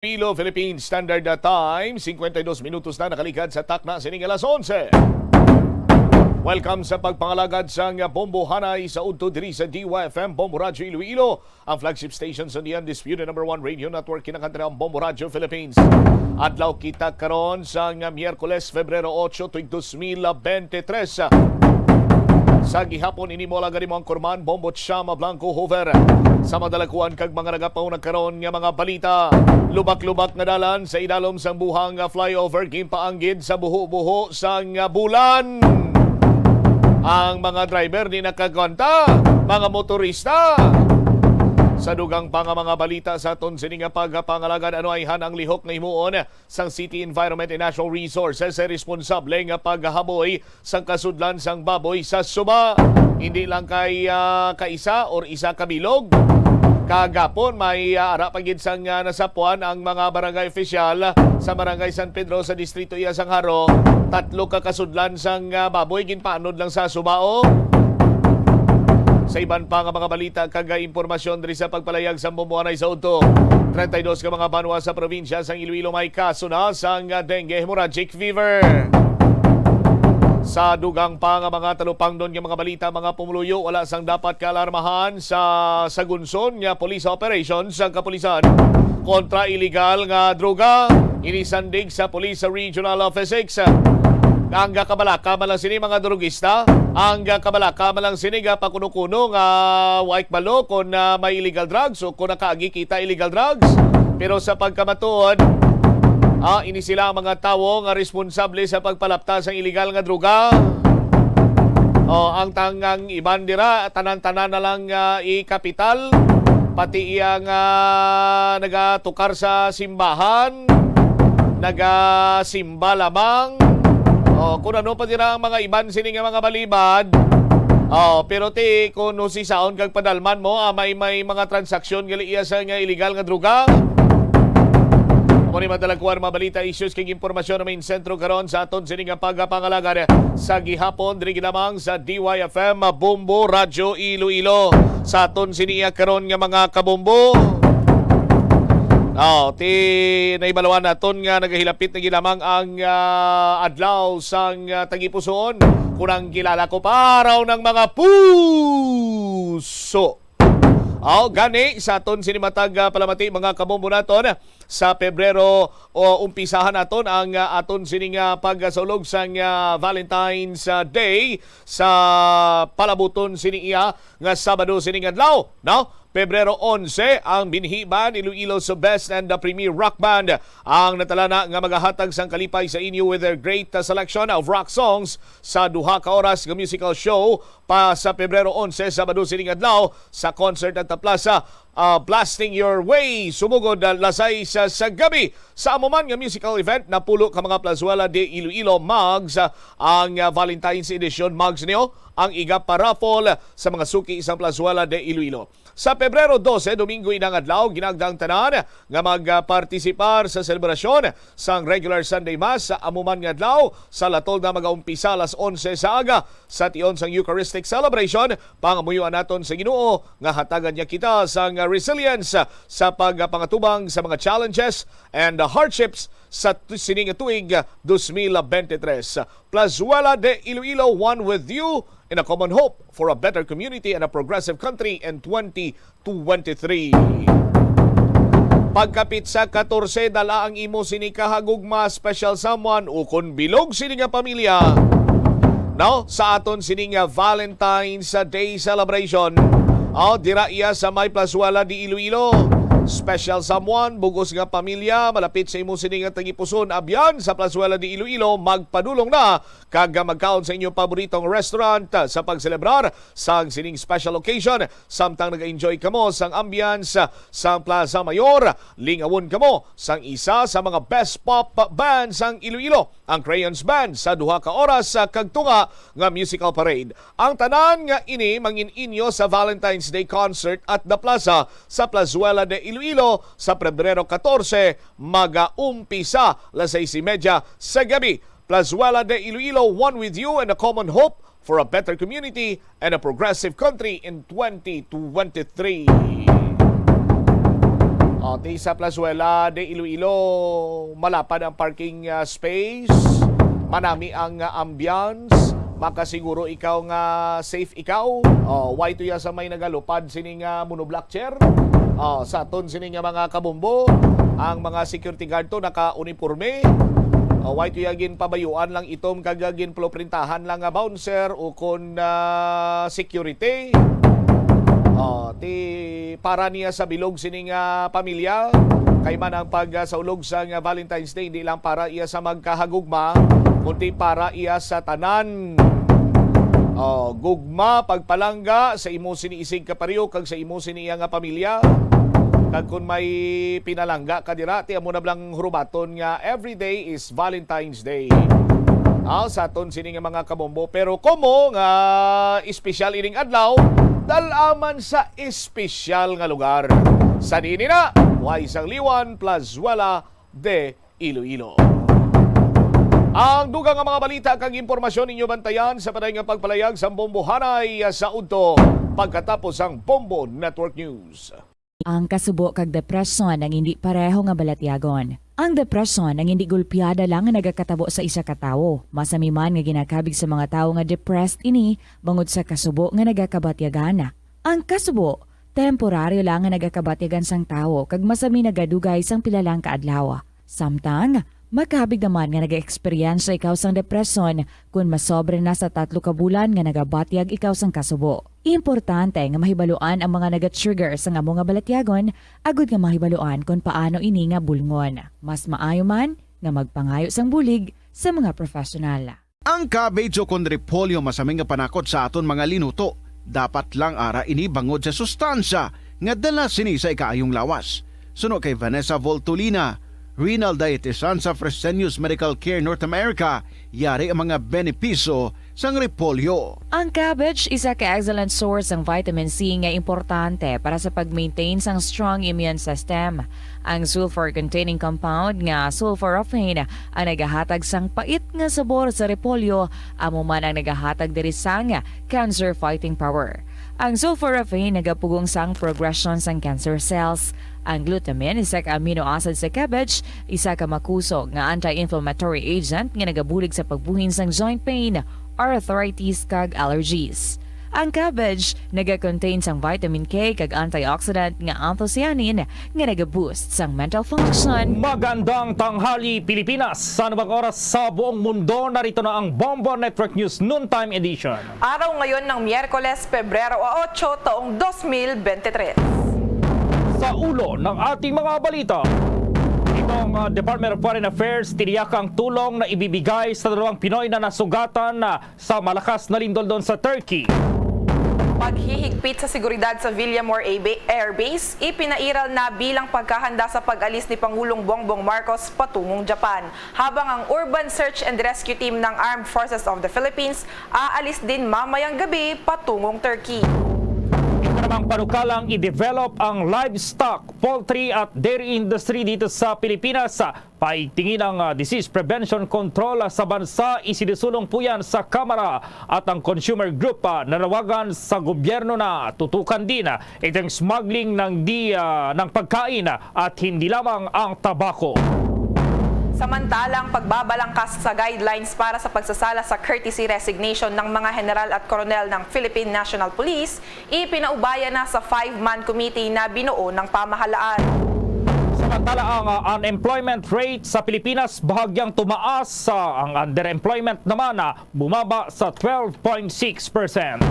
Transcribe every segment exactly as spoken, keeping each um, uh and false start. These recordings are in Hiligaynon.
Iloilo, Philippine Standard Time, cincuenta y dos minutos na nakaligad sa takna sining alas onse. Welcome sa pagpangalagad sang Bombo Hanay sa udto diri sa D Y F M, Bombo Radyo Iloilo, ang flagship station sa The Undisputed Number One Radio Network, kinakanta ang Bombo Radyo Philippines. Adlaw kita karon sang Miyerkules, Febrero otso, tuig dos mil bente tres. Sa gihapon, ini mo lang gani mo ang kurman, Bombo Chama Blanco Hoover. Sa madalakuan kag mga nagapauna karon nga mga balita, lubak-lubak nga dalan sa idalom sang buhang nga flyover ginpaanggid sa buho-buho sang bulan. Ang mga driver di nakagwanta, mga motorista. Sa dugang pa nga mga balita sa aton sini nga pagpangalagad, ano ayhan ang lihok nga himuon sang City Environment and Natural Resources sa responsable nga paghaboy sang kasudlan sang baboy sa suba. Hindi lang kay, ah, kaisa or isa ka bilog. Kagapon, may, ah, ara pa gid sang, ah, nasapuan ang mga barangay opisyal sa Barangay San Pedro sa Distrito iya sang Jaro. Tatlo ka kasudlan sang, ah, baboy ginpaanod lang sa suba, oh. Sa iban pa nga mga balita kag impormasyon diri sa pagpalayag sa Bombo Hanay sa udto, treinta y dos ka mga banwa sa probinsya sang Iloilo may kaso na sang dengue hemorrhagic fever. Sa dugang pa nga mga talupangnon nga mga balita, mga pumuluyo, wala sang dapat kaalarmahan sa sagunson nga police operation sang kapulisan kontra iligal nga droga. Ini sandig sa Police Regional Office Six. Ang kabalaka man lang sini, mga drugista, ang kabalaka man lang sini nga pakuno-kuno nga way kabalo kung, ah, may illegal drugs o kung nakaagi kita illegal drugs. Pero sa pagkamatuod, ah, ini sila ang mga tawo nga responsable sa pagpalapta sang illegal nga droga. Oh, ang tangang iban dira, tanan-tanan na lang, ah, ikapital, pati iya nga nagatukar sa simbahan, nagasimba lamang. Oh, kung ano pa dira ang mga iban sini nga mga balibad. Oh, pero ti, kung husisaon kag padalman mo, ah, may, may mga transaksyon gali iya sa nga illegal nga droga. Amo ni madalakuan mga balita, issues kag impormasyon na may sentro karon sa aton sini nga pagpangalagad sa gihapon diri lamang sa D Y F M Bombo Radyo Iloilo. Sa aton sini karon nga mga kabombo. Oh, ti naibaluan naton nga nagahilapit na gid lamang ang, ah, adlaw sang, ah, tagipusoon. Kunang kilala ko pa raw ng mga puso. Oh, gani sa aton sini matag, ah, palamati, mga kabombo naton, sa Pebrero, o umpisahan naton ang, ah, aton sining, ah, pagsaulog sang, ah, Valentine's, ah, Day sa palabuton sini iya nga Sabado sining adlaw, no? Pebrero onse, ang binhiban Iloilo's best and the premier rock band ang natalana nga magahatag sang kalipay sa inyo with their great, uh, selection of rock songs sa duha ka oras nga musical show pa sa Pebrero onse, Sabado sining adlaw sa Concert at the Plaza, uh, Blasting Your Way, sumugod, uh, alas sais sa, sa gabi. Sa amo man nga musical event, napulo ka mga Plazuela de Iloilo mugs, uh, ang, uh, Valentine's Edition mugs niyo ang igapa-raffle sa mga suki sang Plazuela de Iloilo. Sa Pebrero dose, Domingo inang adlaw, ginagda ang tanan nga magpartisipar sa selebrasyon sang regular Sunday Mass sa amo man nga adlaw. Sa La Tolda, magaumpisa alas onse sa aga sa tion sang Eucharistic celebration. Pangamuyoan naton sa Ginoo nga hatagan niya kita sang resilience sa pagpangatubang sa mga challenges and hardships sa tu-, sining tuig dos mil bente tres. Plazuela de Iloilo, one with you in a common hope for a better community and a progressive country in twenty twenty-three. Pagkapit sa katorse, dala ang imo sini kahagugma, special someone, ukon bilog sini nga pamilya, no? Sa aton sini nga Valentine's Day celebration, oh, dira iya sa may Plazuela de Iloilo. Special someone, bugos nga pamilya, malapit sa imo sini nga tagipuson, abyan sa Plazuela de Iloilo, magpadulong na kag magkaon sa inyong paboritong restaurant, ah, sa pagselebrar sang sining special occasion. Samtang nag-enjoy kamo sang ambience, ah, sang Plaza Mayor, lingawon kamo sang isa sa mga best pop band sang Iloilo, ang Crayons Band, sa duha ka oras, ah, kag tunga nga musical parade. Ang tanan nga ini mangin-inyo sa Valentine's Day Concert at the Plaza sa Plazuela de Iloilo sa Pebrero katorse, magaumpisa alas sais y media sa gabi. Plazuela de Iloilo, one with you and a common hope for a better community and a progressive country in twenty twenty-three. O, ti sa Plazuela de Iloilo, malapad ang parking, ah, space, manami ang, ah, ambience, makasiguro ikaw nga safe ikaw. O, way to ya sa may nagalupad sini nga monoblock chair. O, sa aton sini nga mga kabombo, ang mga security guard to naka-uniforme. O, way to ya ginpabayuan lang itom kag ginploprintahan lang nga bouncer o kon, ah, security. O, ti para niya sa bilog sini nga pamilya. Kay man ang pagsaulog sang Valentine's Day, hindi lang para iya sa magkahagugma, kundi para iya sa tanan. O, gugma, pagpalangga sa imo sini isig kapareho kag sa imo sini iya nga pamilya. Kag kung may pinalangga ka dira, ti amo na blang hurubaton nga every day is Valentine's Day. Ah, sa aton sini nga mga kabombo. Pero komo nga espesyal ining adlaw, dal-a man sa espesyal nga lugar. Sa diin na, way sang Liwan, Plazuela de Iloilo. Ang dugang nga mga balita kag impormasyon ninyo bantayan sa paday nga pagpalayag sang bombohanay sa udto pagkatapos sang Bombo Network News. Ang kasubo kag depresyon ang hindi pareho nga balatyagon. Ang depresyon ang hindi gulpiada lang nga nagakatabo sa isa ka tawo. Masami man nga ginakabig sa mga tawo nga depressed ini bangod sa kasubo nga nagakabatyagan. Ang kasubo, temporaryo lang nga nagakabatyagan sang tawo kag masami nagadugay sang pila lang ka adlaw. Samtang, makabig naman nga nag-eksperyensya ikaw sang depresyon kon masobra na sa tatlo ka bulan nga nagabatyag ikaw sang kasubo. Importante nga mahibaluan ang mga naga-trigger sang amo nga balatyagon agud nga mahibaluan kon paano ini nga bulngon. Mas maayo man nga magpangayo sang bulig sa mga professional. Ang cabbage ukon repolyo masami nga panakot sa aton mga linuto. Dapat lang ara ini bangod sa sustansya nga dala sini sa ikaayong lawas. Suno kay Vanessa Voltolina, renal dietitian sa Fresenius Medical Care North America, yari ang mga benepisyo sang repolyo. Ang cabbage isa ka excellent source sang vitamin C nga importante para sa pag-maintain sang strong immune system. Ang sulfur-containing compound nga sulforaphane ang nagahatag sang pait nga sabor sa repolyo, amo man ang nagahatag diri sang cancer fighting power. Ang sulforaphane nagapugong sang progression sang cancer cells. Ang glutamine, isa ka amino acid sa cabbage, isa ka makusog nga anti-inflammatory agent nga nagabulig sa pagbuhin sang joint pain, arthritis, kag allergies. Ang cabbage naga-contain sang vitamin K kag antioxidant nga anthocyanin nga naga-boost sang mental function. Magandang tanghali, Pilipinas! Sa anumang oras sa buong mundo, narito na ang Bombo Network News Noontime Edition. Araw ngayon ng Miyerkules, Pebrero otso, taong dos mil bente tres. Sa ulo ng ating mga balita, itong, ah, Department of Foreign Affairs tiniyak ang tulong na ibibigay sa dalawang Pinoy na nasugatan, ah, sa malakas na lindol doon sa Turkey. Paghihigpit sa seguridad sa Villamor Air Ba-, Air Base, ipinairal na bilang pagkahanda sa pag-alis ni Pangulong Bongbong Marcos patungong Japan, habang ang Urban Search and Rescue Team ng Armed Forces of the Philippines aalis din mamayang gabi patungong Turkey. Ito namang panukalang i-develop ang livestock, poultry at dairy industry dito sa Pilipinas. Paigtingin ang, ah, disease prevention control sa bansa, isinusulong po yan sa Kamara at ang consumer group, ah, nanawagan sa gobyerno na tutukan din, ah, itong smuggling ng di, ah, ng pagkain, ah, at hindi lamang ang tabako. Samantala, ang pagbabalangkas sa guidelines para sa pagsasala sa courtesy resignation ng mga general at koronel ng Philippine National Police ipinaubaya na sa five-man committee na binuo ng pamahalaan. Samantala, ang, ah, unemployment rate sa Pilipinas bahagyang tumaas, ah, ang underemployment naman, ah, bumaba sa twelve point six percent.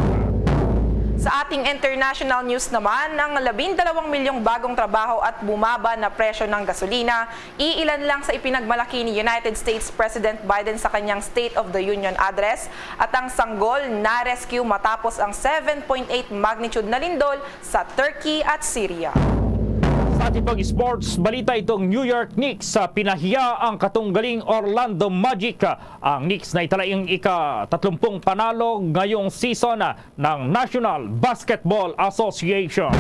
Sa ating international news naman, ang labindalawang milyong bagong trabaho at bumaba na presyo ng gasolina, iilan lang sa ipinagmalaki ni United States President Biden sa kanyang State of the Union Address, at ang sanggol na-rescue matapos ang seven point eight magnitude na lindol sa Turkey at Syria. Sa ating pag-sports balita, itong New York Knicks, ah, pinahiya ang katunggaling Orlando Magic. Ang Knicks na itala ang ika-tatlumpung panalo ngayong season, ah, ng National Basketball Association.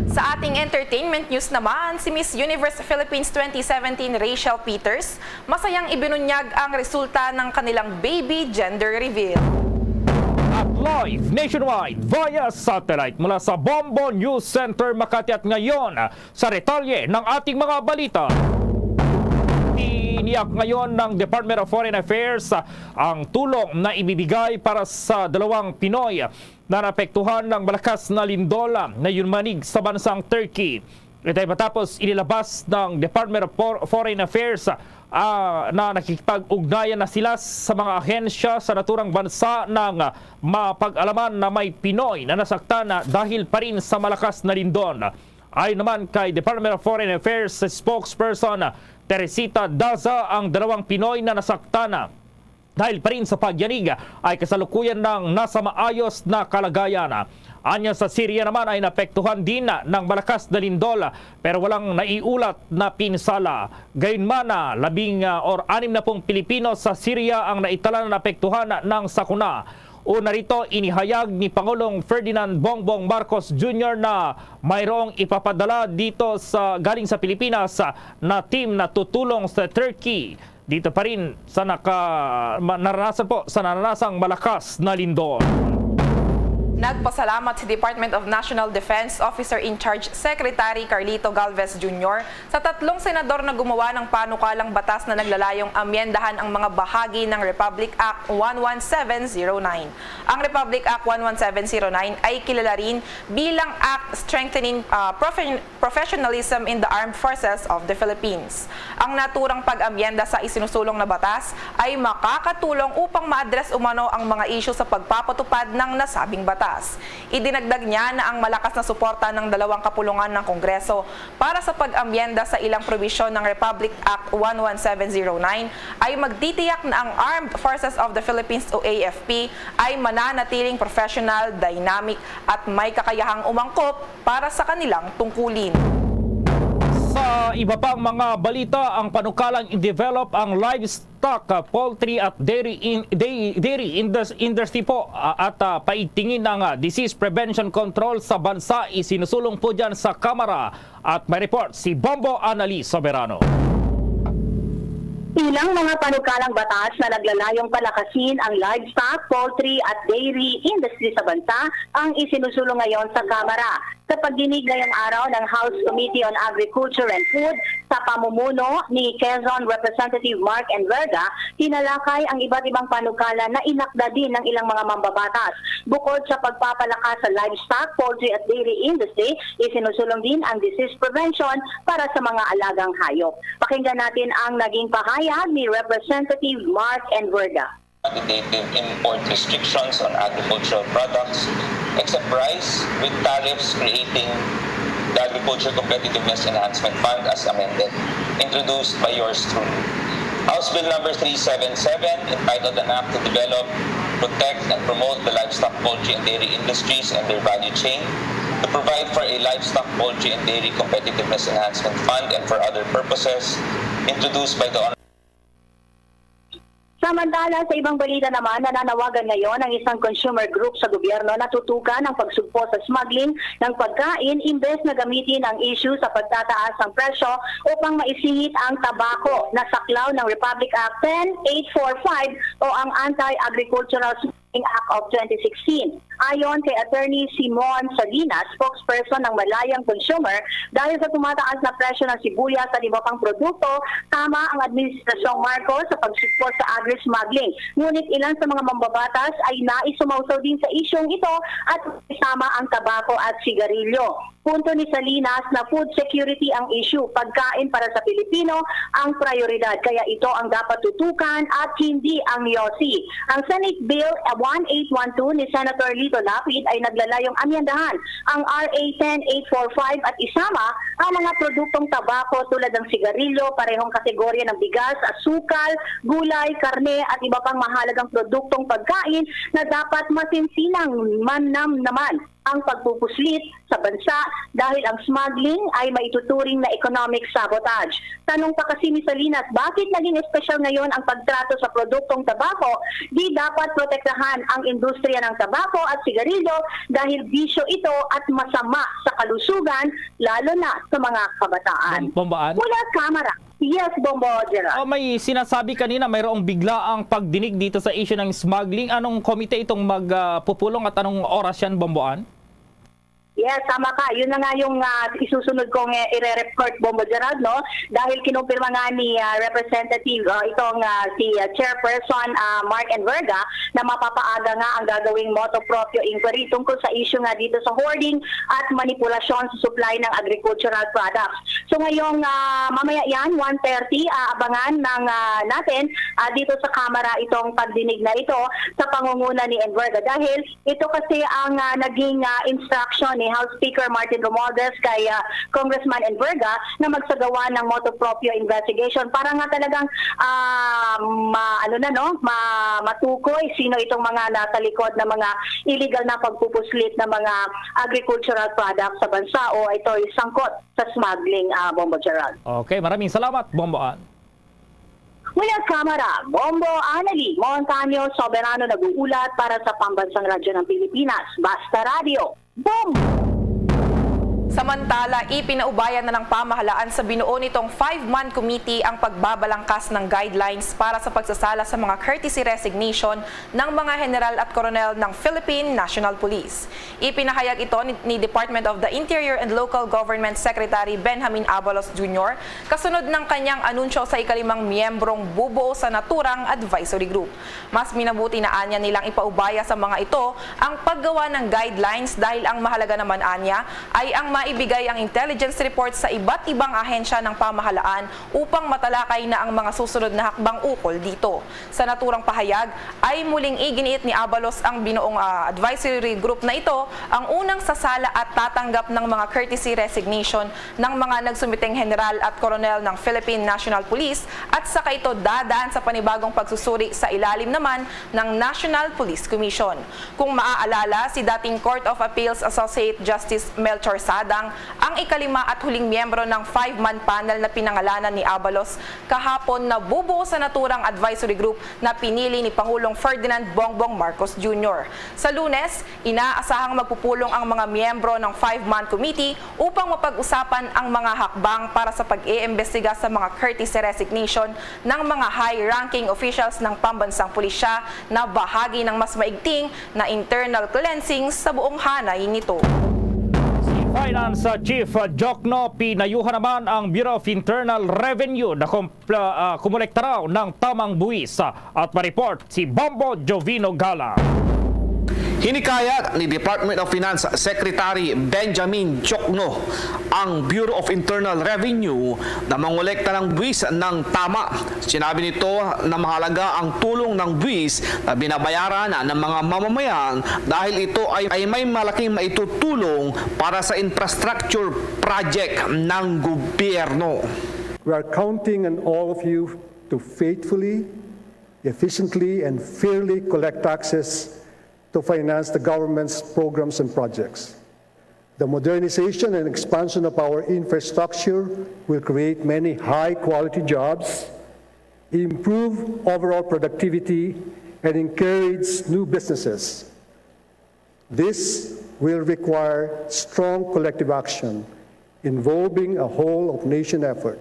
Sa ating entertainment news naman, si Miss Universe Philippines twenty seventeen Rachel Peters masayang ibinunyag ang resulta ng kanilang baby gender reveal. At Live nationwide via satellite mula sa Bombo News Center, Makati. At ngayon, sa detalye ng ating mga balita. Tiniyak ngayon ng Department of Foreign Affairs ang tulong na ibibigay para sa dalawang Pinoy na naapektuhan ng malakas na lindol na yumanig sa bansang Turkey. Ito ay matapos inilabas ng Department of Por-, Foreign Affairs, ah, na nakikipag-ugnayan na sila sa mga ahensya sa naturang bansa nang mapag-alaman na may Pinoy na nasaktan dahil pa rin sa malakas na lindol. Ayon naman kay Department of Foreign Affairs spokesperson Teresita Daza, ang dalawang Pinoy na nasaktan dahil pa rin sa pagyanig ay kasalukuyan nang nasa maayos na kalagayan. Anya, sa Syria naman ay naapektuhan din ng malakas na lindol, pero walang naiulat na pinsala. Gayunman, ah, labing, ah, or anim na pung Pilipino sa Syria ang naitalang naapektuhan ng sakuna. Una rito, inihayag ni Pangulong Ferdinand Bongbong Marcos Junior na mayroong ipapadala dito sa, galing sa Pilipinas, ah, na team na tutulong sa Turkey dito pa rin sa naka-, ma-, naranasan po, sa naranasang malakas na lindol. Nagpasalamat si Department of National Defense Officer in Charge Secretary Carlito Galvez Junior sa tatlong senador na gumawa ng panukalang batas na naglalayong amyendahan ang mga bahagi ng Republic Act one one seven zero nine. Ang Republic Act one one seven zero nine ay kilala rin bilang Act Strengthening, ah, Profe-, Professionalism in the Armed Forces of the Philippines. Ang naturang pag-amyenda sa isinusulong na batas ay makakatulong upang ma-address umano ang mga isyu sa pagpapatupad ng nasabing batas. Idinagdag niya na ang malakas na suporta ng dalawang kapulungan ng Kongreso para sa pag-amyenda sa ilang probisyon ng Republic Act one one seven zero nine ay magtitiyak na ang Armed Forces of the Philippines o A F P ay mananatiling professional, dynamic, at may kakayahang umangkop para sa kanilang tungkulin. Sa iba pang mga balita, ang panukalang i-develop ang livestock, ah, poultry at dairy in-, dai-, dairy indus-, industry po, ah, at, ah, paigtingin ang, ah, disease prevention control sa bansa, isinusulong po dyan sa Kamara. At may report si Bombo Annalise Soberano. Ilang mga panukalang batas na naglalayong palakasin ang livestock, poultry at dairy industry sa bansa ang isinusulong ngayon sa Kamara. Sa pagdinig ngayong araw ng House Committee on Agriculture and Food, sa pamumuno ni Quezon Representative Mark Enverga, tinalakay ang iba't ibang panukala na inakda din ng ilang mga mambabatas. Bukod sa pagpapalakas sa livestock, poultry at dairy industry, isinusulong din ang disease prevention para sa mga alagang hayop. Pakinggan natin ang naging pahayag ni Representative Mark Enverga. Quantitative import restrictions on agricultural products, except rice, with tariffs, creating the Agriculture Competitiveness Enhancement Fund as amended, introduced by yours truly. House Bill Number three seven seven, entitled An Act to Develop, Protect, and Promote the Livestock, Poultry, and Dairy Industries and their Value Chain, to provide for a Livestock, Poultry, and Dairy Competitiveness Enhancement Fund, and for other purposes, introduced by the Hon-, Samantala, sa ibang balita naman, nananawagan ngayon ang isang consumer group sa gobyerno na tutukan ang pagsugpo sa smuggling ng pagkain, imbes na gamitin ang issue sa pagtataas ng presyo upang maisingit ang tabako na saklaw ng Republic Act ten eight four five o ang Anti-Agricultural Smuggling Act of twenty sixteen. Ayon kay Attorney Simon Salinas, spokesperson ng Malayang Consumer, dahil sa tumataas na presyo ng sibuyas at iba pang produkto, tama ang Administrasyong Marcos sa pagsugpo sa agri-smuggling. Ngunit ilan sa mga mambabatas ay nais sumawsaw din sa isyung ito at isama ang tabako at sigarilyo. Punto ni Salinas na food security ang issue, pagkain para sa Pilipino ang prayoridad, kaya ito ang dapat tutukan at hindi ang yosi. Ang Senate Bill one eight one two ni Senator Lito Lapid ay naglalayong amyendahan ang R A ten eight four five at isama ang mga produktong tabako tulad ng sigarilyo, parehong kategorya ng bigas, asukal, gulay, karne at iba pang mahalagang produktong pagkain na dapat masinsinang manamnaman ang pagpupuslit sa bansa dahil ang smuggling ay maituturing na economic sabotage. Tanong pa kasi ni Salinas, bakit naging espesyal ngayon ang pagtrato sa produktong tabako? Di dapat protektahan ang industriya ng tabako at sigarilyo dahil bisyo ito at masama sa kalusugan, lalo na sa mga kabataan. Bam-, bambaan? Mula Kamara, Yes, Bombo Gerald. Oh, may sinasabi kanina mayroong biglaang pagdinig dito sa issue ng smuggling. Anong komite itong magpupulong at anong oras yan, Bomboan? Yes, tama ka. Yun na nga yung ah, isusunod kong eh, ire-report, Bombo Gerald, no? Dahil kinumpirma nga ni ah, Representative ah, itong ah, si ah, Chairperson ah, Mark Enverga na mapapaaga nga ang gagawing motu proprio inquiry tungkol sa issue nga dito sa hoarding at manipulasyon sa supply ng agricultural products. So ngayong ah, mamaya yan, one thirty, aabangan ng ah, natin ah, dito sa Kamara itong pagdinig na ito sa pangunguna ni Enverga dahil ito kasi ang ah, naging ah, instruction ni House Speaker Martin Romualdez kay ah, Congressman Enverga na magsagawa ng motu proprio investigation para nga talagang ah, ma, ano na, no, ma, matukoy sino itong mga nasa likod ng mga illegal na pagpupuslit ng mga agricultural products sa bansa o ito'y sangkot sa smuggling, ah, Bombo Gerald. Okay, maraming salamat, Bomboan. Mula Kamara, Bombo Anali Montaño Soberano nag-uulat para sa Pambansang Radyo ng Pilipinas, Basta Radyo, Bombo! Samantala, ipinaubaya na ng pamahalaan sa binuo nitong five-man committee ang pagbabalangkas ng guidelines para sa pagsasala sa mga courtesy resignation ng mga general at koronel ng Philippine National Police. Ipinahayag ito ni, ni Department of the Interior and Local Government Secretary Benjamin Abalos Junior kasunod ng kanyang anunsyo sa ikalimang miyembrong bubuo sa naturang advisory group. Mas minabuti na anya nilang ipaubaya sa mga ito ang paggawa ng guidelines dahil ang mahalaga naman anya ay ang maibigay ang intelligence report sa iba't ibang ahensya ng pamahalaan upang matalakay na ang mga susunod na hakbang ukol dito. Sa naturang pahayag ay muling iginiit ni Abalos ang binuong ah, advisory group na ito ang unang sasala at tatanggap ng mga courtesy resignation ng mga nagsumiting general at koronel ng Philippine National Police at saka ito dadaan sa panibagong pagsusuri sa ilalim naman ng National Police Commission. Kung maaalala, si dating Court of Appeals Associate Justice Melchor Sadang ang ikalima at huling miyembro ng five-man panel na pinangalanan ni Abalos kahapon na bubuo sa naturang advisory group na pinili ni Pangulong Ferdinand Bongbong Marcos Junior. Sa Lunes, inaasahang magpupulong ang mga miyembro ng five-man committee upang mapag-usapan ang mga hakbang para sa pag-iimbestiga sa mga courtesy resignation ng mga high-ranking officials ng pambansang pulisya na bahagi ng mas maigting na internal cleansing sa buong hanay nito. Si Finance Chief Jokno Pinayuhan naman ang Bureau of Internal Revenue na kumpla, ah, kumolekta raw ng tamang buwis, ah, at ma-report si Bombo Jovino Gala. Hinikayat ni Department of Finance Secretary Benjamin Jokno ang Bureau of Internal Revenue na mangolekta ng buwis ng tama. Sinabi nito na mahalaga ang tulong ng buwis na binabayaran ng mga mamamayan dahil ito ay, ay may malaking maitutulong para sa infrastructure project ng gobyerno. We are counting on all of you to faithfully, efficiently, and fairly collect taxes to finance the government's programs and projects. The modernization and expansion of our infrastructure will create many high-quality jobs, improve overall productivity, and encourage new businesses. This will require strong collective action involving a whole-of-nation effort.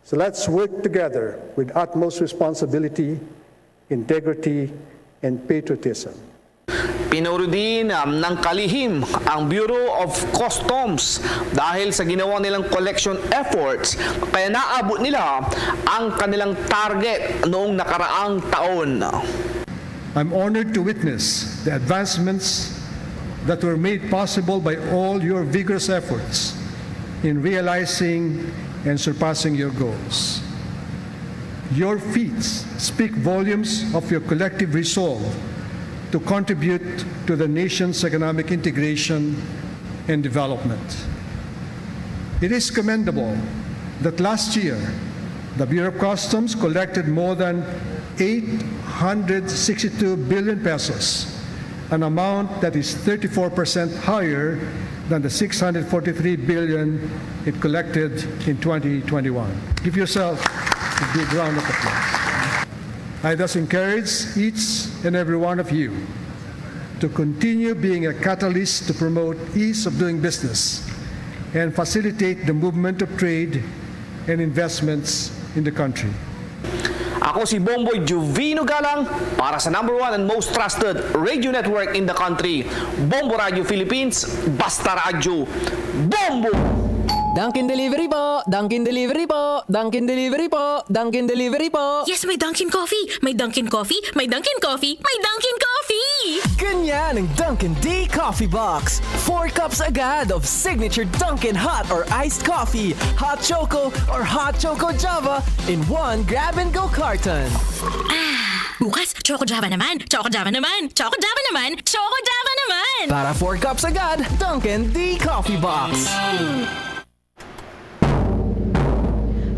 So let's work together with utmost responsibility, integrity, and patriotism. Pinuri din ng kalihim ang Bureau of Customs dahil sa ginawa nilang collection efforts, kaya naabot nila ang kanilang target noong nakaraang taon. I'm honored to witness the advancements that were made possible by all your vigorous efforts in realizing and surpassing your goals. Your feats speak volumes of your collective resolve to contribute to the nation's economic integration and development. It is commendable that last year, the Bureau of Customs collected more than eight hundred sixty-two billion pesos, an amount that is thirty-four percent higher than the six hundred forty-three billion it collected in twenty twenty-one. Give yourself a big round of applause. I thus encourage each and every one of you to continue being a catalyst to promote ease of doing business and facilitate the movement of trade and investments in the country. Ako si Bomboy Juvino Galang para sa number one and most trusted radio network in the country, Bombo Radio Philippines, Basta Radyo, Bombo! Dunkin Delivery po! Dunkin Delivery po! Dunkin Delivery po! Dunkin Delivery po! Yes, may Dunkin Coffee! May Dunkin Coffee! May Dunkin Coffee! May Dunkin Coffee! Ganyan ang Dunkin D Coffee Box. Four cups agad of signature Dunkin hot or iced coffee, hot choco or hot choco java in one grab and go carton. Bukas, Choco Java naman! Choco Java naman! Choco Java naman! Choco Java naman! Para four cups agad, Dunkin D Coffee Box.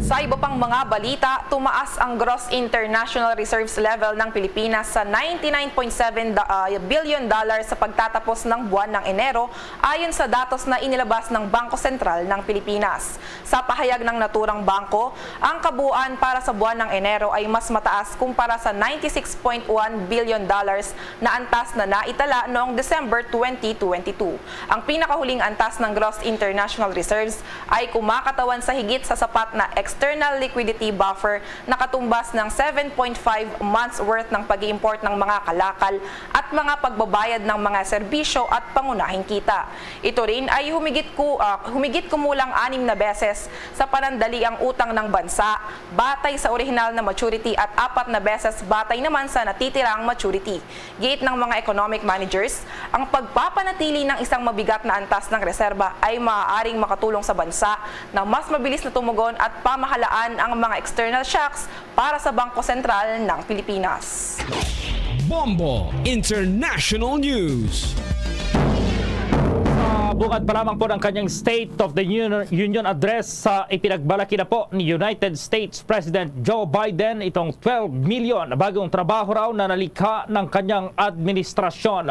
Sa iba pang mga balita, tumaas ang gross international reserves level ng Pilipinas sa ninety-nine point seven da- ah, billion dollars sa pagtatapos ng buwan ng Enero, ayon sa datos na inilabas ng Bangko Sentral ng Pilipinas. Sa pahayag ng naturang bangko, ang kabuuan para sa buwan ng Enero ay mas mataas kumpara sa ninety-six point one billion dollars na antas na naitala noong December twenty twenty-two. Ang pinakahuling antas ng gross international reserves ay kumakatawan sa higit sa sapat na external liquidity buffer na katumbas ng seven point five months worth ng pag-import ng mga kalakal at mga pagbabayad ng mga serbisyo at pangunahing kita. Ito rin ay humigit, ku, ah, humigit kumulang anim na beses sa panandaliang utang ng bansa, batay sa orihinal na maturity at apat na beses batay naman sa natitirang maturity. Giit ng mga economic managers, ang pagpapanatili ng isang mabigat na antas ng reserba ay maaaring makatulong sa bansa na mas mabilis na tumugon at pamahalaan ang mga external shocks para sa Bangko Sentral ng Pilipinas. Bombo International News. Sa bungad pa lamang po ng kanyang State of the Union, Union Address, sa ipinagmalaki na po ni United States President Joe Biden itong twelve million na bagong trabaho raw na nalikha ng kanyang administrasyon.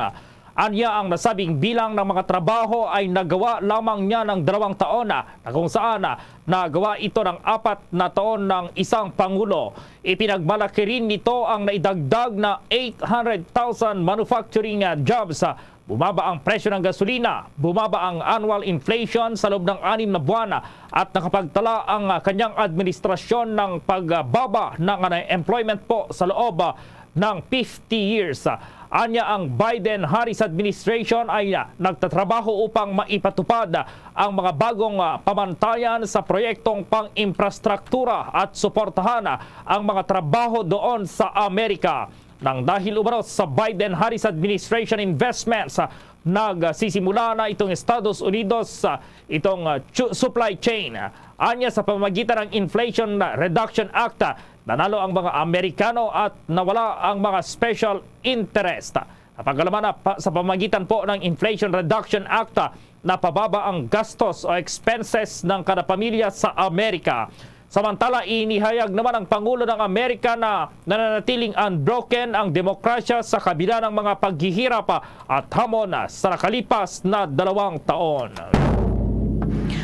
Anya, ang nasabing bilang ng mga trabaho ay nagawa lamang niya ng dalawang taon, na kung saan nagawa ito ng apat na taon ng isang pangulo. Ipinagmalaki rin nito ang naidagdag na eight hundred thousand manufacturing, ah, jobs. Bumaba ang presyo ng gasolina, bumaba ang annual inflation sa loob ng anim na buwan, at nakapagtala ang, ah, kanyang administrasyon ng pagbaba ng unemployment po sa loob, ah, ng fifty years. Anya, ang Biden-Harris administration ay, ah, nagtatrabaho upang maipatupad ang mga bagong, ah, pamantayan sa proyektong pang-infrastruktura at suportahan, ah, ang mga trabaho doon sa Amerika. Nang dahil umano sa Biden-Harris administration investments, ah, nagsisimula na itong Estados Unidos, ah, itong, ah, chu- supply chain. Anya, sa pamamagitan ng Inflation Reduction Act, ah, nanalo ang mga Amerikano at nawala ang mga special interest. Napagalaman na pa, sa pamamagitan po ng Inflation Reduction Act, ah, napababa ang gastos o expenses ng kada pamilya sa Amerika. Samantala, inihayag naman ng Pangulo ng Amerika na nananatiling unbroken ang demokrasya sa kabila ng mga paghihirap at hamon sa nakalipas na dalawang taon.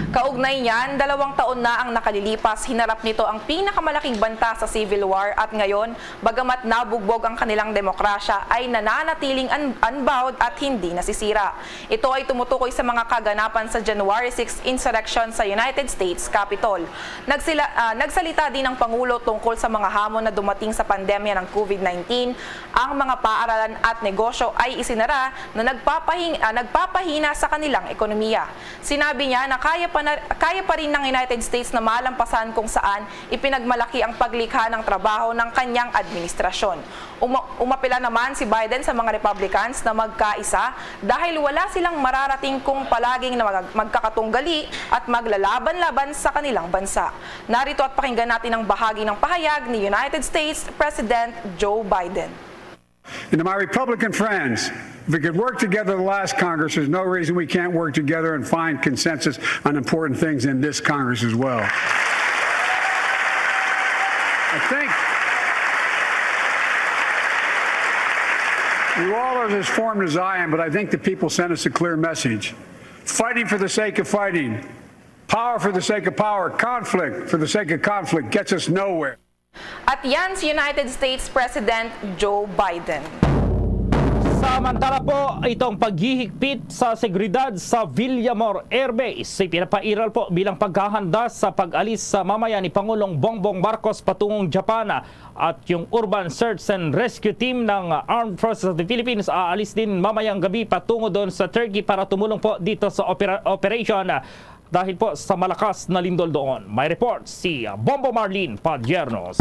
Kaugnay niyan, dalawang taon na ang nakalilipas, hinarap nito ang pinakamalaking banta sa civil war at ngayon, bagamat nabugbog ang kanilang demokrasya, ay nananatiling un- unbowed at hindi nasisira. Ito ay tumutukoy sa mga kaganapan sa January six insurrection sa United States Capitol. Nagsila, ah, nagsalita din ang Pangulo tungkol sa mga hamon na dumating sa pandemya ng COVID nineteen. Ang mga paaralan at negosyo ay isinara na nagpapahing, ah, nagpapahina sa kanilang ekonomiya. Sinabi niya na kaya pa, na, kaya pa rin ng United States na malampasan kung saan ipinagmalaki ang paglikha ng trabaho ng kanyang administrasyon. Uma- umapela naman si Biden sa mga Republicans na magkaisa dahil wala silang mararating kung palaging na mag- magkakatunggali at maglalaban-laban sa kanilang bansa. Narito at pakinggan natin ang bahagi ng pahayag ni United States President Joe Biden. And to my Republican friends, if we could work together the last Congress, there's no reason we can't work together and find consensus on important things in this Congress as well. I think you all are as informed as I am, but I think the people sent us a clear message. Fighting for the sake of fighting, power for the sake of power, conflict for the sake of conflict gets us nowhere. At yan si United States President Joe Biden. Sa Samantala po, itong paghihigpit sa seguridad sa Villamor Air Base ay pinapairal po bilang paghahanda sa pag-alis sa mamaya ni Pangulong Bongbong Marcos patungong Japan. At yung Urban Search and Rescue Team ng Armed Forces of the Philippines aalis din mamayang gabi patungo doon sa Turkey para tumulong po dito sa opera- operation dahil po sa malakas na lindol doon. May report si Bombo Marlene Padiernos.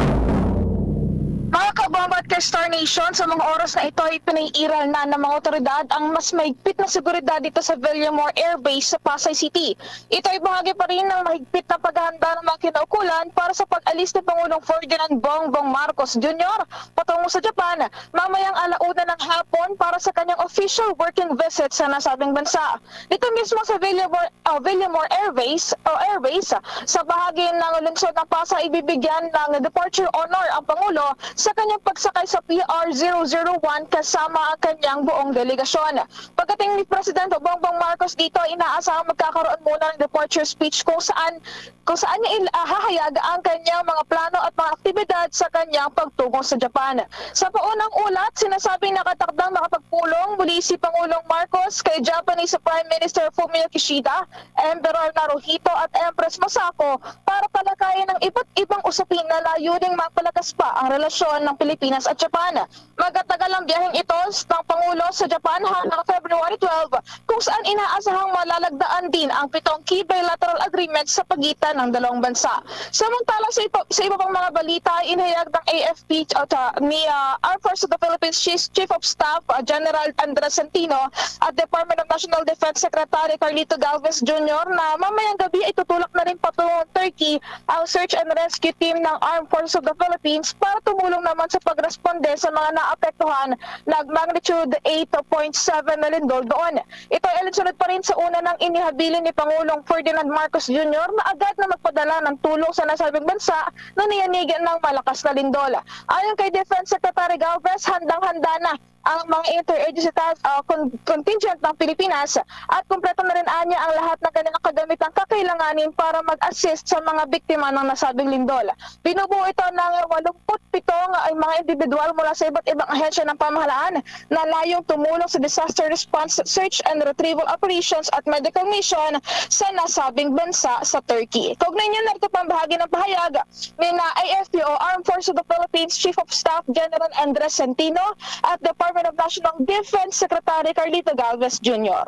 Mga kabomba at ka-Star Nation, sa mga oras na ito ay pinairal na ng mga otoridad ang mas mahigpit na seguridad dito sa Villamor Air Base sa Pasay City. Ito ay bahagi pa rin ng mahigpit na paghahanda ng mga kinaukulan para sa pag-alis ni Pangulong Ferdinand Bongbong Marcos Junior patungo sa Japan mamayang alauna ng hapon para sa kanyang official working visit sa nasabing bansa. Dito mismo sa Villamor, uh, Villamor Air Base, o Air Base, sa bahagi ng lungsod ng Pasay, ibibigyan ng departure honor ang Pangulo sa kanyang pagsakay sa P R zero zero one kasama ang kanyang buong delegasyon. Pagdating ni President Bongbong Marcos dito, inaasahang magkakaroon muna ng departure speech kung saan kung saan niya il- ah, hahayag ang kanyang mga plano at mga aktibidad sa kanyang pagtugon sa Japan. Sa paunang ulat, sinasabing nakatakdang makapagpulong muli si Pangulong Marcos kay Japanese Prime Minister Fumio Kishida, Emperor Naruhito at Empress Masako para talakayin ang iba't ibang usapin na layuning mapalakas pa ang relasyon ng Pilipinas at Japan. Magatagal ang biyaheng ito ng Pangulo sa Japan hanggang February twelve, kung saan inaasahang malalagdaan din ang pitong key bilateral agreements sa pagitan ng dalawang bansa. Samantala, sa iba, sa iba pang mga balita, inihayag ng A F P at, uh, ni, uh, Armed Forces of the Philippines Chief, Chief of Staff, uh, General Andres Centino at Department of National Defense Secretary Carlito Galvez Junior na mamayang gabi ay tutulak na rin patungo Turkey ang search and rescue team ng Armed Forces of the Philippines para tumulong naman sa pagresponde sa mga naapektuhan ng magnitude eight point seven na lindol doon. Ito ay alinsunod pa rin sa una nang inihabilin ni Pangulong Ferdinand Marcos Junior na agad na magpadala ng tulong sa nasabing bansa na niyanig ng malakas na lindol. Ayon kay Defense Secretary Galvez, handang-handa na ang mga interagency task, uh, con- contingent ng Pilipinas at kumpleto na rin anya ang lahat ng kanilang kagamitang kakailanganin para mag-assist sa mga biktima ng nasabing lindol. Binubuo ito ng walong put pitong, uh, mga individual mula sa iba't ibang ahensya ng pamahalaan na layong tumulong sa disaster response, search and retrieval operations at medical mission sa nasabing bansa sa Turkey. Kaugnay niya, narito pa ang bahagi ng pahayag ni na A F P o Armed Forces of the Philippines Chief of Staff General Andres Centino at Department of National Defense Secretary Carlito Galvez Junior.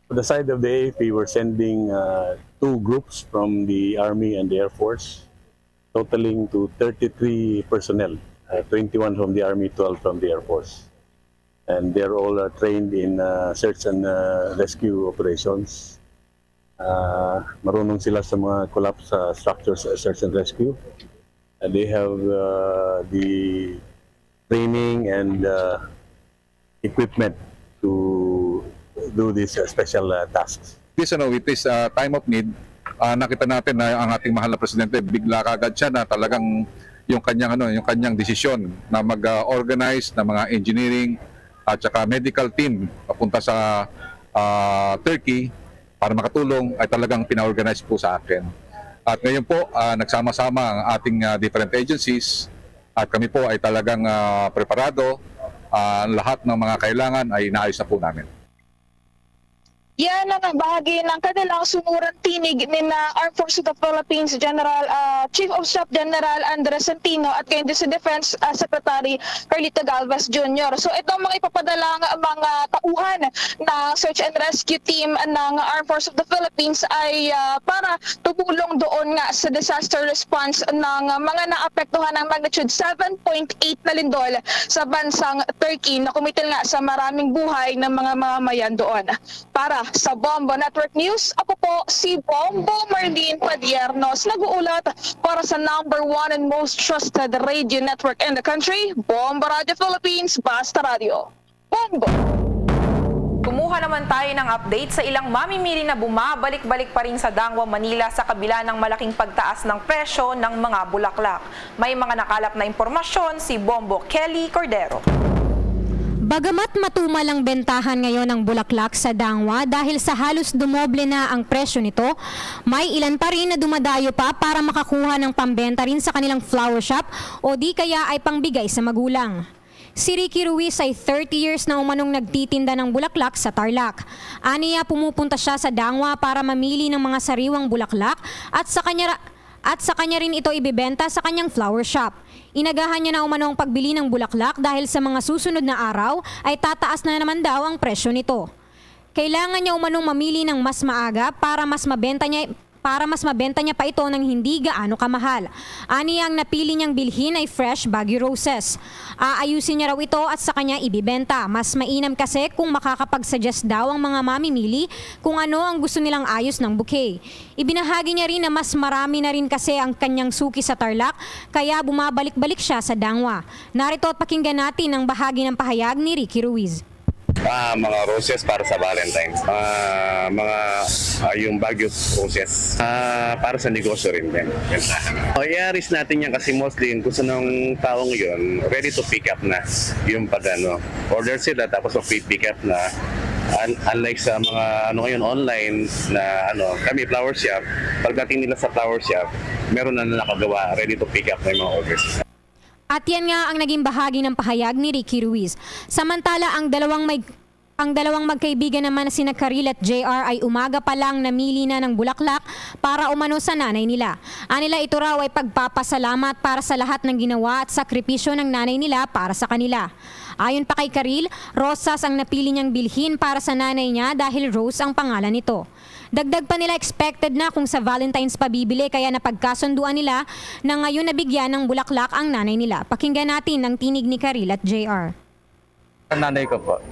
On the side of the A F P, we're sending uh, two groups from the Army and the Air Force, totaling to thirty-three personnel, uh, twenty-one from the Army, twelve from the Air Force. And they're all uh, trained in uh, search and uh, rescue operations. Uh, marunong sila sa mga collapse uh, structures uh, search and rescue. Uh, they have uh, the training and uh, equipment to do these uh, special uh, tasks. This, ano, with this uh, time of need, uh, nakita natin na ang ating mahal na presidente, bigla kaagad siya na talagang yung kanyang, ano, yung kanyang desisyon na mag-organize ng mga engineering at saka medical team papunta sa uh, Turkey para makatulong ay talagang pina-organize po sa akin. At ngayon po, uh, nagsama-sama ang ating uh, different agencies at kami po ay talagang uh, preparado. Uh, lahat ng mga kailangan ay inaayos na po namin. Yan ang bahagi ng kanilang sunuran tinig ni na Armed Forces of the Philippines General, uh, Chief of Staff General Andres Centino at kay Defense uh, Secretary Carlito Galvez Junior. So itong mga ipapadalang mga tauhan ng search and rescue team ng Armed Forces of the Philippines ay uh, para tumulong doon nga sa disaster response ng mga naapektuhan ng magnitude seven point eight na lindol sa bansang Turkey na kumitil nga sa maraming buhay ng mga mamamayan doon. Para sa Bombo Network News, ako po si Bombo Marlene Padiernos, nag-uulat para sa number one and most trusted radio network in the country, Bombo Radio Philippines, Basta Radio. Bombo! Kumuha naman tayo ng update sa ilang mamimili na bumabalik-balik pa rin sa Dangwa, Manila sa kabila ng malaking pagtaas ng presyo ng mga bulaklak. May mga nakalap na impormasyon si Bombo Kelly Cordero. Bagamat matumal ang bentahan ngayon ng bulaklak sa Dangwa dahil sa halos dumoble na ang presyo nito, may ilan pa rin na dumadayo pa para makakuha ng pambenta rin sa kanilang flower shop o di kaya ay pangbigay sa magulang. Si Ricky Ruiz ay thirty years na umanong nagtitinda ng bulaklak sa Tarlac. Aniya, pumupunta siya sa Dangwa para mamili ng mga sariwang bulaklak at sa kanya ra-, at sa kanya rin ito ibebenta sa kanyang flower shop. Inagahan niya na umano ang pagbili ng bulaklak dahil sa mga susunod na araw ay tataas na naman daw ang presyo nito. Kailangan niya umanong mamili ng mas maaga para mas mabenta niya para mas mabenta niya pa ito ng hindi gaano kamahal. Aniya, ang napili niyang bilhin ay fresh Baguio roses. Aayusin niya raw ito at sa kanya ibibenta. Mas mainam kasi kung makakapag-suggest daw ang mga mamimili kung ano ang gusto nilang ayos ng bouquet. Ibinahagi niya rin na mas marami na rin kasi ang kanyang suki sa Tarlac, kaya bumabalik-balik siya sa Dangwa. Narito at pakinggan natin ang bahagi ng pahayag ni Ricky Ruiz. Ah, mga roses para sa Valentine's. Ah, mga ah, yung Baguio roses. Ah, para sa negosyo rin din. Oh, i-arrange natin yan kasi mostly yung gusto ng tao ngayon, ready to pick up na yung pag ano, order sila tapos mag-pick up na. Un- unlike sa mga ano ngayon online na ano, kami flower shop, pagdating nila sa flower shop, meron na nakagawa, ready to pick up na yung mga orders. At yan nga ang naging bahagi ng pahayag ni Ricky Ruiz. Samantala, ang dalawang may ang dalawang magkaibigan naman na sina Karil at J R ay umaga pa lang namili na ng bulaklak para umano sa nanay nila. Anila, ito raw ay pagpapasalamat para sa lahat ng ginawa at sakripisyo ng nanay nila para sa kanila. Ayon pa kay Karil, rosas ang napili niyang bilhin para sa nanay niya dahil Rose ang pangalan nito. Dagdag pa nila, expected na kung sa Valentine's pa bibili, kaya napagkasunduan nila na ngayon nabigyan ng bulaklak ang nanay nila. Pakinggan natin ang tinig ni Karil at J R. Sa nanay ko po.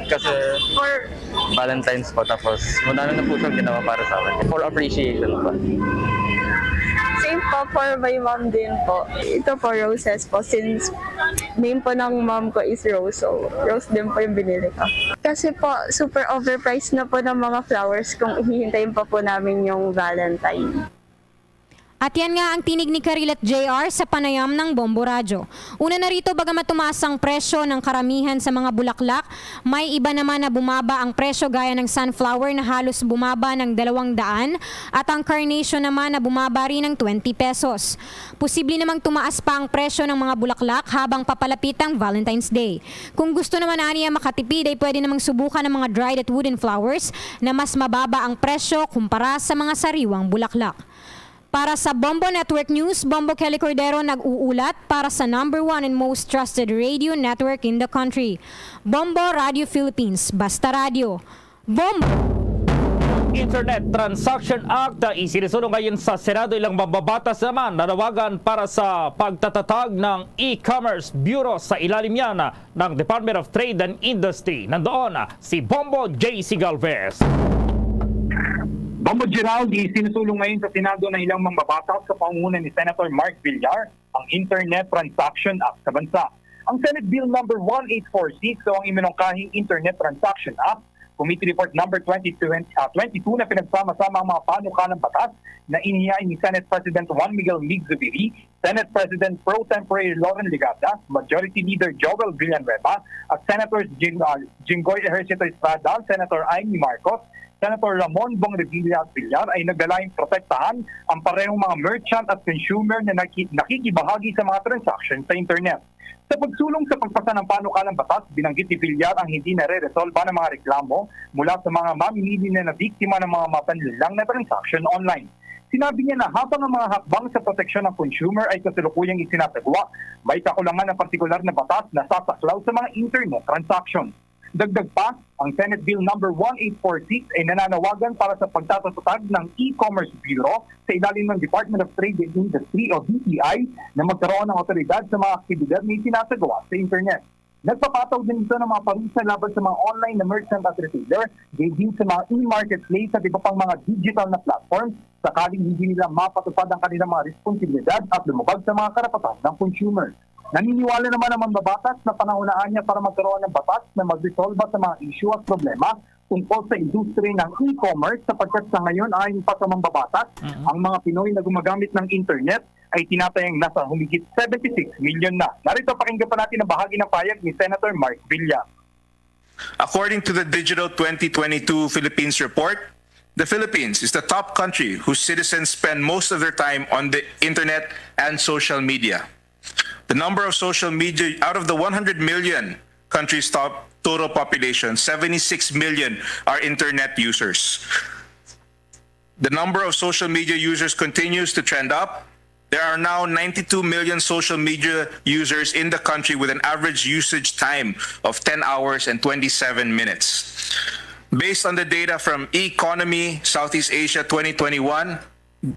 Kasi For Valentine's po, tapos madami na po siyang ginawa para sa akin. For appreciation po. Same po for my mom din po. Ito po, roses po. Since name po ng mom ko is Rose, so Rose din po yung binili ko. Kasi po, super overpriced na po ng mga flowers kung hihintayin pa po namin yung Valentine. At yan nga ang tinig ni Karil at J R sa panayam ng Bombo Radyo. Una na rito, bagamat tumaas ang presyo ng karamihan sa mga bulaklak, may iba naman na bumaba ang presyo gaya ng sunflower na halos bumaba ng dalawang daan at ang carnation naman na bumaba rin ng twenty pesos. Posible namang tumaas pa ang presyo ng mga bulaklak habang papalapit ang Valentine's Day. Kung gusto naman aniya makatipid ay pwede namang subukan ang mga dried at wooden flowers na mas mababa ang presyo kumpara sa mga sariwang bulaklak. Para sa Bombo Network News, Bombo Kelly Cordero nag-uulat para sa number one and most trusted radio network in the country, Bombo Radio Philippines, Basta Radio. Bombo! Internet Transaction Act, ah, isinusulong ngayon sa Senado. Ilang mambabatas naman nanawagan para sa pagtatatag ng e-commerce bureau sa ilalim niyan ng Department of Trade and Industry. Nandoon si Bombo J C Galvez. Bombo Gerald, isinusulong ngayon sa Senado ng ilang mambabatas sa pangunguna ni Senator Mark Villar ang Internet Transaction Act sa bansa. Ang Senate Bill number one eight four six o ang iminungkahing Internet Transaction Act, Committee Report number twenty twenty, ah, twenty-two na pinagsama-sama ang mga panukalang batas na inihain ni Senate President Juan Miguel Mig Zubiri, Senate President Pro Tempore Loren Legarda, Majority Leader Joel Villanueva, at Senators Jing, ah, Jinggoy Ejercito Estrada, Senator Imee Marcos, Senator Ramon Bong Revilla at Villar ay naglalayong protektahan ang parehong mga merchant at consumer na naki- nakikibahagi sa mga transaksyon sa internet. Sa pagsulong sa pagpasa ng panukalang batas, binanggit ni Villar ang hindi nare-resolba ng mga reklamo mula sa mga mamimili na nabiktima ng mga mapanlinlang na transaksyon online. Sinabi niya na habang ang mga hakbang sa proteksyon ng consumer ay kasalukuyang isinasagawa, may kakulangan ang partikular na batas na sasaklaw sa mga internet transaction. Dagdag pa, ang Senate Bill number one eight four six ay nananawagan para sa pagtatatatag ng e-commerce bureau sa ilalim ng Department of Trade and Industry o D T I na magkaroon ng awtoridad sa mga aktibidad na isinasagawa sa internet. Nagpapataw din ito ng mga parusa laban sa mga online na merchant at retailer, gayon din sa mga e-marketplace at iba pang mga digital na platform sakaling hindi nila mapatupad ang kanilang mga responsibilidad at lumabag sa mga karapatan ng consumer. Naniniwala naman ang mambabatas na panahon na anya para magkaroon ng batas na magresolba sa mga isyu at problema tungkol sa industriya ng e-commerce sapagkat sa ngayon ayon pa sa mambabatas, ang mga Pinoy na gumagamit ng internet ay tinatayang nasa humigit seventy-six million na. Narito, pakinggan pa natin ang bahagi ng pahayag ni Senator Mark Villar. According to the Digital twenty twenty-two Philippines report, the Philippines is the top country whose citizens spend most of their time on the internet and social media. The number of social media, out of the one hundred million country's top total population, seventy-six million are internet users. The number of social media users continues to trend up. There are now ninety-two million social media users in the country, with an average usage time of ten hours and twenty-seven minutes. Based on the data from Economy Southeast Asia twenty twenty-one,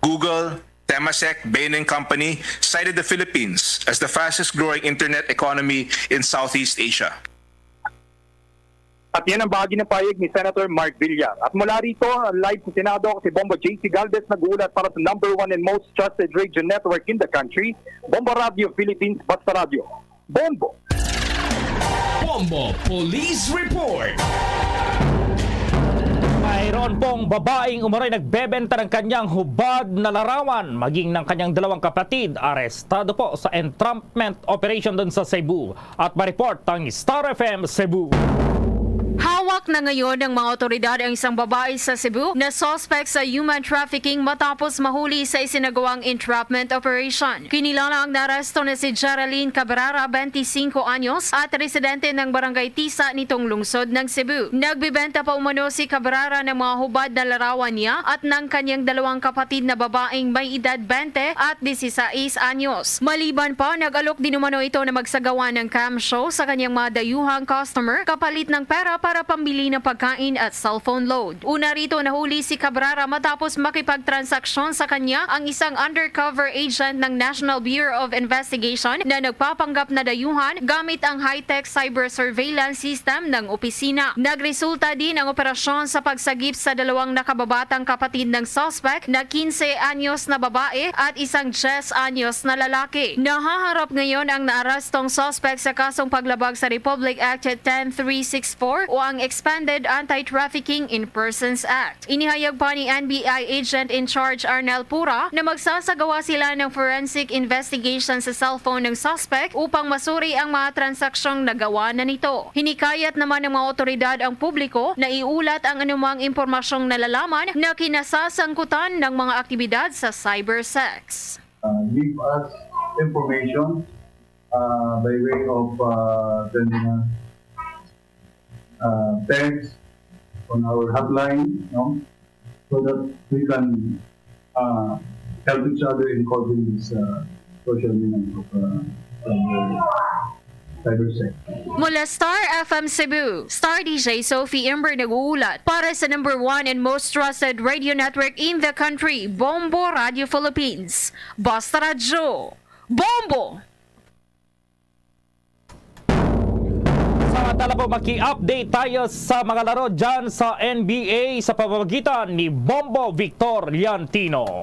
Google, Temasek, Bain and Company cited the Philippines as the fastest growing internet economy in Southeast Asia. At yan ang bahagi ng pahayag ni Senator Mark Villar. At mula rito, live sa Senado, si Bombo J C Galvez nag-uulat para sa number one and most trusted radio network in the country, Bombo Radio Philippines, Basta Radio. Bombo! Bombo Police Report. Mayroon pong babaeng umano'y nagbebenta ng kanyang hubad na larawan, maging ng kanyang dalawang kapatid, arestado po sa entrapment operation doon sa Cebu. At ma-report ang Star F M Cebu. Hawak na ngayon ng mga otoridad ang isang babae sa Cebu na suspect sa human trafficking matapos mahuli sa isinagawang entrapment operation. Kinilala ang naaresto na si Geraldine Cabrera, twenty-five anyos, at residente ng Barangay Tisa nitong lungsod ng Cebu. Nagbibenta pa umano si Cabrera ng mga hubad na larawan niya at ng kanyang dalawang kapatid na babaeng may edad twenty at dieciséis anyos. Maliban pa, nag-alok din umano ito na magsagawa ng cam show sa kanyang mga dayuhang customer kapalit ng pera para pambili ng pagkain at cellphone load. Una rito, nahuli si Cabrera matapos makipagtransaksyon sa kanya ang isang undercover agent ng National Bureau of Investigation na nagpapanggap na dayuhan gamit ang high-tech cyber surveillance system ng opisina. Nagresulta din ang operasyon sa pagsagip sa dalawang nakababatang kapatid ng suspect na quince anyos na babae at isang diyes anyos na lalaki. Nahaharap ngayon ang naarestong suspect sa kasong paglabag sa Republic Act ten three six four o ang Expanded Anti-Trafficking in Persons Act. Inihayag pa ni N B I Agent in Charge Arnel Pura na magsasagawa sila ng forensic investigation sa cellphone ng suspect upang masuri ang mga transaksyong nagawa na nito. Hinikayat naman ng mga otoridad ang publiko na iulat ang anumang impormasyong nalalaman na kinasasangkutan ng mga aktibidad sa cybersex. uh, give us information uh, by way of uh, sending us uh, text on our hotline, no? So that we can uh, help each other in causing this uh, social menace of uh, cyber, cyber sex. Mula Star F M Cebu, Star D J Sophie Ember nag-uulat para sa number one and most trusted radio network in the country, Bombo Radio Philippines. Basta Radyo, Bombo! Samantala po, maki-update tayo sa mga laro dyan sa N B A sa pamamagitan ni Bombo Victor Liantino.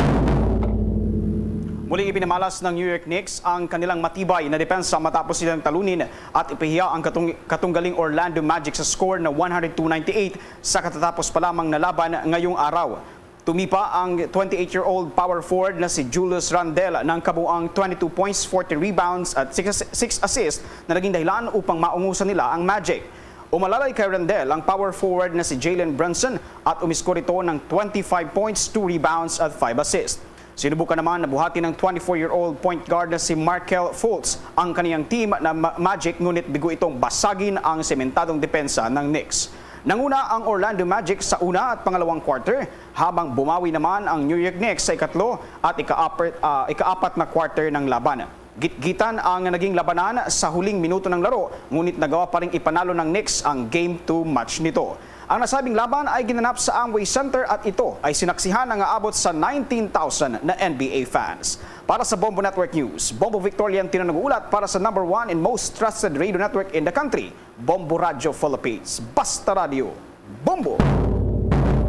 Muling ipinamalas ng New York Knicks ang kanilang matibay na depensa matapos silang talunin at ipahiya ang katung- katunggaling Orlando Magic sa score na one hundred two ninety-eight sa katatapos pa lamang na laban ngayong araw. Tumipa ang twenty-eight-year-old power forward na si Julius Randle ng kabuang twenty-two points, forty rebounds at six, six assists na naging dahilan upang maungusan nila ang Magic. Umalalay kay Randle ang power forward na si Jalen Brunson at umiskor ito ng twenty-five points, two rebounds at five assists. Sinubukan naman na buhati ng twenty-four-year-old point guard na si Markelle Fultz ang kaniyang team na ma- Magic, ngunit bigo itong basagin ang sementadong depensa ng Knicks. Nanguna ang Orlando Magic sa una at pangalawang quarter, habang bumawi naman ang New York Knicks sa ikatlo at ikaapat, ah, ikaapat na quarter ng laban. Gitgitan ang naging labanan sa huling minuto ng laro, ngunit nagawa pa ring ipanalo ng Knicks ang Game two match nito. Ang nasabing laban ay ginanap sa Amway Center at ito ay sinaksihan na nga abot sa nineteen thousand na N B A fans. Para sa Bombo Network News, Bombo Victor Liantino nag-uulat para sa number one and most trusted radio network in the country, Bombo Radyo Philippines. Basta Radyo, Bombo!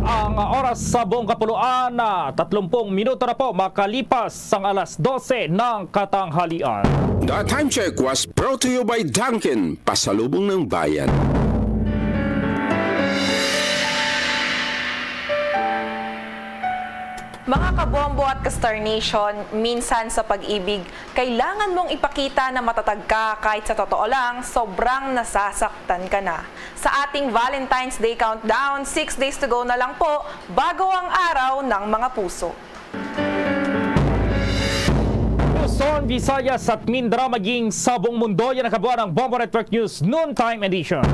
Ang oras sa buong kapuluan, ah, tatlumpung minuto na po makalipas ang alas dose ng katanghalian. The Time Check was brought to you by Dunkin, Pasalubong ng Bayan. Mga kabombo at ka-Star Nation, minsan sa pag-ibig, kailangan mong ipakita na matatag ka kahit sa totoo lang, sobrang nasasaktan ka na. Sa ating Valentine's Day countdown, six days to go na lang po bago ang araw ng mga puso. News Luzon, Visayas at Mindanao, maging sa buong mundo. Yan ang kabuuan ng Bombo Network News Noontime Edition.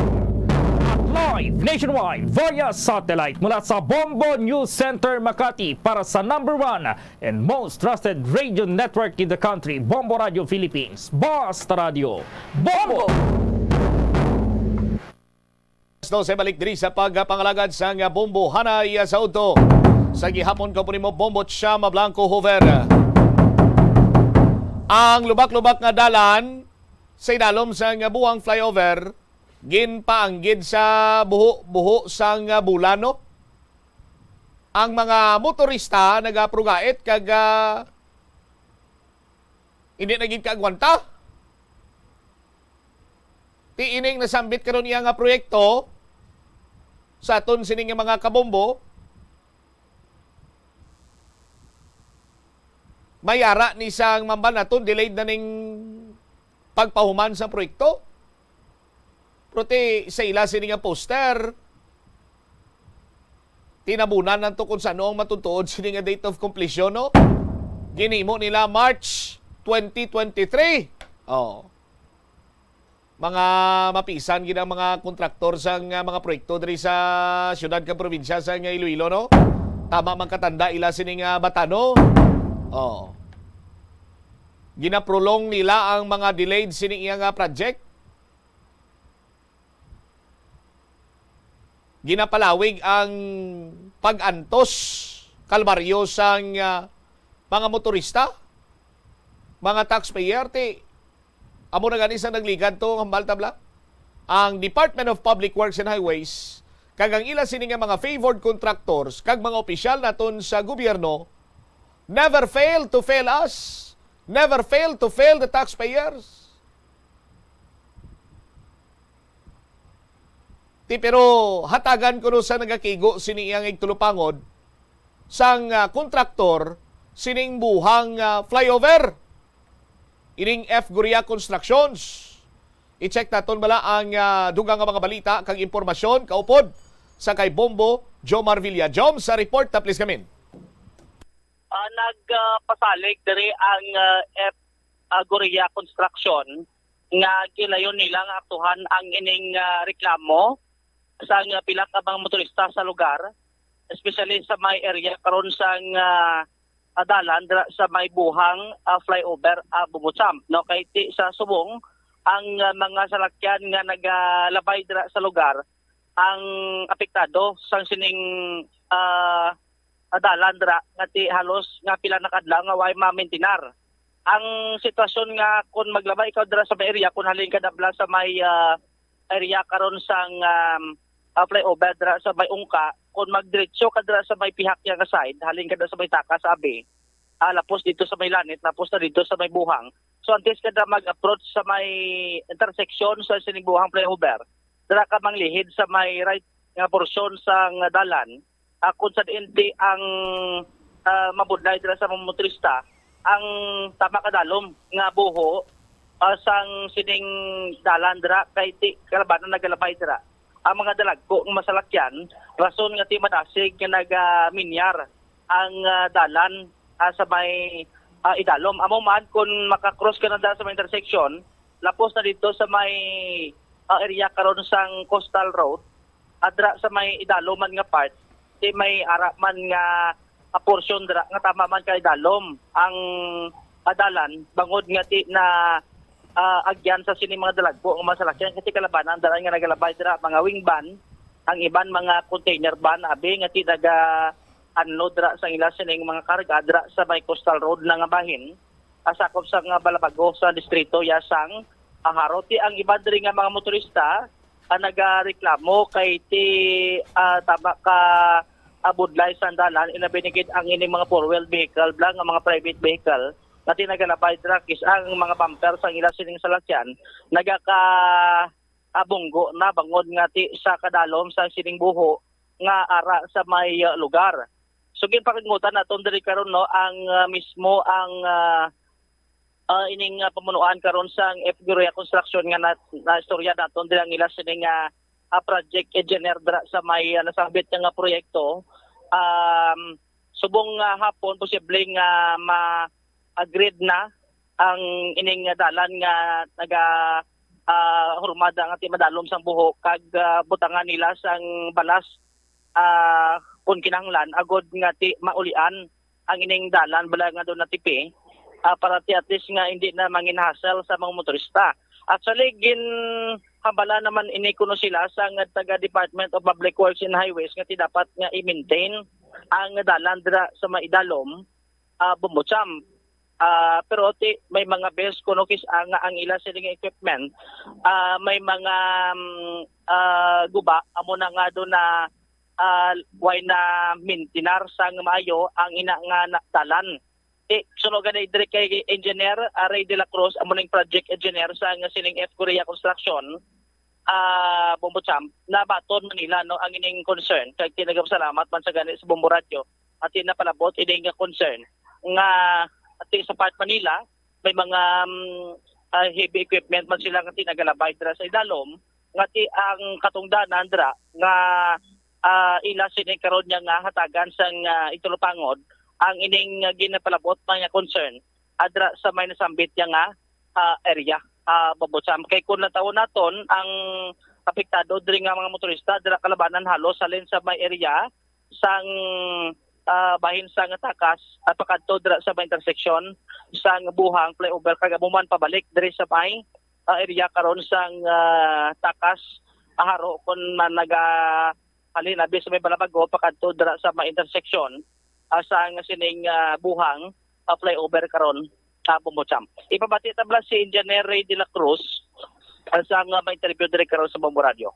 At live nationwide via satellite mula sa Bombo News Center Makati para sa number one and most trusted radio network in the country, Bombo Radio Philippines. Basta Radio, Bombo! Sa balik diri sa pagpangalagad sang Bombo Hanay sa udto sa gihapon, kaupod nimo Bombo Chama Blanco Hoover. Ang lubak-lubak nga dalan sa idalom sang Buhang Flyover ginpaanggid sa buho-buho sang bulan, no? Ang mga motorista nagaprugait kag, ah, hindi na gid kaagwanta. Ti ining nasambit karon iya nga proyekto sa aton sini nga mga kabombo, may ara ni sang mambal naton, delayed na ning pagpahuman sa proyekto. Pero ti sa ila sini nga poster, tinabunan na to kung sano ang matutuod sini nga date of completion, no? Ginhimo nila March twenty twenty-three. Oh. Mga mapisan gid ang mga kontraktor sa nga mga proyekto diri sa siyudad kag probinsya sa nga Iloilo, no? Tama man katanda ila sini nga batan, no? Oh. Ginaprolong nila ang mga delayed sini iya nga project. Ginapalawig ang pag-antos, kalbaryo sang, ah, mga motorista, mga taxpayer, ti amo na gani sa nagligad to, hambal tabla. Ang Department of Public Works and Highways kag ang ila sini nga mga favored contractors kag mga opisyal naton sa gobyerno never fail to fail us, never fail to fail the taxpayers. Ti, pero hatagan kuno sa nagakigo sini iyang igtulupangod sang, ah, kontraktor sining buhang, ah, flyover, ining F Goria Constructions. I-check naton bala ang, ah, dugang nga mga balita kag impormasyon kaupod sa kay Bombo Jomar Villa. Jom, sa report na, please, kamin. Ah, nagpasalig diri ang, ah, F, ah, Goria Construction nga gilayon nila nga aktuhan ang ining, ah, reklamo sang pila ka mga motorista sa lugar, especially sa may area karon sang, ah, ah, dalan dira sa may buhang, ah, flyover, ah, Bumutsamp, no? Kay ti sa subong ang, ah, mga salakyan nga nagalabay dira sa lugar ang apektado sang sining, ah, ah, dalan dira nga ti halos nga pila na ka adlaw nga way mamaintinar. Ang sitwasyon nga kung maglabay ikaw dira sa may area, kung halin ka dabla sa may, ah, area karon sang, um, ah, flyover dira sa may Ungka, kung magdiretso ka dira sa may pihak niya nga side, halin ka dira sa may Takas, abi, ah, lapos dito sa may Lanit, lapos na dito sa may Buhang. So, antes ka na mag-approach sa may intersection sa sining Buhang flyover, dira ka manglihid sa may right nga porsyon sang dalan, ah, kung sa diin ti ang, ah, mabudlay dira sa mga motorista, ang tama kadalom nga buho, ah, sang sining dalan dira kay ti kalabanan nagalabay dira ang mga dalagko nga masalakyan, rason nga ti madasig nga nagaminyar ang, ah, dalan, ah, sa may, ah, idalom. Amo man, kung makakross ka na dira sa may intersection, lapos na dito sa may, ah, area karon sang Coastal Road, adra sa may idalom man nga part, ti may ara man nga, ah, portion dira nga tama man kay dalom ang, ah, dalan, bangod nga ti na, ah, agyan sa sini mga dalagko nga mga salakyan, kasi kalabanan dira nga nagalabay dira mga wing van, ang iban mga container van, abi, nga ti naga-unload dira sa ila sining mga karga dira sa may Coastal Road na nga bahin, ah, sakop sa nga Balabago sa distrito ya sang, ah, Jaro. Ti ang iban diri nga mga motorista, ah, nagareklamo kay ti, ah, tama ka, ah, budlay sang dalan, ilabi na gid ang ining mga four-wheel vehicle, bala nga mga private vehicle, nga ti nagalabay dira kis ang mga bumper sang ila sining salakyan nagaka, ah, bunggo na bangod nga ti sa kadalom sa sining buho nga ara sa may, ah, lugar. So, ginpakigmutan naton diri karon, no, ang, ah, mismo ang, ah, ah, ining, ah, pamunuan karon sang F Goria Construction nga na, naistorya naton diri ang ila sini nga, ah, project engineer dira sa may, ah, nasambit nga proyekto. Um, subong nga hapon, posible nga ma-agreed na ang ining dalan nga naga, ah, hurmada nga ti madalom sang buho kag, ah, butangan nila sang balas, ah, kung kinahanglan, agod nga ti maulian ang ining dalan bala nga doon natipi, ah, para ti at least nga hindi na mangin hassle sa mga motorista. Actually, ginhambala naman ini kuno sila sa nga taga Department of Public Works and Highways nga ti dapat nga i-maintain ang dalan dira sa maidalom, ah, Bombo Champ. Ah, pero ti, may mga bes kuno kis-, ah, nga ang ila siling equipment, ah, may mga, mm, ah, guba, amo na nga do na, ah, way na mintinar sang maayo ang ina nga na-, dalan. Ti, suno gani diri kay Engineer, ah, Ray de la Cruz, amo ning project engineer sa nga siling F Korea Construction, ah, Bombo Champ, nabaton man nila, no, ang ining concern. Kag ti nagapasalamat man sa gani sa Bombo Radio at ti napalabot ini nga concern nga ti sa part Manila may mga, mm, ah, heavy equipment man sila nga ti nagalabay dira sa idalom nga ti ang katungdanan dira nga, ah, ila sini karon niya nga hatagan sang, ah, itulopangod ang ining, ah, ginapalabot man nga concern adra sa may nasambit niya nga, ah, area, ah, Bombo Champ. Kay kung natawon naton, ang apektado diri nga mga motorista dira kalabanan halos halin sa may area sang, ah, bahin sang Takas, ah, pakadto dira sa may intersection sang Buhang flyover kag amo man pabalik diri sa may, ah, area karon sang, ah, Takas, ah, Jaro kon man naga halin abi sa may Balabago pakadto dira sa may intersection, ah, sang sining, ah, Buhang, ah, flyover karon, ah, Bombo Champ. Ipabati ta bala si Engineer Ray de la Cruz, ah, sa nga may interview diri karon sa Bombo Radio.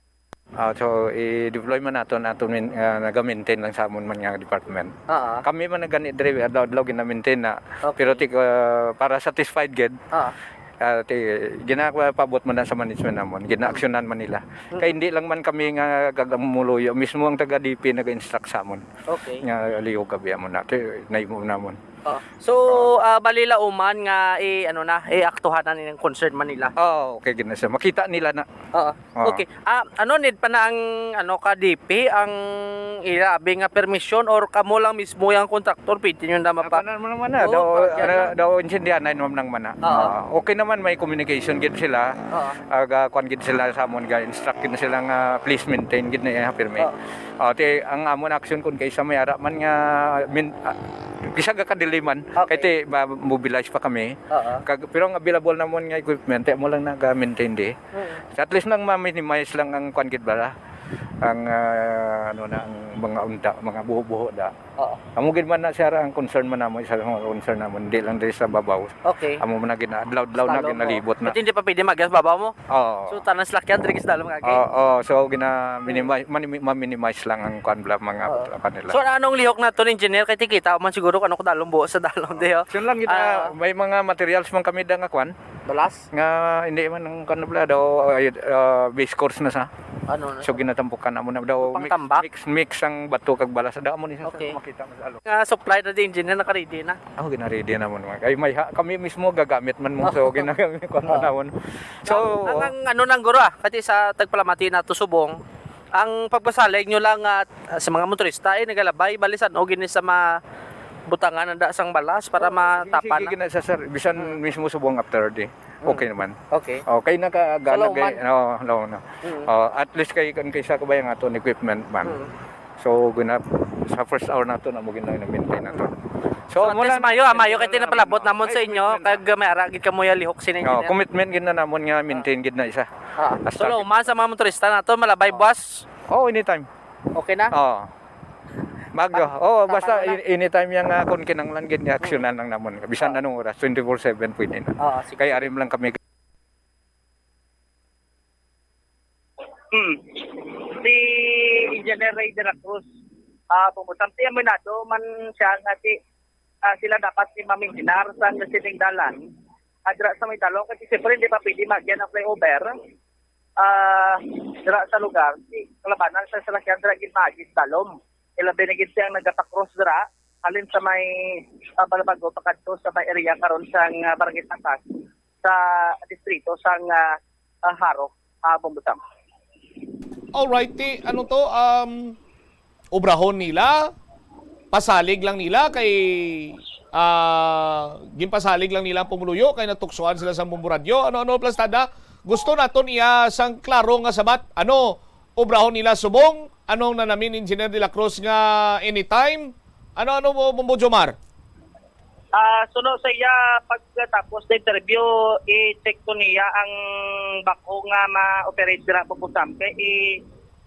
Ah, so, i-deploy man naton, aton min-, ah, naga-maintain lang sa amon man nga department. Ah, ah. Kami man nagani diri, adlaw-adlaw gina-maintain na. Okay. Pero ti-, ah, para satisfied gid, Ah. ah, ti-, ginapaabot man na sa management namon, ginaaksyonan man nila. Hmm. Kay hindi lang man kami nga gagamuluyo, mismo ang taga D P naga-instruct sa amon Okay. nga lihog abi amon na, ti-, nahimo namon. Ah. So, ah, bali lauman nga i-, ano na, i-aktuhan na nilang concern man nila. Oo, okay gid na siya. Makita nila na. Oo. Oo. Okay. Ah, ano, need pa na ang, ano, ka D P, ang ila abi nga permisyon, or kamo lang mismo yung contractor, pwede nyo na mapa- Ano naman na, Oo, daw, pa-, yan ano, lang. daw intindihan na naman ng mana. Oo. Ah, okay naman, may communication gid sila. Oo. Aga, kwan gid sila sa amon, ga-instruct gid sila nga, please maintain gid na iya, pirmi. Oo. Ah, ti, ang amon action kun kaysa may ara man nga, min-, ah, bisag ka delay man, Okay. kay ti, ba, mobilize pa kami. Oo. Kag, pero ang available namon nga equipment, ti, mo lang naga-maintain di. Mm. So, at least lang ma-minimize lang ang kwan gid bala. Ang, ah, ano na, ang mga unta, mga buho-buho da. Oo. Amo gid man na, sir, ang concern man namo, isa sa mga concern namo, hindi lang diri sa babaw. Okay. Amo man na gina-, adlaw-adlaw na, Slalom mo. ginalibot na. At hindi pa pwede mag-, sa babaw mo? Oo. So, tanan salakyan, diri sa dalom nga, okay? Oo, oo. So, gina-, minimize, Mm. mani-, ma-minimize lang ang kwan bala, mga Oo. kanila. So, anong lihok naton, engineer? Kay tikita man siguro kung ano ko dalom buo sa dalom, di, oh. Yun lang, gina-, Ah. may mga materials man kami da nga kwan. Balas? Nga hindi man ang kanubla daw, ay, ah, base course na sa. Ano na So, siya? ginatampukan na mo na daw, Pang mix, tambak? mix, mix ang bato kag balas. Daw mo ni sa Okay. makita mo sa alo. Nga supply na di engineer, naka-ready na. Ako, gina-ready na mo naman. Kay may ha-, kami mismo gagamit man mo. So, Oh. ginagamit ko Oh. na mo. So, Ang, ang ano nang guro, ah, kasi sa tagpalamati na to subong, ang pagpasalig nyo lang at, ah, sa mga motorista, eh, nagalabay, bali, san-o gini sa mga butangan, anda sang balas para Oh, matapa sige, na. gina-, sa sir, bisan Mm. mismo subong after di. Mm. Okay naman. Okay. Okay, naka-, Sa gana, lawman. gay-, oo, law na. Mm. Oh, at least kay, kan kaysa ko ba yung aton equipment man. Mm. So, gina-, sa first hour na to, na mo gina-, na-maintain na to. So, So, at mo least lang, mayo, ah, mayo kay na lang, tinapalabot no? namon Ay, sa inyo, commitment na. kag may ara gid kamo ya lihok sa inyo, Oh, engineer. commitment gid na namon nga maintain gid na isa. Ah. Hasta So, lawman sa mga motorista nato, malabay Oh. buwas? Oh, anytime. Okay na? Oh. Mag-, Ta-, oh, basta tama na. in-, anytime yang, ah, kung kinanglan gid nga aksyonan lang namon. Bisan Ah. anong oras, twenty-four seven pwede na. Ah, sige, Kay sige. arim lang kami. Hmm. Si Engineer Ray de la Cruz, ah, pumusamti, aminado man siya nga si, ah, sila dapat ni mamintinar sa sining dalan. Adra sa may talong, kasi siyempre hindi pa pwede magyan ang flyover. Ah, dira sa lugar, si kalabanan sa salakyan dira gid maagi sa dalom. Ilabi na gid siyang nagapakross dira, halin sa may, ah, Balabago, pakadto sa may area karon sang, ah, Barangay Tapas, sa distrito sang, ah, ah, Jaro, ah, Bombo Champ. Alright, ti, ano to, um, obrahon nila, pasalig lang nila kay ah, ginpasalig lang nila ang pumuluyo kay natuksoan sila sa Bombo Radyo. Ano, ano, Plastada? Gusto naton iya sang klaro nga sabat. Ano, obrahon nila subong? Ano ang nanamin Engineer De La Cruz nga anytime? Ano, ano, Bombo Jomar? Ah, suno sa iya, pagkatapos sa interview, i-check ko niya ang backhoe nga ma-operate dira po, po, kay i-,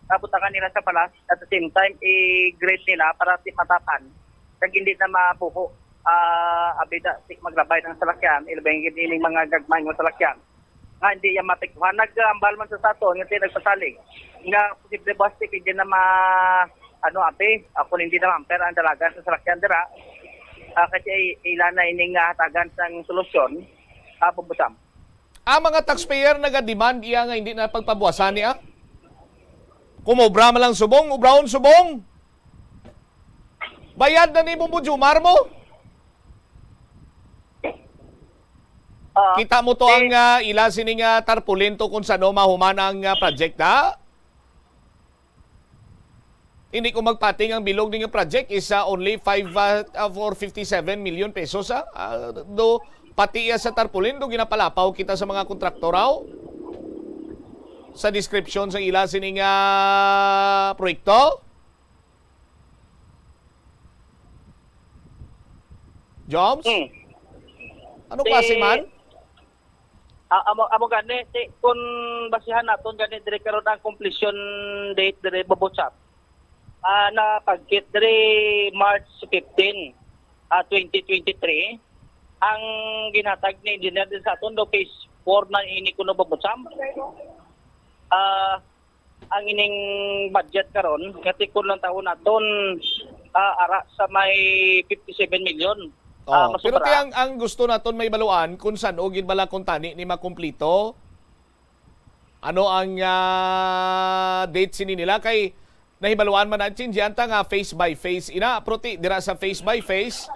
abutangan nila sa palas, at the same time, i-grade nila para di matapan. Kag hindi na mabuho. Ah, abi da, si maglabay ng salakyan, ilabay gid ining mga gagmay nga salakyan. Nga hindi yan mapikuhan. Nag-ambal man sa sato, nga sila nagpasalig. Nga posible ba, si, hindi na ma-, ano, abi, ako hindi na ma-, pero ang dalagan sa salakyan dira, ah, kasi ila na ining, ah, hatagan sang solusyon, ah, Bombo Sam. Ang mga taxpayer nagademand iya nga hindi na pagpabuwasan niya. Kumobra man lang subong, ubrahon subong. Bayad na ni Bombo Jomar mo. Ah, Kita mo to eh, ang, ah, ila sini nga tarpaulin to kung sano mahuman ang, ah, project, ha? Hindi ko magpating ang bilog ni nga project is, ah, only five, ah, ah, for fifty-seven million pesos, ha? Ah, do, pati iya sa tarpaulin, do ginapalapaw kita sa mga kontraktor, aw? Sa description sa ila sini nga proyekto? Joms? Hmm. Ano Si klase man? Ah, amo, amo gani, si, kung basihan naton gani diri karon ang completion date diri, Bombo Sam. Ah, napagkit diri March fifteen, ah, twenty twenty-three. Ang ginhatag ni Engineer din sa aton do phase four na ini kuno, Bombo Sam. Ah, ang ining budget karon, nga tikon lang taon naton, ah, ara sa may fifty-seven million. Ah, Oh, pero ti masobra. ang, ang gusto naton mahibaluan kung san-o gid bala kung tani ni makumplito. Ano ang, ah, date sini nila? Kay nahibaluan man natin, Gianta, nga phase by phase ina. Pero ti, dira sa phase by phase,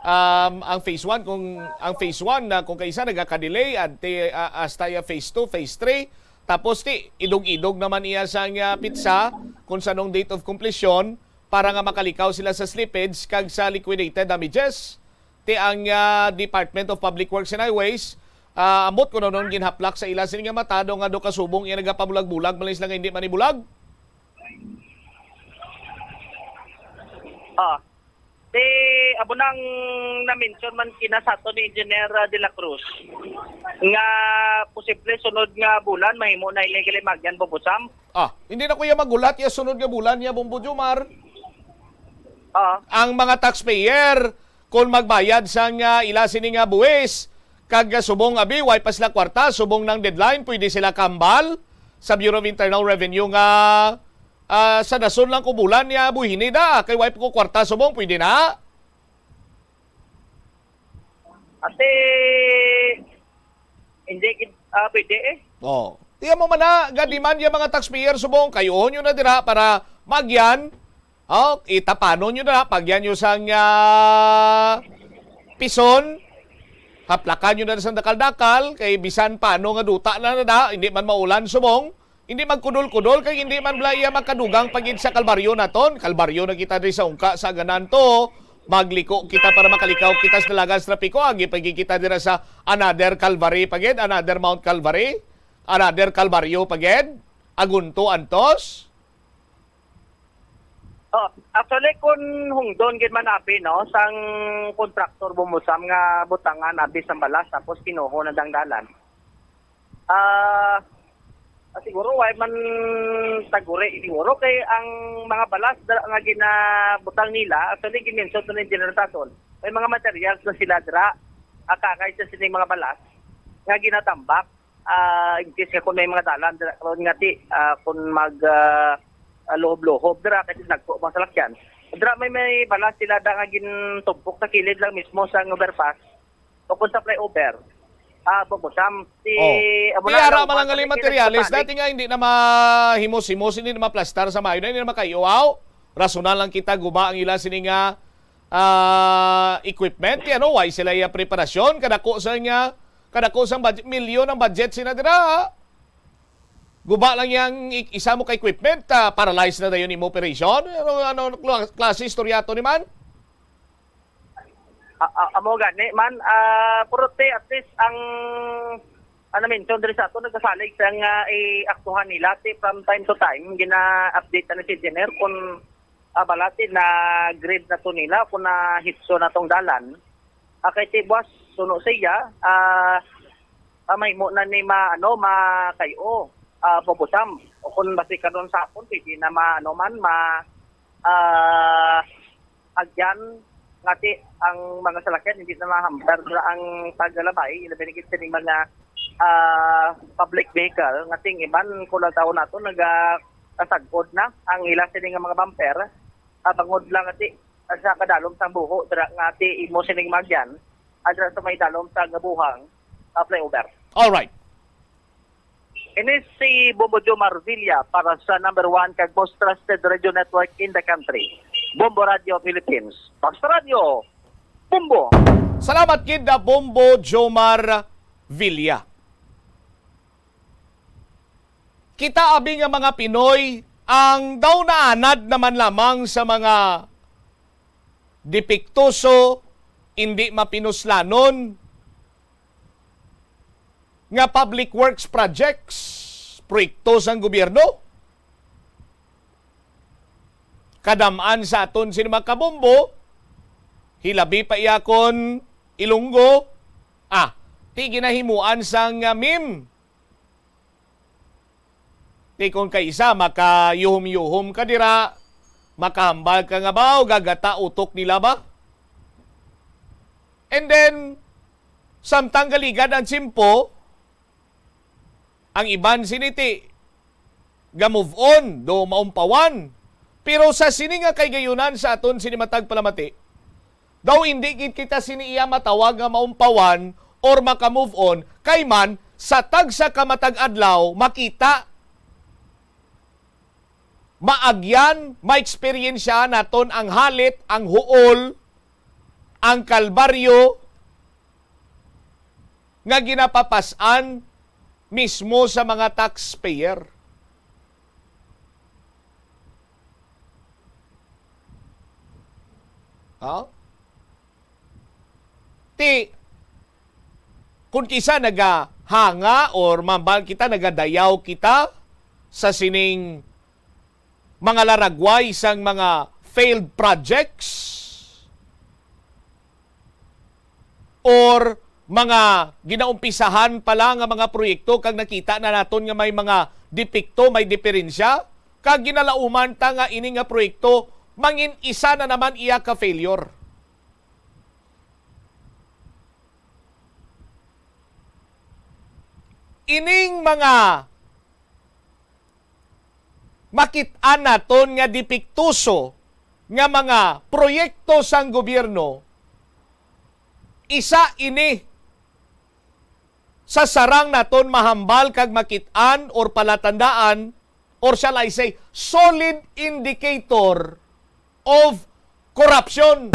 um, ang phase one, kung ang phase one na kung kaisa nagaka-delay, ante, ah, hasta ya phase two, phase three, tapos ti, idog-idog naman iya sang, ah, pitsa kung sanong date of completion para nga makalikaw sila sa slippage kag sa liquidated damages. Ti ang, ah, Department of Public Works and Highways, ah, ambot kuno nun ginhaplak sa ila sini nga mata, do nga do kasubong iya nagapabulag-bulag, malis lang nga hindi manibulag. Ah, di, amo nang na-mention man kina sa ato ni Engineer, ah, De La Cruz, nga posible sunod nga bulan mahimo na ini Kalimagyan, Bombo Sam. Ah, hindi na ko iya maghulat iya sunod nga bulan niya, Bombo Jomar. Ah. Ang mga taxpayer, kung magbayad sang, ah, ila sini nga buwis, kag, ah, subong abi, way pa sila kwarta, subong ng deadline, pwede sila kambal sa Bureau of Internal Revenue nga, ah, sa dason lang ko bulan niya buhini da, kay way pa ko kwarta, subong, pwede na. Ate, hindi gid, ah, pwede eh. Oh. Tiyan mo man na, ga-demand yung mga taxpayer subong, kayuhon nyo na dira para magyan. Oh, itapanon nyo na, pagyan nyo sang, ah, pison. Haplakan nyo na sang dakal-dakal, kay bisan paano nga duta na na, hindi man maulan subong. Hindi magkudol-kudol kay hindi man bala iya makadugang pa gid sa kalbaryo naton. Kalbaryo na kita diri sa ungka sa Aganan to. Magliko kita para makalikaw kita sa dalagan sa trapiko. Agi pa gid kita dira sa another Calvary pa gid, another Mount Calvary, another Kalbaryo pa gid. Agunto antos. Oh, actually, kung hungdon gid man abi, no, sang kontraktor, Bombo Sam, nga butangan abi sang balas tapos kinuho na dang dalan. Ah, siguro, way man taguri, siguro, kay ang mga balas dira nga ginabutang nila, actually, gimension to ni General Sason, may mga materials na sila dira, akakay sa sining mga balas, nga ginatambak, ah, in case nga kung may mga dalan dira, karon nga ti, ah, kung mag, ah, ah, luhob-luhob dira, kasi nagpo mga salakyan. Dira may, may balas sila da nga gintumpok sa kilid lang mismo sa overpass. O kung sa flyover, ah, Bombo Sam, si Oh. Amo Ti na, ara lang, man ang mga gali sa materials, kilid sa dati nga hindi na mahimos-himos, hindi na maplastar sa maayo, na hindi na makaiuhaw. Rasonan lang kita, guba ang ila sini nga, ah, equipment. Ti ano, way sila iya preparasyon, kadako sa nga, kadako sa budget, milyon ang budget sina dira. Guba lang yang i-, isa mo ka equipment, ah, paralyze na dayon imo operation. Ano, ano kla-, klase istorya to ni man? Ah, amo gani man, ah, pero ti, at least ang, ano, mention diri sa ato, nagasalig sa nga iaktuhan nila. Ti, from time to time, gina-update na ni si engineer kung, ah, balati na grade na to nila, kung na hitso na tong dalan. Ah, kay ti buwas, suno siya, ah, ah, mahimo na ni ma-, ano, makayo, ah, pabusam. O kung basi karon sa hapon, pwede na ma-, ano man, ma-, ah, agyan nga ti ang mga salakyan hindi na mahamper na ang paglalabay, ilabi na gid sining mga, ah, public vehicle nga ti ang iban, kung lang taon nato, naga-, kasag-od na ang ila sini nga mga bumper, ah, bangod lang nga ti sa kadalom sang buho dira nga ti imo sining magyan, ah, dira sa may dalom sa Gabuhang, ah, flyover. Alright. Ini si Bombo Jomar Villa para sa number one kag most trusted radio network in the country, Bombo Radio Philippines. Box Radio, Bombo! Salamat gid na Bombo Jomar Villa. Kita abi nga mga Pinoy ang daw naanad naman lamang sa mga depektoso, indi mapinuslanon, nga public works projects, proyekto sang gobyerno. Kadam-an sa aton sini mga kabombo, hilabi pa iya kon Ilonggo, ah, ti ginahimuan sang, ah, meme. Ti kon kay isa, makayuhom-yuhom ka dira, makahambal ka nga ba, o gagata utok nila ba? And then, samtang galigad ang tiyempo, ang iban sini ti ga-move on, do maumpawan. Pero sa sini nga kahigayonan sa aton sini matag palamati, daw indi gid kita sini iya matawag nga maumpawan or maka-move on, kay man sa tagsa ka matag adlaw makita, maagyan, maeksperiensya naton ang halit, ang huol, ang kalbaryo nga ginapapas-an mismo sa mga taxpayer. Ha? Ti, kung kisa nagahanga or mambal kita, nagadayaw kita sa sining mga laragway sang mga failed projects or mga ginaumpisahan pa lang nga mga proyekto kag nakita na naton nga may mga depekto, may diferensya, kag ginalauman ta nga ini nga proyekto mangin isa na naman iya ka failure. Ining mga makit-an naton nga depektoso nga mga proyekto sang gobyerno, isa ini sa sarang naton mahambal kag makit-an or palatandaan, or shall I say, solid indicator of corruption.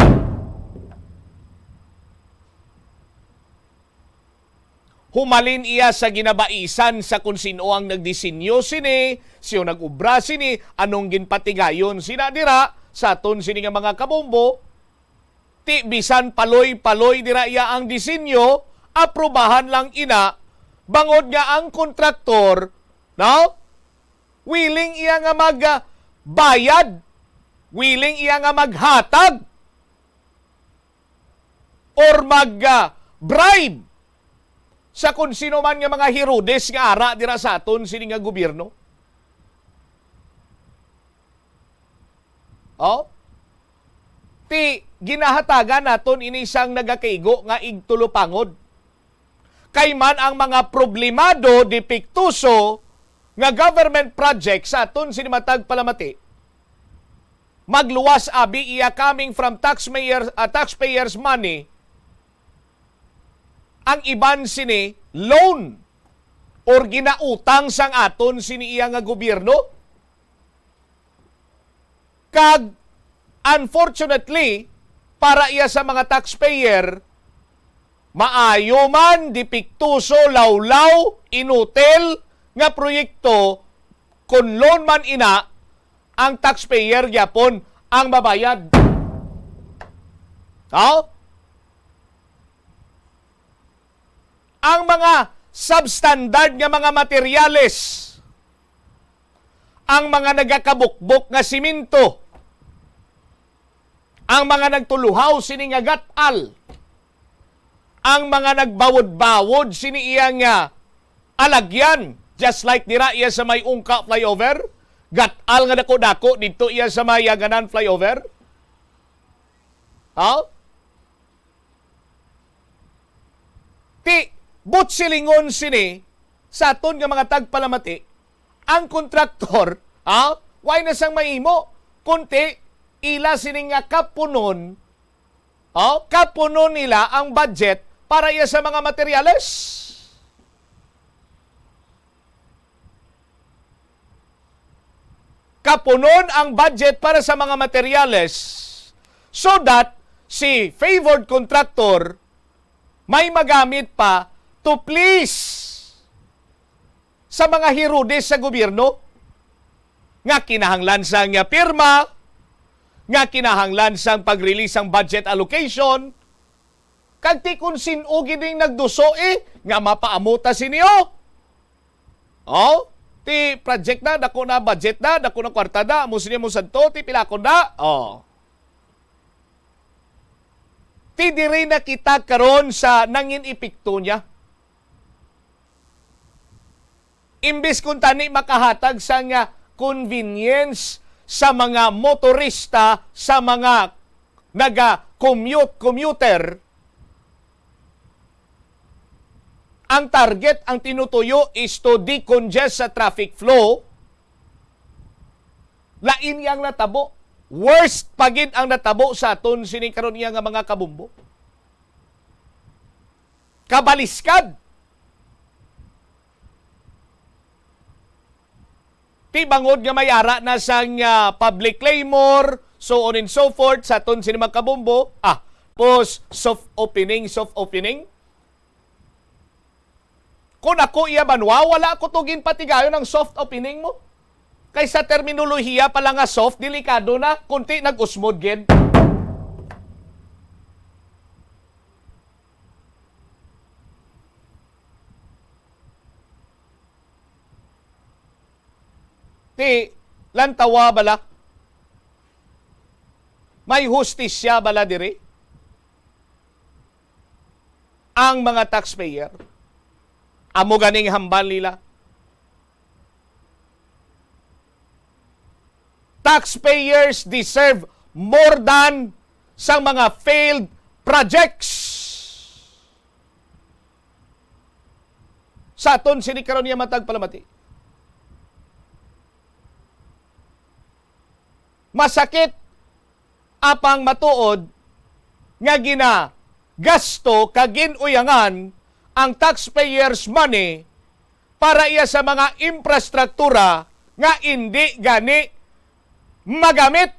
Humalin iya sa ginabaisan sa kon sin-o ang nagdisenyo sini, sin-o nag-obra sini, anong ginpatigayon sina dira sa aton sini nga mga kabombo. Ti bisan paloy-paloy dira iya ang disenyo, aprubahan lang ina, bangod nga ang kontraktor, no? Willing iya nga mag, ah, bayad, willing iya nga maghatag or mag, ah, bribe sa kon sino man nga mga Herodes nga ara dira sa aton sini nga gobyerno. Oh? Ti ginahatagan naton ini sang nagakaigo nga igtulupangod. Kay man ang mga problemado, depektoso nga government project sa aton sini matag palamati, magluwas abi iya coming from taxpayer, ah, taxpayers' money, ang iban sini loan or ginautang sang aton sini iya nga gobyerno. Kag, unfortunately, para iya sa mga taxpayer, maayo man, depektoso, lawlaw, inutil nga proyekto, kun loan man ina, ang taxpayer gyapon ang mabayad. Aw? Ang mga substandard nga mga materyales, ang mga nagakabukbok nga simento, ang mga nagtuluhaw sini nga gat-al, ang mga nagbawod-bawod sini iya nga alagyan, just like dira iya sa may Ungka flyover, gat-al nga dako-dako didto iya sa may Yaganan flyover. Ha? Ti, butsilingon sini sa aton nga mga tagpalamati, ang kontraktor, ha? Why na sang mahimo? Kunti, ila sini nga kapunon, ha? Kapunon nila ang budget para iya sa mga materyales. Kapunon ang budget para sa mga materyales so that si favored contractor may magamit pa to please sa mga hirudes sa gobyerno nga kinahanglan sang pirma, nga kinahanglan sang pag-release sang budget allocation, kag ti kon sin-o gid ning nagduso, eh, nga mapaamo ta sini, oh. Oh, ti project na, dako na budget na, dako na kwarta na, amo sini mo sadto, ti pilakon na. Oh. Ti diri na kita karon sa nangin epekto niya. Imbis kuntani makahatag sang, ah, convenience sa mga motorista, sa mga naga-commute, commuter, ang target, ang tinutuyo is to decongest sa traffic flow. Lain iya ang natabo. Worst pa gid ang natabo sa aton sini karon iya nga mga kabombo. Kabaliskad. Ti bangod nga may ara na sang, ah, public clamor, so on and so forth, sa aton sini mga kabombo, ah, pos soft opening, soft opening. Kung ako iya banwa, wala ko to ginpatigayon ang soft opening mo. Kay sa terminolohiya pala nga soft, delikado na, kunti nag-usmod gid. Ti, lantawa bala? May hustisya bala diri? Ang mga taxpayer, amo ganing hambal nila. Taxpayers deserve more than sa mga failed projects sa aton sini karon nga matag palamati. Masakit apang matuod nga ginagasto kag gin-uyangan ang taxpayers' money para iya sa mga infrastruktura nga indi gani magamit.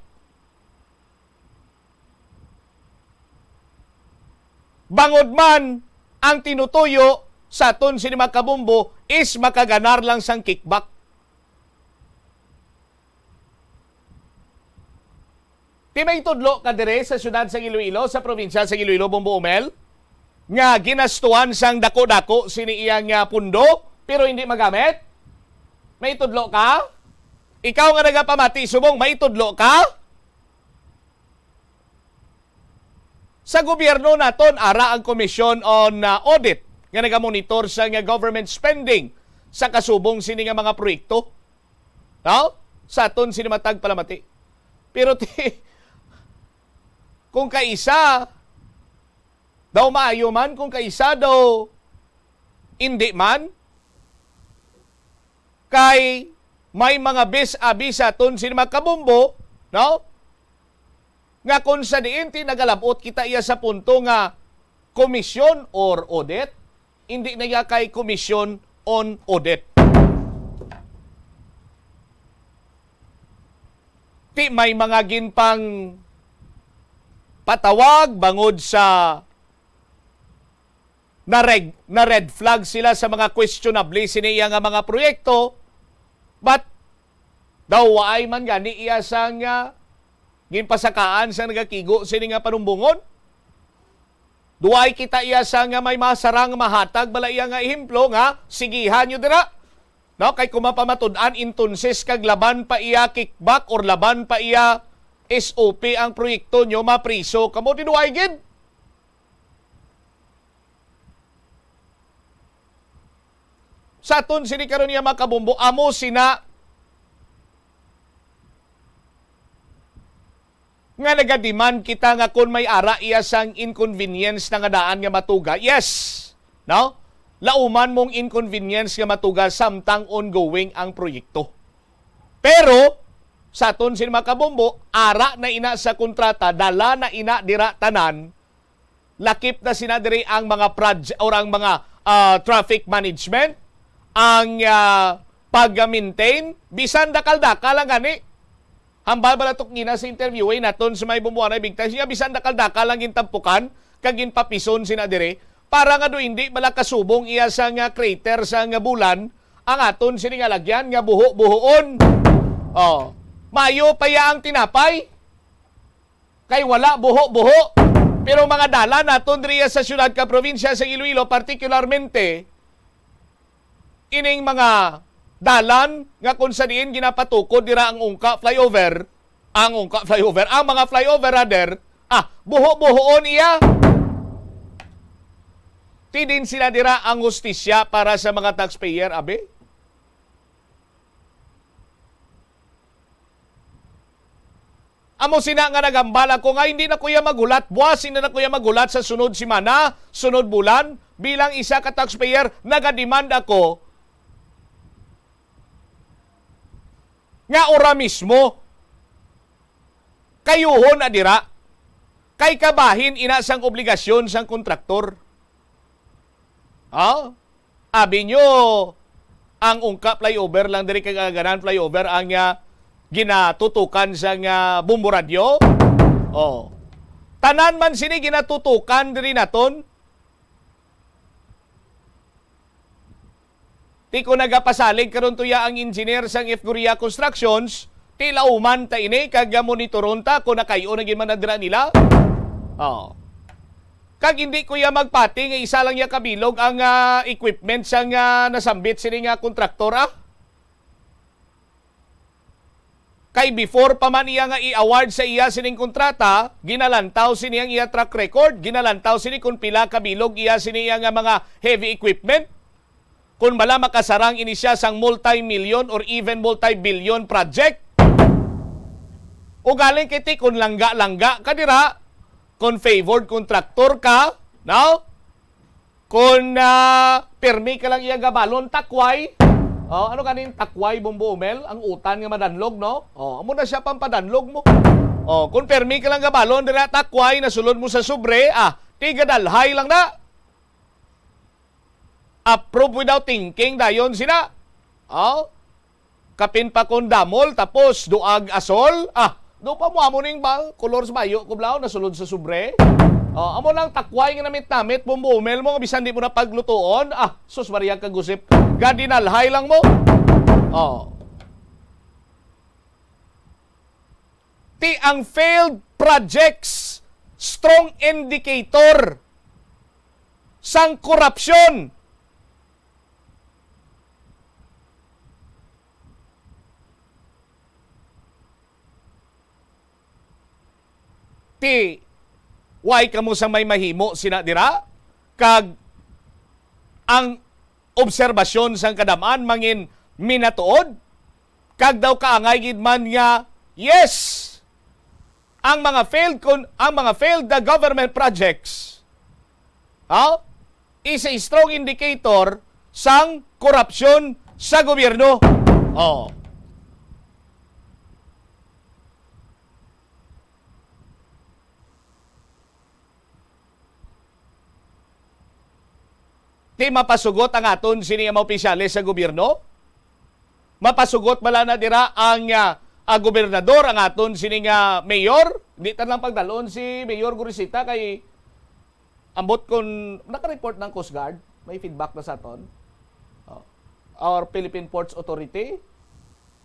Bangod man ang tinutuyo sa aton sini mga kabombo is makaganar lang sang kickback. Ti may tudlo ka dire sa siyudad sa Iloilo, sa probinsya sa Iloilo, Bombo Umel, nga ginastuhan sang dako-dako sini iya nga pundo, pero hindi magamit? May tudlo ka? Ikaw nga nagapamati subong, may tudlo ka? Sa gobyerno naton, ara ang Commission on, ah, Audit nga nagamonitor sa nga government spending sa kasubong sini nga mga proyekto. No? Sa aton sini matag palamati. Pero ti, kung kaisa daw maayo man, kung kaisa daw hindi man, kay may mga bis-a-bis sa aton sini mga kabombo, no? Nga kung sa diin ti nagalabot kita iya sa punto nga commission or audit, hindi na iya kay commission on audit. Ti may mga ginpang patawag bangod sa na red, na red flag sila sa mga questionable sini iya nga mga proyekto, but daw waay man gani iya sang, ah, ginpasakaan sang nagakigo sini nga panumbongon. Duway kita iya sa nga may masarang mahatag bala iya nga ehemplo nga sigihan nyo dira. No, kay kung mapamatud-an, entonces, kag laban pa iya kickback or laban pa iya S O P ang proyekto nyo, mapriso kamo. Tinuay gid. Sa aton sini karon niya, mga kabombo, amo sina nga nagademand kita nga kon may ara iya sang inconvenience na nga daan nga matuga, yes, no? Lauman mong inconvenience nga matuga samtang ongoing ang proyekto. Pero sa aton sini, mga kabombo, ara na ina sa kontrata, dala na ina dira tanan, lakip na sina diri ang mga proj-, or ang mga, ah, traffic management, ang, ah, pag-maintain, bisan dakal-dakal lang gani. Hambal bala tuknina sa interview, eh, naton sa may bumbuanay big time, siya bisan dakal-dakal lang gintampukan, kag ginpapison sina diri, para nga do hindi bala kasubong iya sa nga crater sa nga bulan, ang aton sini nga lagyan nga buho-buhoon. Oh, mayo pa ya ang tinapay. Kay wala buho-buho. Pero mga dalan naton diri sa siyudad ka probinsya sa Iloilo, particularmente ining mga dalan nga kung sa diin ginapatukod dira ang Ungka flyover, ang Ungka flyover, ang mga flyover rather, ah, buho-buhoon iya. Ti din sila dira ang hustisya para sa mga taxpayer, abi? Amo sina nga nagambal ako nga hindi na kuya maghulat, buwas hindi na kuya maghulat sa sunod semana, sunod bulan. Bilang isa ka taxpayer, nagademand ako nga ora mismo kayuhon na dira, kay kabahin ina sang obligasyon sang kontraktor. Ha? Abi nyo, ang Ungka flyover lang diri kag Aganan flyover ang, ah, ginatutukan sang, ah, bombo radyo? Oh. Tanan man sini ginatutukan diri naton. Ti ko nagapasalig karon tuya ang engineer sang F Guria Constructions, ti lauman ta ini kag monitoron ta kung nakay-o na gid man na dira nila. Oh. Kag hindi ko ya magpati nga isa lang ya kabilog ang, ah, equipment sang, ah, nasambit sini nga kontraktor, ah. Kay before pa man iya nga i-award sa iya sining kontrata, ginalantaw sini ang iya track record, ginalantaw sini kung pila kabilog iya sini iya nga mga heavy equipment. Kung bala makasarang ini siya sang multi-million or even multi-billion project. Ugaling kay ti, kung langga-langga ka dira, kung favored contractor ka, no? Kung, ah, pirmi ka lang iya gabalon, takway. Oh, ano kaning takway, Bombo Umel? Ang utan nga madanlog, no? Oh, amo na siya pampadanlog mo. Oh, kung pirmi ka lang gabalon dira, takway, nasulod mo sa sobre, ah, tigadalhay lang na. Approve without thinking dayon sina. Oh? Kapin pa kon damol, tapos duag asol. Ah, do pa mo amo ning ba, kolor sa bayo ko blaw, nasulod sa sobre. Oh, amo nang takway nga namit-namit, Bombo Umel mo, nga bisan di mo na paglutuon. Ah, sus, Maria kagusip. Gadinalhay lang mo. Oh. Ti ang failed projects, strong indicator sang korupsyon. Ti, why kamo sa may mahimo sina dira? Kag ang obserbasyon sang kadam-an mangin minatuod? Kag daw kaangay gid man nga, yes, ang mga failed kon-, ang mga failed na government projects, ha, is a strong indicator sang korupsyon sa gobyerno. Oh. Ti mapasugot ang aton sini nga mga opisyales sa gobyerno? Mapasugot bala na dira ang, ah, ah, gobernador, ang aton sini nga mayor? Di ta lang pagdalon si Mayor Gorisita kay ambot kun naka-report ng Coast Guard, may feedback na sa aton. Oh. Our Philippine Ports Authority,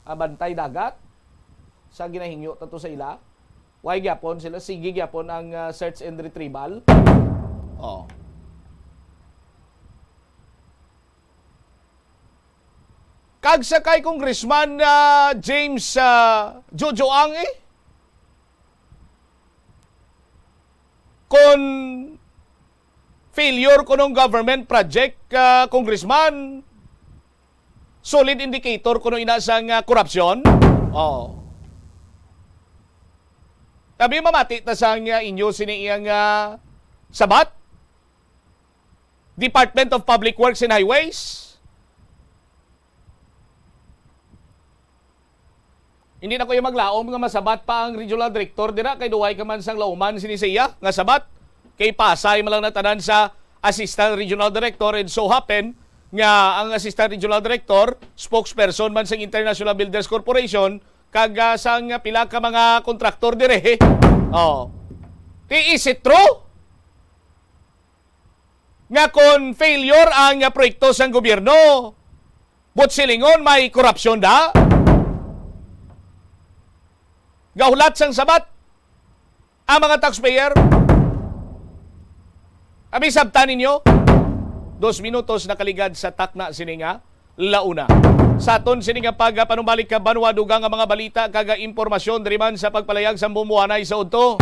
ah, Bantay Dagat, sa ginahingyo ta to sa ila. Why gyapon sila? Sige gyapon ang, ah, search and retrieval. Oh. Kag sa kay Congressman, ah, James, ah, Jojo Ang, eh, kon failure kunong government project, ah, Congressman, solid indicator kuno ina sang, ah, korupsyon? Oh. Abi mamati ta sang, ah, inyo sini iyang, ah, sabat? Department of Public Works and Highways? Hindi na ko yung maglaom nga masabat pa ang regional director dira, kay duway ka man sang lauman sini sa iya nga sabat. Kay pasay man lang natanan sa assistant regional director, and so happen nga ang assistant regional director spokesperson man sang International Builders Corporation kag, ah, sang pila ka mga kontraktor dire. Oh. Ti, is it true nga kon failure ang, ah, proyekto sang gobyerno, but silingon may korupsyon da? Gahulat sang sabat ang mga taxpayer. Abi, sabtan ninyo, dos minutos nakaligad sa takna sini nga launa. Sa aton sini nga pagpanumbalik ka banwa, dugang nga mga balita kag impormasyon diri man sa pagpalayag sa bumbuanay sa udto.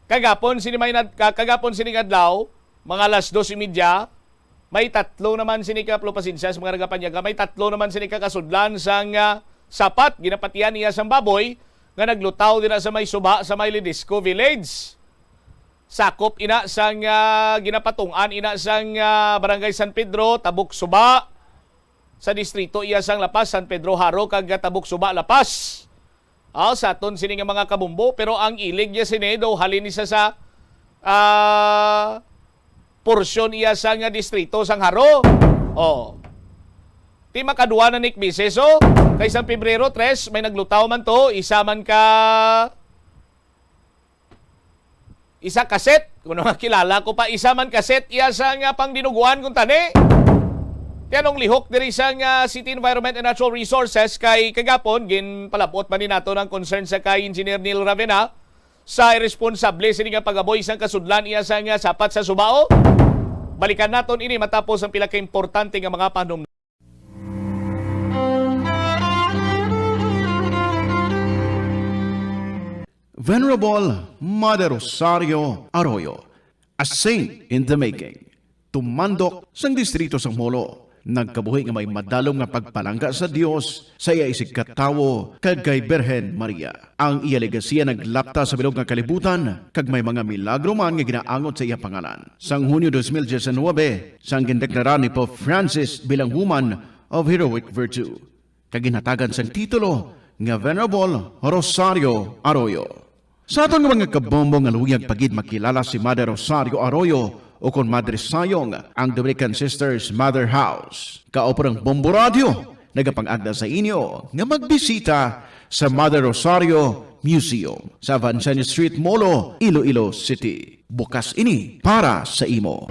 Kagapon sini may nad-, ka-, kagapon sini nga adlaw, mga alas dos y media, may tatlo naman sini ka, Plo, pasensya sa mga nagapanyaga, may tatlo naman sini ka kasudlan sang, ah, sapat ginapatian niya sang baboy nga naglutaw dira sa may suba sa may Ledesco Village. Sakop ina sang, ah, ginapatung-an ina sang, ah, Barangay San Pedro, Tabok Suba, sa distrito iya sang La Paz, San Pedro Jaro, kag Tabok Suba, La Paz. Ah, sa aton sini nga mga kabumbo, pero ang ilig niya sini daw halin ni sa, sa, ah, porsyon iya sa nga distrito sang Jaro. Oh. Ti makadua na ni Mises, oh. Kay sang Pebrero tres, may naglutaw man to, isa man ka, isa ka set. Kuno nga kilala ko pa, isa man ka set iya sa nga pangdinuguan kung tani. Ti anong lihok diri sa nga City Environment and Natural Resources, kay kagapon ginpalabot man ni nato ang concern sa kay Engineer Neil Ravena sa responsable sini nga pagaboy sang kasudlan iya sa nga sapat sa subao. Balikan naton ini matapos ang pila ka importante nga mga panum- Venerable Mother Rosario Arroyo, a saint in the making, tumandok sang distrito sang Molo, nagkabuhi nga may madalom nga pagpalangga sa Dios, sa iya isigkatawo, kag kay Birhen Maria. Ang iya legasiya naglapta sa bilog nga kalibutan, kag may mga milagro man nga ginaangot sa iya pangalan. Sang Hunyo dos mil diecinuebe, sang gindeklara ni Pope Francis bilang Woman of Heroic Virtue, kag ginhatagan sang titulo nga Venerable Rosario Arroyo. Sa aton nga mga kabombo nga luyag pa gid makilala si Mother Rosario Arroyo, o kon Madre Sayong, ang Dominican Sisters Mother House. Kaupo ang Bombo Radio nagapangagda sa inyo nga magbisita sa Mother Rosario Museum sa Avanzani Street, Molo, Iloilo City. Bukas ini para sa imo.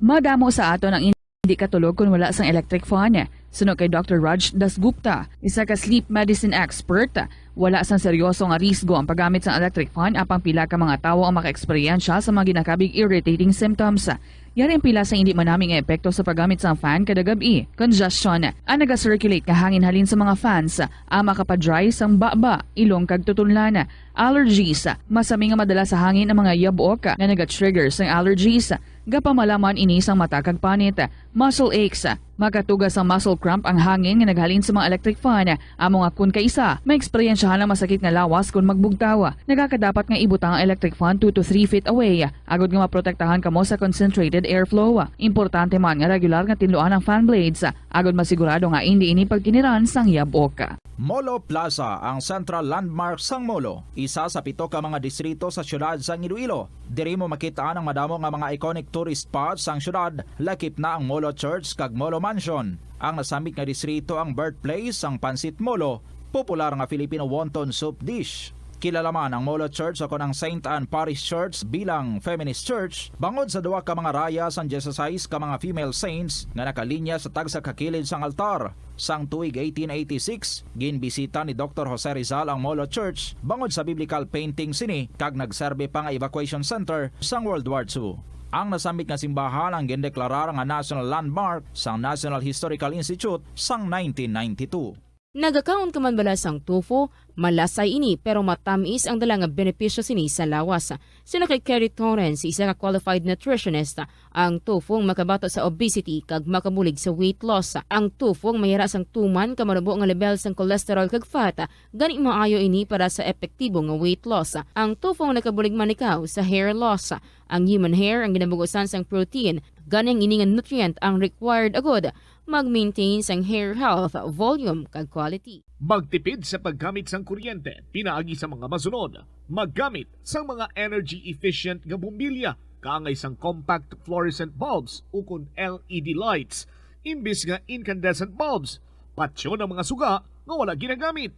Madamo sa aton ang hindi katulog kon wala sang electric fan. Suno kay Doctor Raj Dasgupta, isa ka sleep medicine expert, wala sang seryoso nga risgo ang paggamit sang electric fan, apang pila ka mga tawo ang makaeksperyensya sa mga ginakabig irritating symptoms. Yari ang pila sa hindi manami nga epekto sa paggamit sang fan kada gab-i. Congestion, ang naga-circulate nga hangin halin sa mga fans, ang makapadry sang baba, ilong kag tutunlan. Allergies, masami nga madala sa hangin ang mga yabok nga naga-trigger sang allergies. Gapamalaman ini sang mata kag panit. Muscle aches, makatuga sang muscle cramp ang hangin nga naghalin sa mga electric fan. Amo nga kun kaisa, maeksperiensyahan ang masakit nga lawas kun magbugtaw. Nagakadapat nga ibutang ang electric fan two to three feet away, agod nga maprotektahan kamo sa concentrated airflow. Importante man nga regular nga tinluan ang fan blades, agod masigurado nga indi ini pagtiniran sang yabok. Molo Plaza, ang central landmark sang Molo, isa sa pito ka mga distrito sa siyudad sang Iloilo. Diri mo makit-an ang madamo nga mga iconic tourist spots sang siyudad, lakip na ang Molo Church kag Molo Mansion. Ang nasambit nga distrito ang birthplace sang Pancit Molo, popular nga Filipino wonton soup dish. Kilala man ang Molo Church o kon ang Saint Anne Parish Church bilang feminist church bangod sa duha ka mga raya sang dieciséis ka mga female saints nga nakalinya sa tagsa ka kilid sang altar. Sang tuig eighteen eighty-six, ginbisita ni Doktor Jose Rizal ang Molo Church bangod sa biblical painting sini kag nagserbi pa nga evacuation center sang World War Two. Ang nasambit nga simbahan ang gindeklarar nga national landmark sang National Historical Institute sang nineteen ninety-two. Nagakaon ka man bala sang tofu? Malasay ini, pero matamis ang dala nga benepisyo sini sa lawas. Suno kay Kerry Torrens, isa ka qualified nutritionist, ang tofu ang makabato sa obesity kag makabulig sa weight loss. Ang tofu ang mayara sang tuman ka manubo nga level sang cholesterol kag fat, gani maayo ini para sa epektibo nga weight loss. Ang tofu ang nakabulig man ikaw sa hair loss. Ang human hair ang ginabugusan sang protein, gani ang ini nga nutrient ang required agud mag-maintain sang hair health, volume, kag quality. Magtipid sa paggamit sang kuryente pinaagi sa mga masunod: maggamit sang mga energy-efficient nga bombilya kaangay sang compact fluorescent bulbs ukon L E D lights imbis nga incandescent bulbs. Patyon ang mga suga nga wala ginagamit.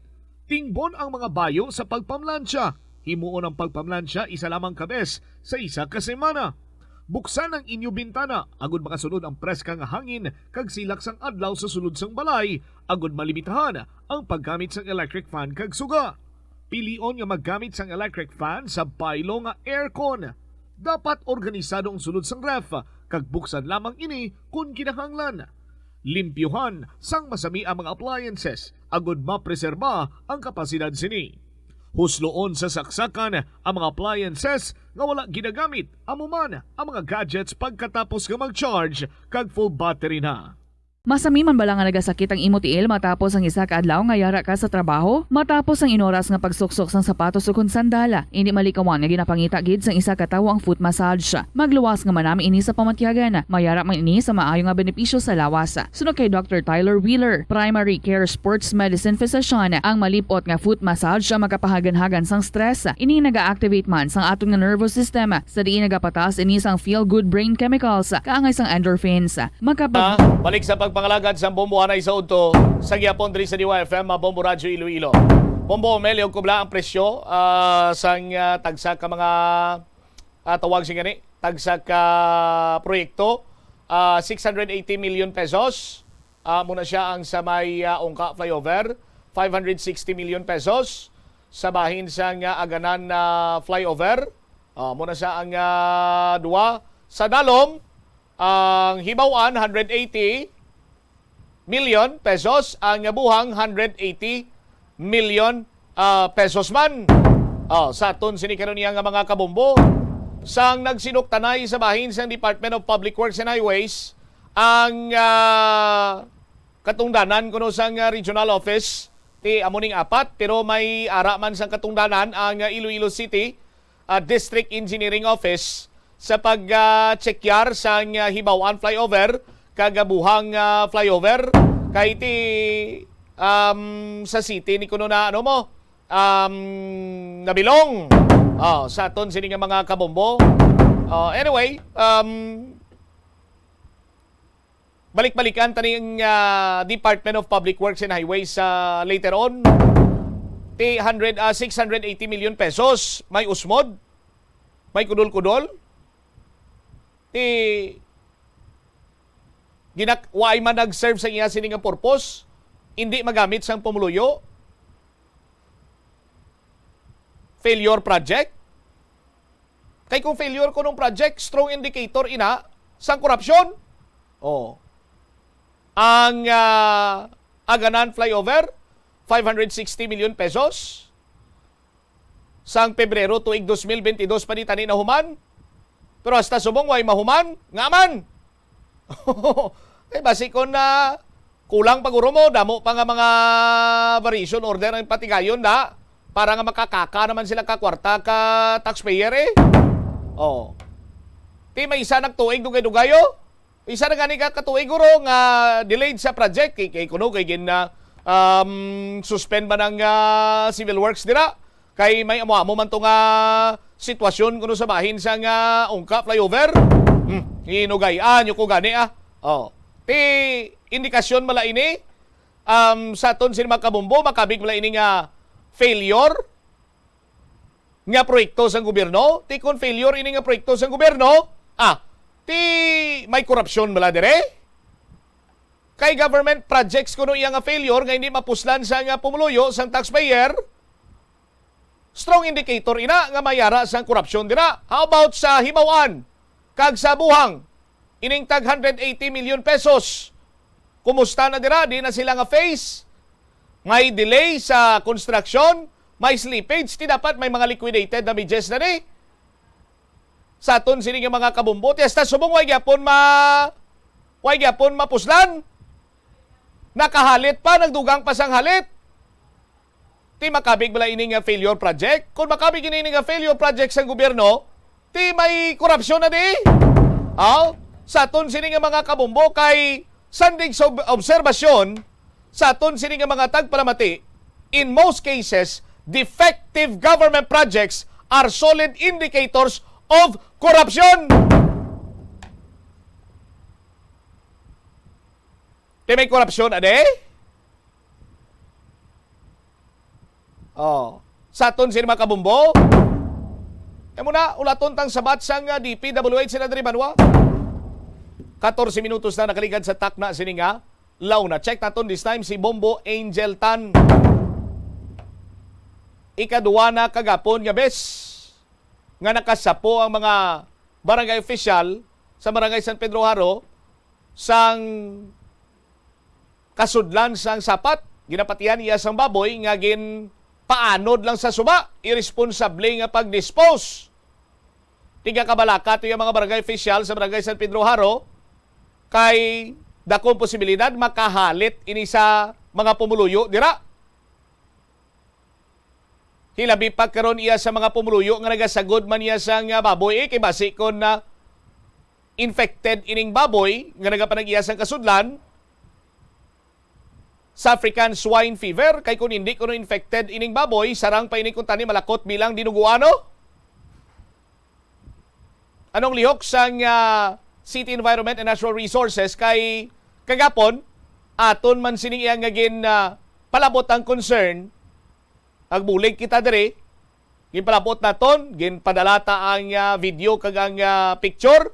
Tingbon ang mga bayo sa pagpamlansya. Himuon ang pagpamlansya isa lamang ka bes sa isa ka semana. Buksan ang inyo bintana agud makasulod ang preska nga hangin kag silak sang adlaw sa sulod sang balay, agud malimitahan ang paggamit sang electric fan kag suga. Pilion nga maggamit sang electric fan sa baylo nga aircon. Dapat organisado ang sulod sang ref kag buksan lamang ini kon kinahanglan. Limpyuhan sang masami ang mga appliances agud mapreserba ang kapasidad sini. Husloon sa saksakan ang mga appliances nga wala ginagamit, amo man ang mga gadgets pagkatapos nga mag-charge kag full battery na. Masami man bala nga nagasakit ang imo tiil matapos ang isa ka adlaw nga yara ka sa trabaho? Matapos ang inoras nga pagsuksok sang sapatos ukon sandal, indi malikawan nga ginapangita gid sang isa ka tawo ang foot massage. Magluwas nga manami ini sa pamatyagan. Mayara man ini sa maayo nga benepisyo sa lawas. Suno kay Doktor Tyler Wheeler, primary care sports medicine physician, ang malip-ot nga foot massage ang makapahaganhagan sang stress. Ini naga-activate man sang aton nga nervous system, sa diin nagapataas ini sang feel-good brain chemicals, kaangay sang endorphins. Makapag- Ah, balik sa pagpangalagad sang Bombo anay sa udto sa gihapon diri sa D Y F M, ah, Bombo Radyo Iloilo. Bombo, Mel, iyog ko bala ang presyo, ah, sang, ah, tagsa ka mga, ah, tawag sing gani, tagsa ka proyekto, ah, six hundred eighty million pesos. Ah, muna siya ang sa may, ah, Ungka flyover, five hundred sixty million pesos. Sa bahin sang, ah, Aganan na flyover, ah, muna siya ang, ah, duwa. Sa Dalom, ang Hibaw-an, hundred eighty million pesos. Ang Buhang, hundred eighty million, ah, pesos man. Oh, sa aton sini karon niya nga mga kabombo, sang nagsinuktanay sa bahin sang Department of Public Works and Highways ang, ah, katungdanan kuno sang, ah, regional office, ti amo ning apat, pero may ara man sang katungdanan ang, ah, Iloilo City, ah, District Engineering Office sa pag, ah, check-yar sang, ah, Hibaw-an flyover kag, ah, Buhang, ah, flyover, kay ti, um, sa city ni kuno na, ano mo, um, nabilong. Oh, sa aton sini nga mga kabombo. Oh, anyway, um, balik-balikan ta ning, ah, Department of Public Works and Highways, ah, later on. Ti hundred, ah, six hundred eighty million pesos, may usmod, may kudol-kudol. Ti ginak-, waay man nag-serve sa iya sini nga purpose, hindi magamit sang pumuluyo. Failure project. Kay kung failure kunong project, strong indicator ina sang korupsyon. Oh. Ang, ah, Aganan flyover, five hundred sixty million pesos. Sang Pebrero tuig dos mil bentidós pa ni tani nahuman. Pero hasta subong way mahuman, nga man. Eh, basi kon na kulang pa guro mo, damo pa nga mga variation order ang patigayon na para nga makakaka naman sila ka kwarta ka taxpayer eh. Oh. Ti may isa nagtuig dugay-dugayo. Isa na gani ka katuig guro nga delayed sa project kay, kay kuno kay gin, ah, um, suspend ba ng, ah, civil works dira? Kay may amo-amo man to nga sitwasyon kuno sa bahin sa nga Ungka flyover. Hmm, hinugay-an nyo ko gani, ah. Oh. Ti indikasyon mala ini, um, sa aton sin mga kabombo, makabig mala ini nga failure. nga proyekto sang gobyerno? Ti kon failure ini nga proyekto sang gobyerno, ah, ti may korupsyon bala dire? Kay government projects kuno iya nga failure nga hindi mapuslan sang pumuluyo sang taxpayer, strong indicator ina nga may ara sang korupsyon dira. How about sa Himaw-an kag sa Buhang? Ining tag hundred eighty million pesos. Kumusta na dira? Di na sila nga phase. May delay sa construction, may slippage, ti dapat may mga liquidated damages na ni. Sa aton sini nga mga kabombo, ti hasta subong way gyapon ma-, way gyapon mapuslan. Nakahalit pa, nagdugang pa sang halit. Ti makabig bala ini nga failure project? Kung makabig ini nga failure project sang gobyerno, ti may korupsyon na di? Aw, sa aton sini nga mga kabombo, kay sandig sa ob-, obserbasyon, sa aton sini nga mga tagpalamati, in most cases, defective government projects are solid indicators of corruption. Ti may korupsyon, ade? Oh, sa aton sini mga kabombo. Amo na, ulaton tang sabat sang, ah, D P W H sila diri banwa. Katorse minutos na nakaligad sa takna sini nga la una. Check naton this time si Bombo Angel Tan. Ikaduwa na kagapon nga bes nga nakasapo ang mga barangay official sa Barangay San Pedro Jaro sang kasudlan sang sapat, ginapatihan iya sang baboy nga ginpaanod lang sa suba, iresponsable nga pag-dispose. Tigakabalaka to yung mga barangay official sa Barangay San Pedro Jaro, kay dakong posibilidad makahalit ini sa mga pumuluyo dira. Hilabi pa karon iya sa mga pumuluyo nga nagasagod man iya sang, ah, baboy, eh, kay basi kon na infected ining baboy nga nagapanag-iya sang kasudlan sa African swine fever, kay kung hindi kuno infected ining baboy, sarang pa ini kung tani malakot bilang dinuguan, no? Anong lihok sang, ah, City Environment and Natural Resources kay kagapon, aton man sining iya nga gin, ah, palabot ang concern. Nagbulig kita diri. Ginpalabot naton, ginpadala ta ang, ah, video kag ang, ah, picture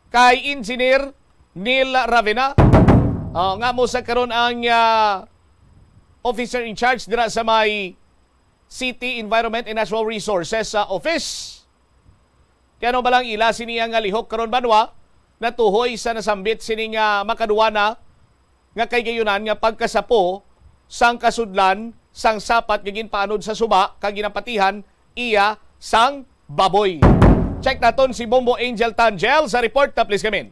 kay Engineer Neil Ravena. Ah, nga mo sa karon ang, ah, officer in charge dira sa may City Environment and Natural Resources sa office. Ti ano ba lang ila sini nga lihok karon banwa? Natuhoy sa nasambit sini nga makaduwa na nga kay gayunan nga pagkasapo sang kasudlan sang sapat nga ginpaanod sa suba kag ginapatihan iya sang baboy. Check naton si Bombo Angel Tangel sa report na, please, come in.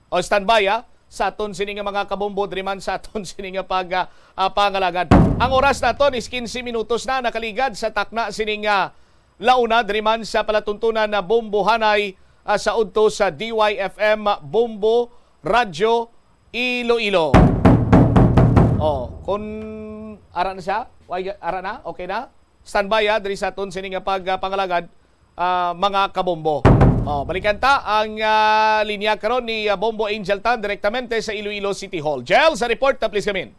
O, standby, ah, sa aton sini nga mga kabombo, diri man sa aton sini nga pag, ah, ah, pangalagad. Ang oras naton is quince minutos na nakaligad sa takna sini nga la una, diri man sa palatuntunan na Bombohanay, ah, sa udto sa D Y F M Bombo Radyo Iloilo. Oh, kun ara na siya? Way, ara na? Okay na? Standby, ah, diri sa aton sini nga pag, ah, pangalagad, ah, mga kabombo. Oh, balikan ta ang, ah, linya karon ni, ah, Bombo Angel Tan direktamente sa Iloilo City Hall. Jel, sa report na, please, come in.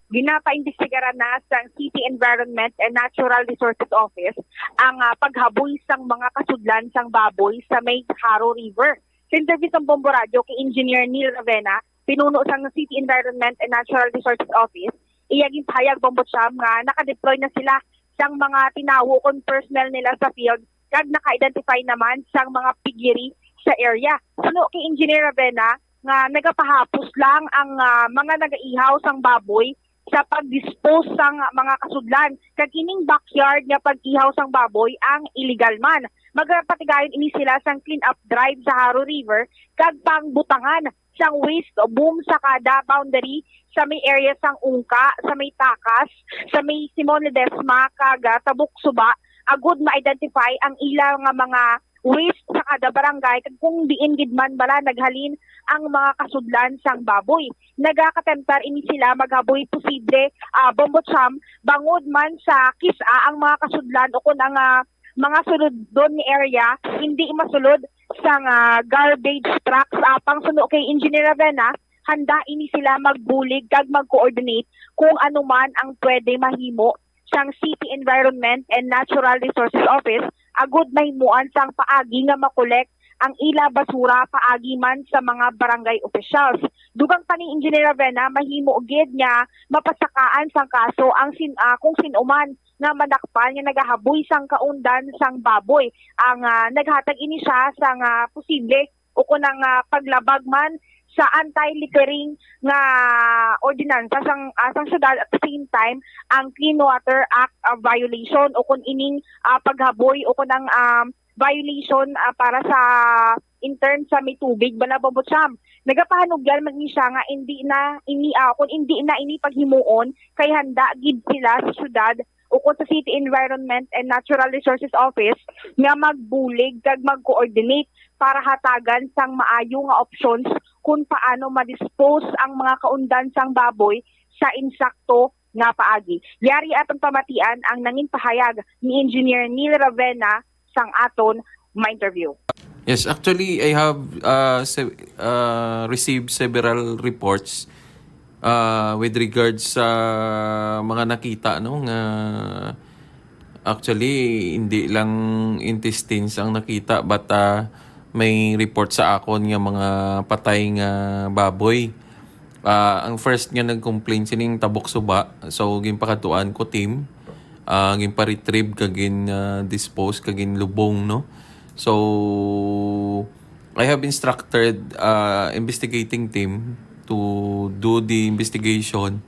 Ginapaimbestigaran na sang City Environment and Natural Resources Office ang, ah, paghaboy sang mga kasudlan sang baboy sa may Jaro River. Sa interview sang Bombo Radyo kay Engineer Neil Ravena, pinuno sang City Environment and Natural Resources Office, iya ginpahayag, Bombo Cham, nga naka-deploy na sila sang mga tinawo kon personnel nila sa field kag naka-identify naman sang mga piggery sa area. Suno kay Engineer Ravena nga nagapahapos lang ang, ah, mga nagaihaw sang baboy sa pag-dispose sang mga kasudlan, kag ining backyard nga pag-ihaw sang baboy ang illegal man. Magapatigayon ini sila sang clean-up drive sa Jaro River kag pangbutangan sang waste boom sa kada boundary sa may area sang Ungka, sa may Takas, sa may Simon Ledesma, kag, ah, Tabuk Suba, agud ma-identify ang ila nga mga waste sa kada barangay kag kung diin gid man bala naghalin ang mga kasudlan sang baboy. Nagakatemptar ini sila maghaboy posible, ah, Bombo Cham, bangod man sa kis-a ang mga kasudlan o kon ang, ah, mga sulodon ni area hindi masulod sang, ah, garbage trucks. Apang suno kay Engineer Ravena, handa ini sila magbulig kag mag-coordinate kung ano man ang pwede mahimo sang City Environment and Natural Resources Office agud mahimuan sang paagi nga makolek ang ila basura paagi man sa mga barangay officials. Dugang pa ni Engineer Ravenna, mahimo gid nga mapasakaan sang kaso ang sin ah, kung sin-o man nga manakpan nga nagahaboy sang kaundan sang baboy. Ang ah, naghatag ini siya sang ah, posible o kon ang ah, paglabag man sa anti-littering nga ordinansa sang ah, sang syudad, at the same time ang Clean Water Act ah, violation o kon ining ah, paghaboy o kon ang ah, violation ah, para sa in terms sa may tubig bala, Bombo Cham. Nagapahanugyan man ni siya nga indi na ini ah, kung indi na ini paghimuon kay handa gid sila sa syudad o kung sa City Environment and Natural Resources Office nga magbulig kag mag-coordinate para hatagan sang maayo nga options kung paano ma-dispose ang mga kaundan sang baboy sa insakto nga paagi. Yari aton pamatian ang nangin pahayag ni Engineer Neil Ravenna sang aton ma-interview. Yes, actually, I have uh, se- uh, received several reports uh, with regards sa mga nakita, no, nga actually hindi lang intestines ang nakita, but uh, may report sa akon nga mga patay nga baboy. Ah, ang first nga nag-complain sining tabok suba. So, ginpakadtuan ko team, ah, ginpa-retrieve kag gin, ah, dispose kag ginlubong, no? So, I have instructed, ah, investigating team to do the investigation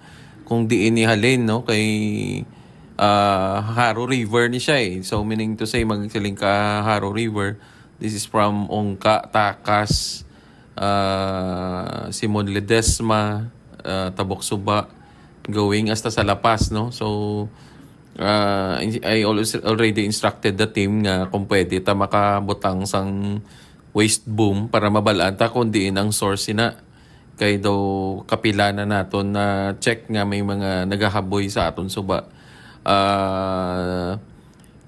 kung diin ihalin, no? Kay, ah, Jaro River ni siya, eh. So, meaning to say, magsiling ka Jaro River, this is from Ongka, Takas, ah, Simon Ledesma, ah, Tabok Suba, going hasta sa La Paz, no? So, ah, I always already instructed the team nga kung pwede ta makabutang sang waste boom para mabal-an ta kung diin ang source sina. Kay daw kapila na naton na check nga may mga nagahaboy sa aton suba. Ah,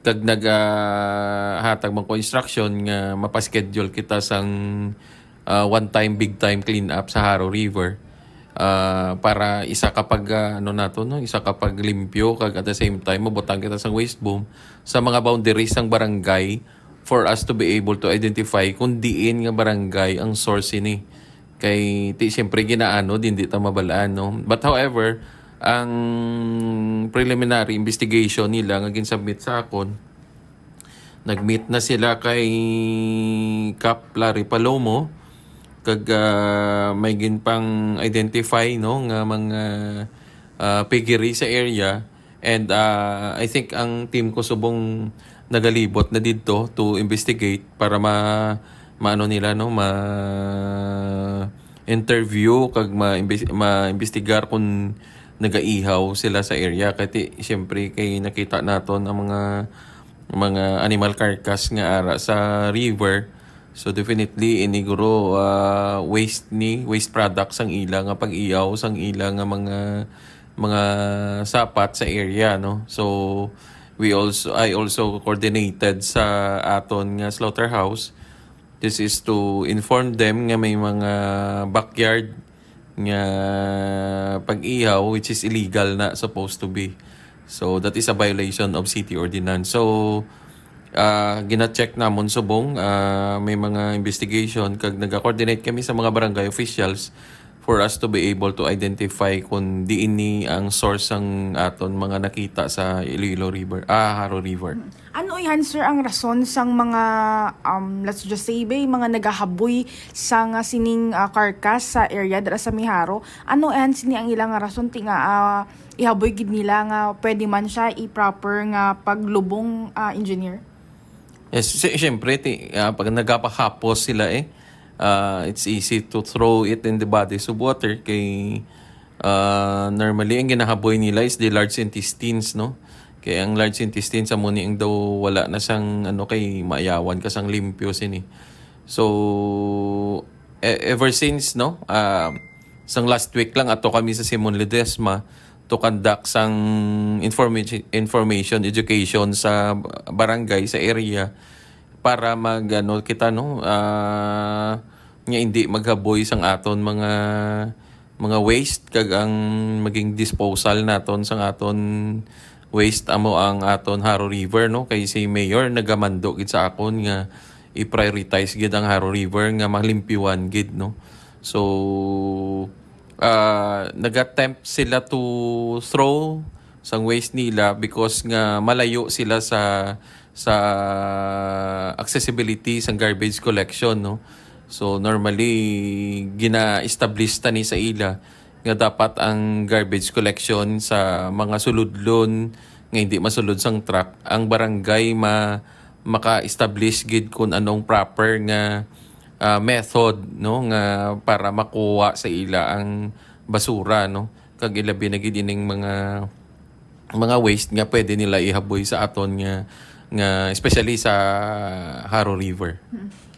kag nag, ah, hatag man ko instruction nga mapaschedule kita sang, ah, one time, big time clean up sa Jaro River, ah, para isa ka pag, ah, ano nato, no, isa ka paglimpyo, kag at the same time mabutang kita sang waste boom sa mga boundaries sang barangay for us to be able to identify kung diin nga barangay ang source ini. Kay ti siyempre ginaano din, di ta mabalaan, no? But however, ang preliminary investigation nila nga ginsubmit sa akon, nag-meet na sila kay Kap Larry Palomo, kag ah, may ginpang-identify, no, nga mga ah, piggery sa area. And ah, I think ang team ko subong nagalibot na didto to investigate para ma maano nila, no, ma interview kag ma ma-imbestigar kung nagaihaw sila sa area. Kay ti, siyempre, kay nakita naton ang mga mga animal carcass nga ara sa river. So definitely ini guro ah, waste ni waste products ang ila nga pag-iyaw sang ila nga mga mga sapat sa area, no? So we also I also coordinated sa aton nga slaughterhouse. This is to inform them nga may mga backyard nga pag-ihaw, which is illegal na supposed to be. So that is a violation of city ordinance. So ah, gina-check namon subong, ah, may mga investigation kag naga-coordinate kami sa mga barangay officials for us to be able to identify kung diin ni ang source sang aton mga nakita sa Iloilo River, ah, Jaro River. Ano ihan, sir, ang rason sang mga, um, let's just say, bay, mga nagahaboy sang sining ah, carcass sa area dira sa may Jaro? Ano ihan sini ang ilang rason ti nga ah, ihaboy gid nila nga pwede man siya i-proper nga paglubong, ah, engineer? Yes, si- siyempre, ti, ah, pag nagapahapos sila eh, ah, it's easy to throw it in the bodies of water kay ah, normally ang ginahaboy nila is the large intestines, no? Kay ang large intestines amo ni ang daw wala na sang ano kay maayawan ka sang limpyo sini. So e- ever since, no, ah, sang last week lang ato kami sa Simon Ledesma to conduct sang information information education sa barangay, sa area para mag ano kita, no, ah, nga hindi maghaboy sang aton mga mga waste kag ang maging disposal naton sang aton waste amo ang aton Jaro River, no? Kay si Mayor nagamando gid sa akon nga i-prioritize gid ang Jaro River nga malimpyuhan gid, no? So, ah, nag-attempt sila to throw sang waste nila because nga malayo sila sa, sa accessibility sang garbage collection, no? So, normally, gina-establish ta ni sa ila nga dapat ang garbage collection sa mga suludlon nga hindi masulod sang truck, ang barangay ma-, maka-establish gid kung anong proper nga, ah, method, no, nga para makuha sa ila ang basura, no, kag ilabi na gid ining mga, mga waste nga pwede nila ihaboy sa aton nga, nga especially sa Jaro River.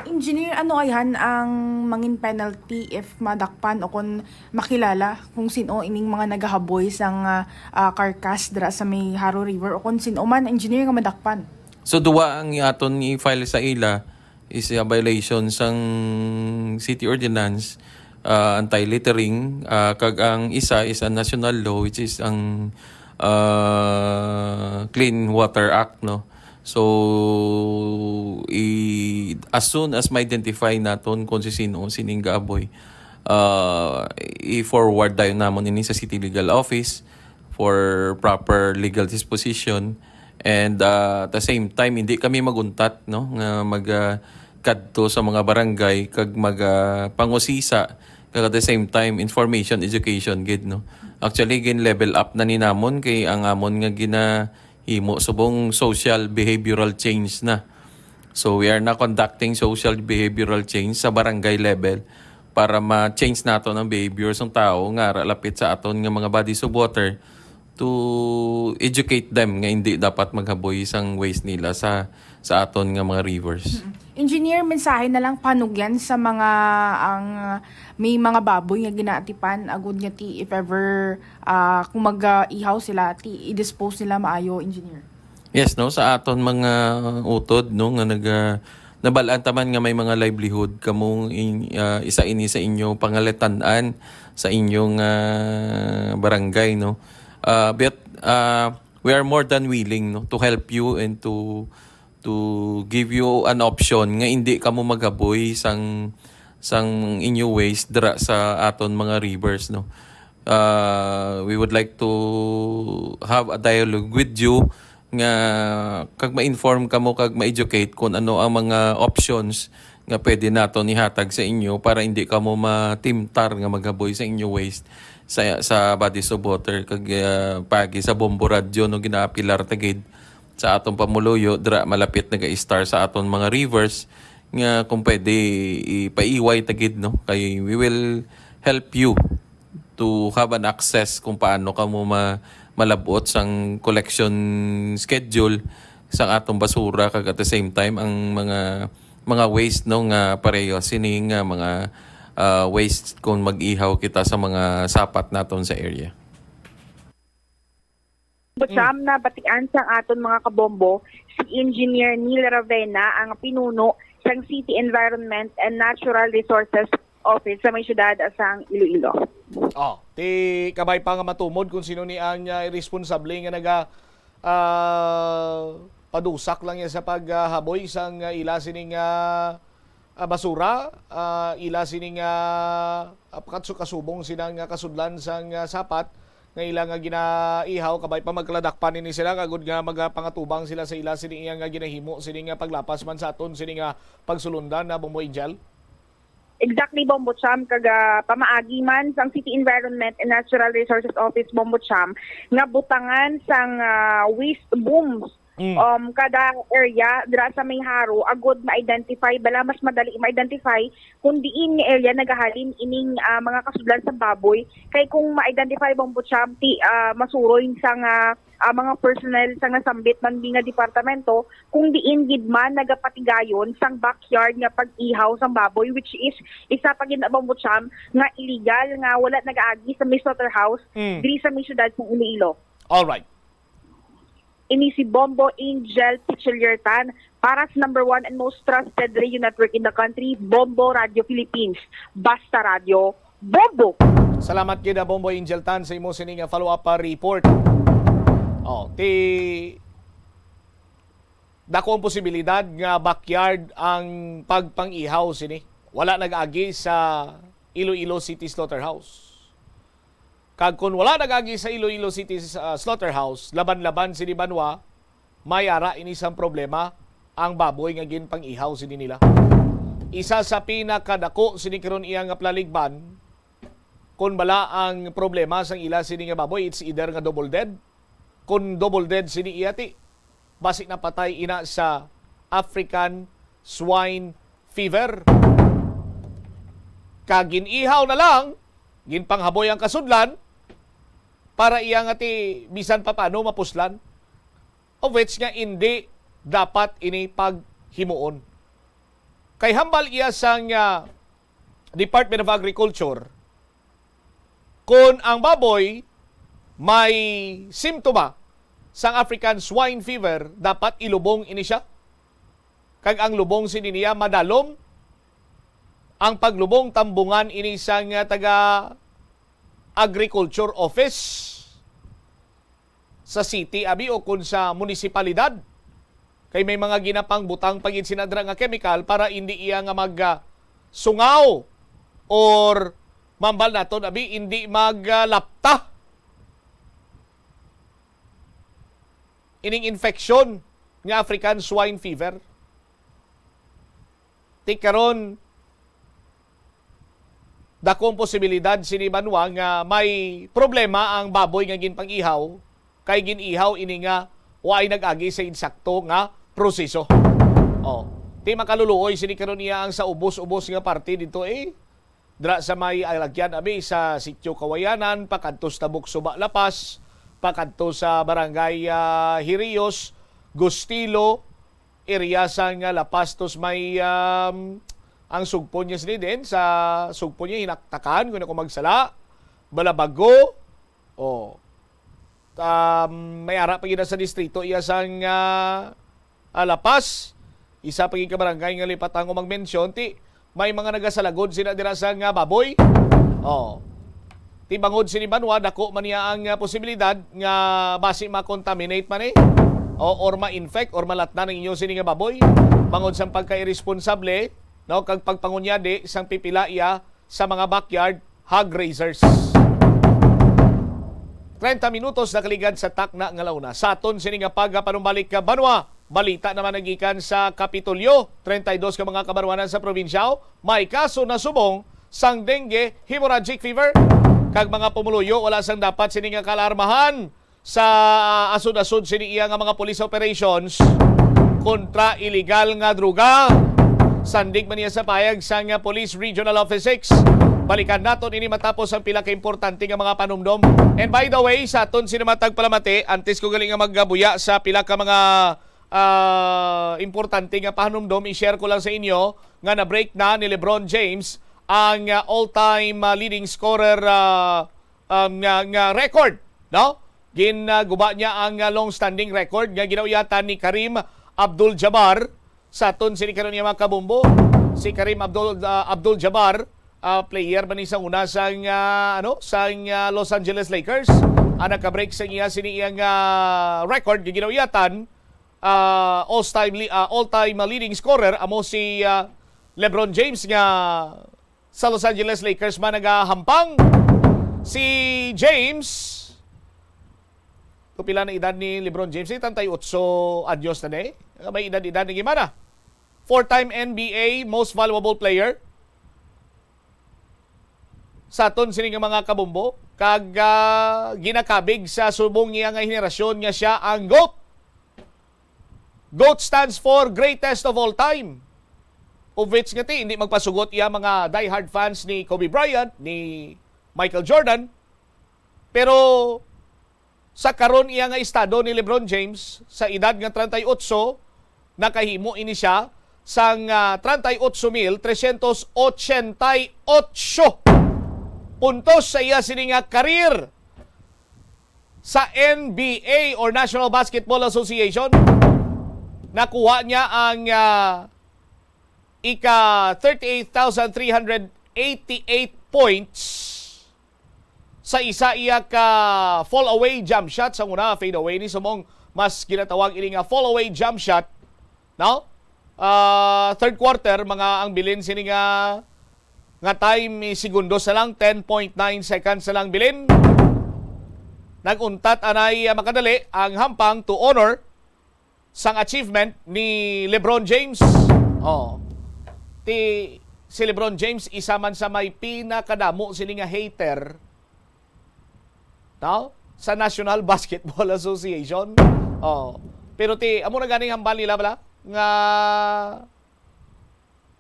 Engineer, ano ayhan ang mangin penalty if madakpan o kon makilala kung sino ining mga nagahaboy sang, ah, ah, carcass dira sa may Jaro River o kon sino man, engineer, nga madakpan? So, duwa ang aton i-file sa ila is a violation sang city ordinance, ah, anti-littering, ah, kag ang isa is a national law, which is ang, ah, Clean Water Act, no? So, i-, as soon as ma-identify naton kung si sino sining gaaboy, ah, i-forward dayon namon ini sa City Legal Office for proper legal disposition. And, ah, at the same time, hindi kami maguntat, no, nga mag, ah, kadto sa mga barangay kag mag, ah, pangusisa, kag at the same time, information, education gid, no. Actually, gin-level up na ni namon kay ang amon nga ginahimo subong social behavioral change na. So, we are now conducting social behavioral change sa barangay level para ma-change naton ang behavior sang tawo nga ara lapit sa aton nga mga bodies of water to educate them nga hindi dapat maghaboy sang waste nila sa, sa aton nga mga rivers. Engineer, mensahe na lang panugyan sa mga ang, ah, may mga baboy nga ginaatipan agud nga ti if ever, ah, kung mag-ihaw sila, ti i-dispose nila maayo, engineer. Yes, no, sa aton mga utod, no, nga naga-, nabal-an ta man nga may mga livelihood kamo, in-, ah, isa ini sa inyo pangalatan-an sa inyong, ah, barangay, no. Ah, but, ah, we are more than willing, no, to help you and to, to give you an option nga hindi kamo maghaboy sang, sang inyo waste dira sa aton mga rivers, no. Ah, we would like to have a dialogue with you nga kag ma-inform kamo kag ma-educate kung ano ang mga options nga pwede naton ihatag sa inyo para hindi kamo matimtar nga maghaboy sa inyo waste sa, sa bodies of water. Kag, ah, pagi sa Bombo Radyo, no, ginaapilar ta gid sa aton pamuluyo dira malapit naga-star sa aton mga rivers nga kung pwede ipaiway ta gid, no, kay we will help you to have an access kung paano kamo ma-, malab-ot sang collection schedule sang atong basura, kag at the same time ang mga, mga waste, no, nga pareho sini nga mga, ah, waste kung mag-ihaw kita sa mga sapat naton sa area. Butsam, nabatian sang aton mga kabombo si Engineer Neil Ravena, ang pinuno sang City Environment and Natural Resources Office sa may siyudad sang Iloilo. Oh, ti kabay pa nga matumod kung sino ni ang, ah, responsable nga naga, ah, padusak lang niya sa paghaboy sang, ah, ila sining, ah, ah, basura, ah, ila sining, ah, ah, kasu-, kasubong sina nga kasudlan sang, ah, sapat nga ila nga ginaihaw, kabay pa magkaladakpan ini sila kagud nga magapangatubang sila sa ila sini iya nga ginahimo sini nga paglapas man sa aton sini nga pagsulundan na, Bombo Angel. Exactly, Bombo Cham, kag, ah, pamaagi man sang City Environment and Natural Resources Office, Bombo Cham, nga butangan sang, ah, waste booms, Mm. um, kada area dira sa may Jaro, agud ma-identify, bala mas madali ma-identify kung diin nga area nagahalin ining, ah, mga kasudlan sa baboy. Kay kung ma-identify, Bombo Cham, ti, ah, masuroy sang, ah, ah, mga personnel sang nasambit man nga departamento kung diin gid man nagapatigayon sang backyard nga pag-ihaw sang baboy, which is isa pa gid na, Bombo Cham, nga illegal nga wala nagaagi sa may slaughterhouse Mm. diri sa may siyudad sang Iloilo. All right. Ini si Bombo Angel Pichiliertan para sa number one and most trusted radio network in the country, Bombo Radio Philippines. Basta Radio, Bombo! Salamat gid, ah, Bombo Angel Tan, sa imo sini nga follow-up, ah, report. Oh, ti dako ang posibilidad nga backyard ang pagpang-ihaw sini. Wala nag-agi sa Iloilo City Slaughterhouse. Kag kung wala nag-agi sa Iloilo City, ah, Slaughterhouse, laban-laban sini banwa, may ara ini sang problema ang baboy nga ginpang-ihaw sini nila. Isa sa pinakadako sini karon iya nga palaligban, kung bala ang problema sang ila sini nga baboy, it's either nga double dead. Kung double dead sini iya ti, basi napatay ina sa African swine fever. Kag gin-ihaw na lang, ginpanghaboy ang kasudlan para iya nga ti bisan pa paano mapuslan. Of which nga indi dapat ini paghimuon. Kay hambal iya sang, ah, Department of Agriculture, kung ang baboy may simptoma sang African swine fever, dapat ilubong ini siya. Kag ang lubong sini niya madalom. Ang paglubong tambungan ini sang, ah, taga agriculture office sa city, abi, o kun sa munisipalidad. Kay may mga ginapangbutang pa gid sina dira nga chemical para hindi iya nga mag, ah, sungaw or mambal naton, abi, hindi mag, ah, lapta ining infection nga African swine fever. Ti karon, dakong posibilidad sini banwa nga may problema ang baboy nga ginpang-ihaw, kay gin-ihaw ini nga waay nag-agi sa insakto nga proseso. Oh, ti makaluluoy sini karon iya ang sa ubos-ubos nga parte dito, eh. Dira sa may alagyan, abi, sa Sitio Kawayanan, pakadto sa Tabuk Suba, La Paz, pakadto sa Barangay, ah, Hirios, Gustilo, area sa nga La Paz, tos may, um, ang sugpon niya sini din, sa sugpon niya, Hinaktakan, kung ako magsala, Balabago, oh, um, may ara pa gid sa distrito iya sang, ah, ah, La Paz. Isa pa gid ka barangay nga lipat ang umang mensyon, ti may mga nagasalagod sila dira sa nga baboy. Oh. Ti bangod sini banwa, dako man niya ang, ah, posibilidad nga basi ma-contaminate man, eh, o, or ma-infect or malatnan ang inyo sini nga baboy bangod sang pagka-irresponsable, no, kag pagpangunyadi sang pipila iya sa mga backyard hog raisers. Treinta minutos nakaligad sa takna nga launa. Sa aton sini nga pagpanumbalik ka banwa, balita naman nagikan sa Kapitolyo, treinta y dos ka mga kabarwanan sa probinsya may kaso na subong sang dengue, hemorrhagic fever, kag mga pumuluyo wala sang dapat sini nga kaalarmahan sa asod-asod sini iya nga mga police operations kontra illegal nga droga. Sandig man niya sa pahayag sang Police Regional Office six. Balikan naton ini matapos ang pila ka importante nga mga panumdom. And by the way, sa aton sini matag palamati, antes ko gali nga magbuya sa pila ka mga, ah, importante nga panumdom, i-share ko lang sa inyo nga na-break na ni LeBron James ang, ah, all-time, ah, leading scorer, ah, um, nga, nga record, no? Gin, ah, guba niya ang, ah, long-standing record nga ginauyatan ni Kareem Abdul-Jabbar. Sa aton sini karon nga mga kabombo, si Kareem Abdul, ah, Abdul-Jabbar, ah, player man ni sa una sang, ah, ano, sang, ah, Los Angeles Lakers, ang nagka-break sa iya sini iyang, ah, record nga ginauyatan, ah, all-time li-, ah, all-time, ah, leading scorer amo si, ah, LeBron James nga sa Los Angeles Lakers man nagahampang. Si James, to pila na edad ni LeBron James? Setenta y ocho anyos na ni. May edad-edad ni gimana. Four-time N B A Most Valuable Player sa aton sini nga mga kabombo. Kag, ah, ginakabig sa subong niya nga henerasyon nga siya ang GOAT. GOAT stands for greatest of all time. Of which nga ti, hindi magpasugot iya mga diehard fans ni Kobe Bryant, ni Michael Jordan. Pero sa karon iya nga estado ni LeBron James, sa edad nga treinta y ocho, nakahimo ini siya sang, ah, treinta y ocho mil trescientos ochenta y ocho puntos sa iya sini nga career sa N B A or National Basketball Association. Nakuha niya ang, ah, ika thirty-eight thousand three hundred eighty-eight points Sa isa iya ka fall away jump shot, sa una fade away ni, subong mas ginatawag ini nga fall away jump shot, no? Ah, third quarter, mga ang bilin sini nga, nga time is segundos na lang, ten point nine seconds na lang bilin. Nag-untat anay, ah, makadali ang hampang to honor sang achievement ni LeBron James. Oh. Ti, si LeBron James isa man sa may pinakadamo sini nga hater, no? Sa National Basketball Association. Oh. Pero ti, amo na ganing hambal nila bala nga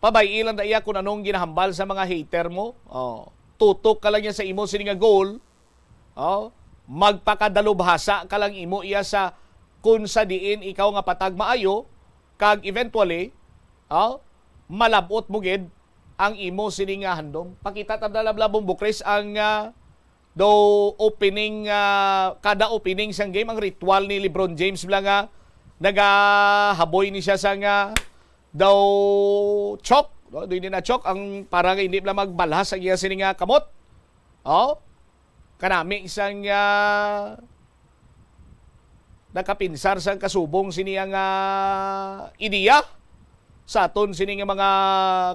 pabay-i lang da iya kung anong ginahambal sa mga hater mo. Oh. Tutok ka lang niya sa imo sini nga goal. Oh. Magpakadalubhasa ka lang imo iya sa kung sa diin ikaw nga patag maayo, kag eventually, oh, malab-ot mo gid ang imo sini nga handom. Pakita ta bala, bala, Bombo Chris, ang, ah, daw opening, ah, kada opening sang game, ang ritual ni LeBron James bala nga nagahaboy ni siya sa nga daw chalk, no? Doon din na chalk ang para nga hindi bala magbalhas ang iya sini nga kamot. Oh? Kanami sang, ah, nakapinsar sang kasubong sini nga, ah, ideya sa aton sini nga mga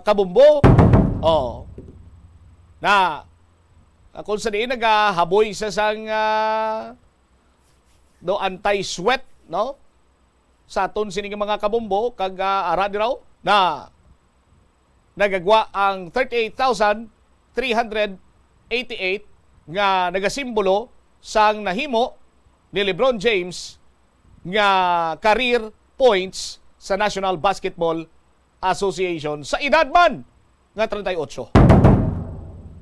kabumbo. Oh. Na, ah, kung sa diin nagahaboy sa sang, ah, do anti-sweat, no? Sa aton sini nga mga kabumbo, kag, ah, ara diraw na nagagwa ang thirty-eight thousand three hundred eighty-eight nga nagasimbolo sang nahimo ni LeBron James nga career points sa National Basketball Association sa edad man nga treinta y ocho.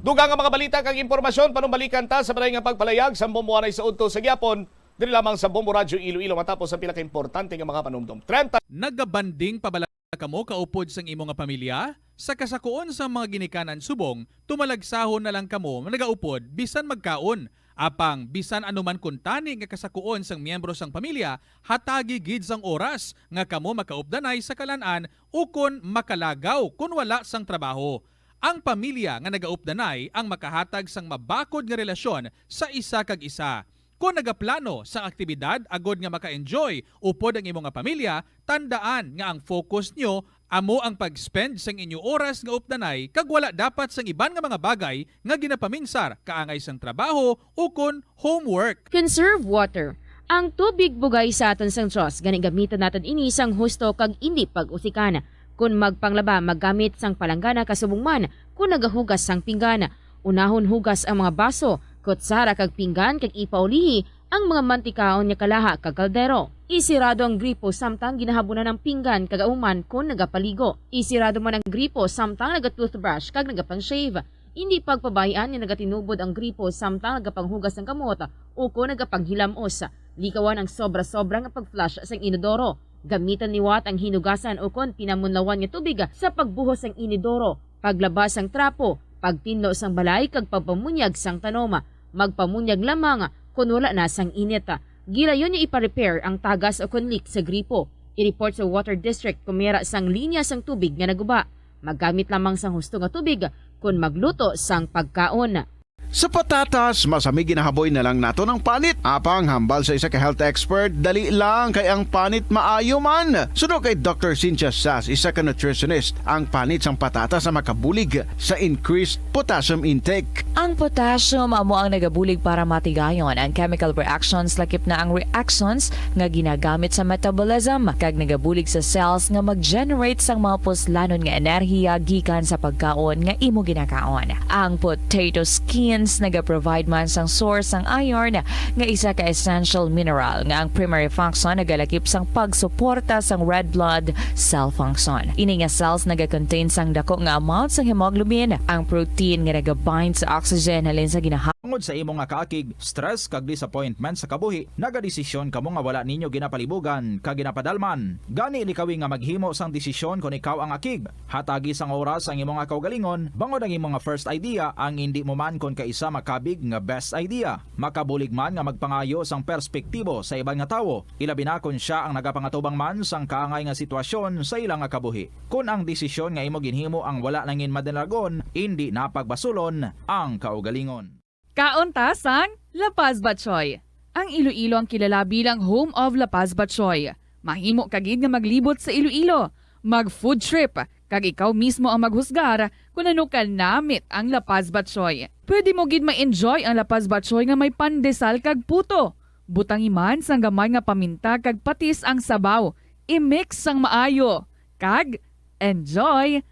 Dugang nga mga balita kag impormasyon, panumbalikan ta sa balay nga pagpalayag sa Bombo anay sa udto sa gihapon, diri lamang sa Bombo Radyo Iloilo, matapos ang pila ka importante nga mga panumdom. Treinta. Nagabanding pa bala kamo kaupod sang imo nga pamilya? Sa kasakuon sang mga ginikanan subong, tumalagsahon na lang kamo nagaupod bisan magkaon. Apang bisan ano man kuntani nga kasakuon sang miyembro sang pamilya, hatagi gid sang oras nga kamo makaupdanay sa kalan-an ukon makalagaw kon wala sang trabaho. Ang pamilya nga nagaupdanay ang makahatag sang mabakod nga relasyon sa isa kag isa. Kon nagaplano sang aktibidad agod nga maka-enjoy upod ang imo nga pamilya, tandaan nga ang focus nyo amo ang pag-spend sang inyo oras nga updanay kag wala dapat sang iban nga mga bagay nga ginapaminsar kaangay sang trabaho ukon homework. Conserve water. Ang tubig bugay sa aton sang Dios, gani gamiton naton ini sang husto kag indi pag-usikan. Kon magpanglaba, maggamit sang palanggana kasubong man kon nagahugas sang pinggan. Unahon hugas ang mga baso, kutsara kag pinggan kag ipaulihi ang mga mantikaon nga kalaha kag kaldero. Isirado ang gripo samtang ginahabunan ang pinggan kag ahuman kon nagapaligo. Isirado man ang gripo samtang naga-toothbrush kag nagapang-shave. Indi pagpabay-an nga nagatinubod ang gripo samtang nagapanghugas sang kamot ukon nagapanghilamos. Likawan ang sobra-sobra nga pag-flush sang inodoro. Gamitan liwat ang hinugasan ukon pinamunlawan nga tubig sa pagbuhos sang inodoro, paglaba sang trapo, pagtinlo sang balay kag pagpamunyag sang tanom. Magpamunyag lamang kon wala na sang init. Gilayon nga ipa-repair ang tagas ukon leak sa gripo. I-report sa water district kon may ara sang linya sang tubig nga naguba. Maggamit lamang sang husto nga tubig kon magluto sang pagkaon. Sa patatas, masami ginahaboy na lang naton ang panit. Apang hambal sa isa ka health expert, dali lang kay ang panit maayo man. Suno kay Doctor Cynthia Sas, isa ka nutritionist, ang panit sang patatas ang makabulig sa increased potassium intake. Ang potassium amo ang nagabulig para matigayon ang chemical reactions, lakip na ang reactions nga ginagamit sa metabolism, kag nagabulig sa cells nga mag-generate sang mga puslanon nga enerhiya gikan sa pagkaon nga imo ginakaon. Ang potato skins nagaprovide man sang source sang iron, nga isa ka essential mineral nga ang primary function nagalakip sang pagsuporta sang red blood cell function. Ini nga cells nagakontain sang dako nga amount sang hemoglobin, ang protein nga nagabind sa oxygen halin sa ginaha- Tungod sa imo nga kaakig, stress kag disappointment sa kabuhi, nagadesisyon kamo nga wala ninyo ginapalibugan kag ginapadalman. Gani, likawi nga maghimo sang desisyon kon ikaw ang akig. Hatagi sang oras ang imo nga kaugalingon, bangod ang imo nga first idea ang indi mo man kon kaisa makabig nga best idea. Makabulig man nga magpangayo sang perspektibo sa iban nga tawo, ilabi na kon sia ang nagapangatubang man sang kaangay nga sitwasyon sa ila nga kabuhi. Kon ang desisyon nga imo ginhimo ang wala nangin madalagon, indi na pagbasulon ang kaugalingon. Kaon ta sang La Paz Batchoy. Ang Iloilo ang kilala bilang home of La Paz Batchoy. Mahimo ka gid nga maglibot sa Iloilo, mag food trip, kag ikaw mismo ang maghusgar kon ano ka namit ang La Paz Batchoy. Pwede mo gid ma-enjoy ang La Paz Batchoy nga may pandesal kag puto. Butangi man sang gamay nga paminta kag patis ang sabaw. I-mix sang maayo. Kag enjoy!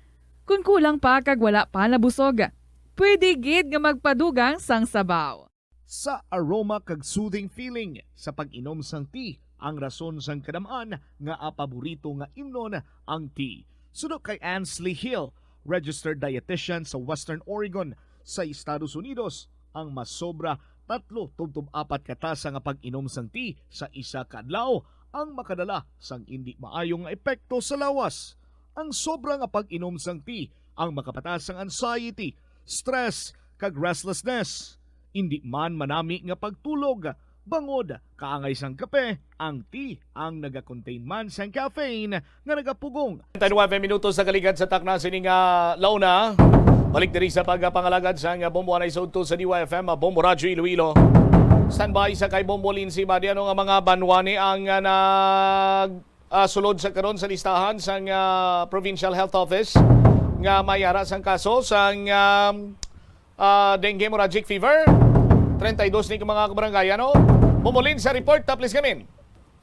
Kon kulang pa kag wala pa nabusog, pwede gid nga magpadugang sang sabaw. Sa aroma kag soothing feeling sa pag-inom sang tea ang rason sang kadam-an nga paborito nga imnon ang tea. Suno kay Ansley Hill, registered dietitian sa Western Oregon sa Estados Unidos, ang masobra tatlo tubtob apat ka tasa nga pag-inom sang tea sa isa ka adlaw ang makadala sang indi maayo nga epekto sa lawas. Ang sobra nga pag-inom sang tea ang makapataas sang anxiety, stress, kag restlessness. Indi man manami nga pagtulog, bangod kaangay sang kape, ang tea ang nagakontain man sang caffeine nga nagapugong. Treinta y nueve minutos sa kaligad sa takna sini nga launa. Balik diri sa pagpangalagad sang Bombo Anay sa udto sa D Y F M, Bombo Radyo Iloilo. Standby sa kay Bombo Lindsay Badi. Ano nga mga banwa ni ang, ah, nag, ah, sulod sa karon sa listahan sang, ah, Provincial Health Office nga may ara sang kaso sang, ah, ah, dengue hemorrhagic fever? Treinta y dos ni ka mga kabarangay, ano? Bombo Lindsay sa report, ta, please, gamin.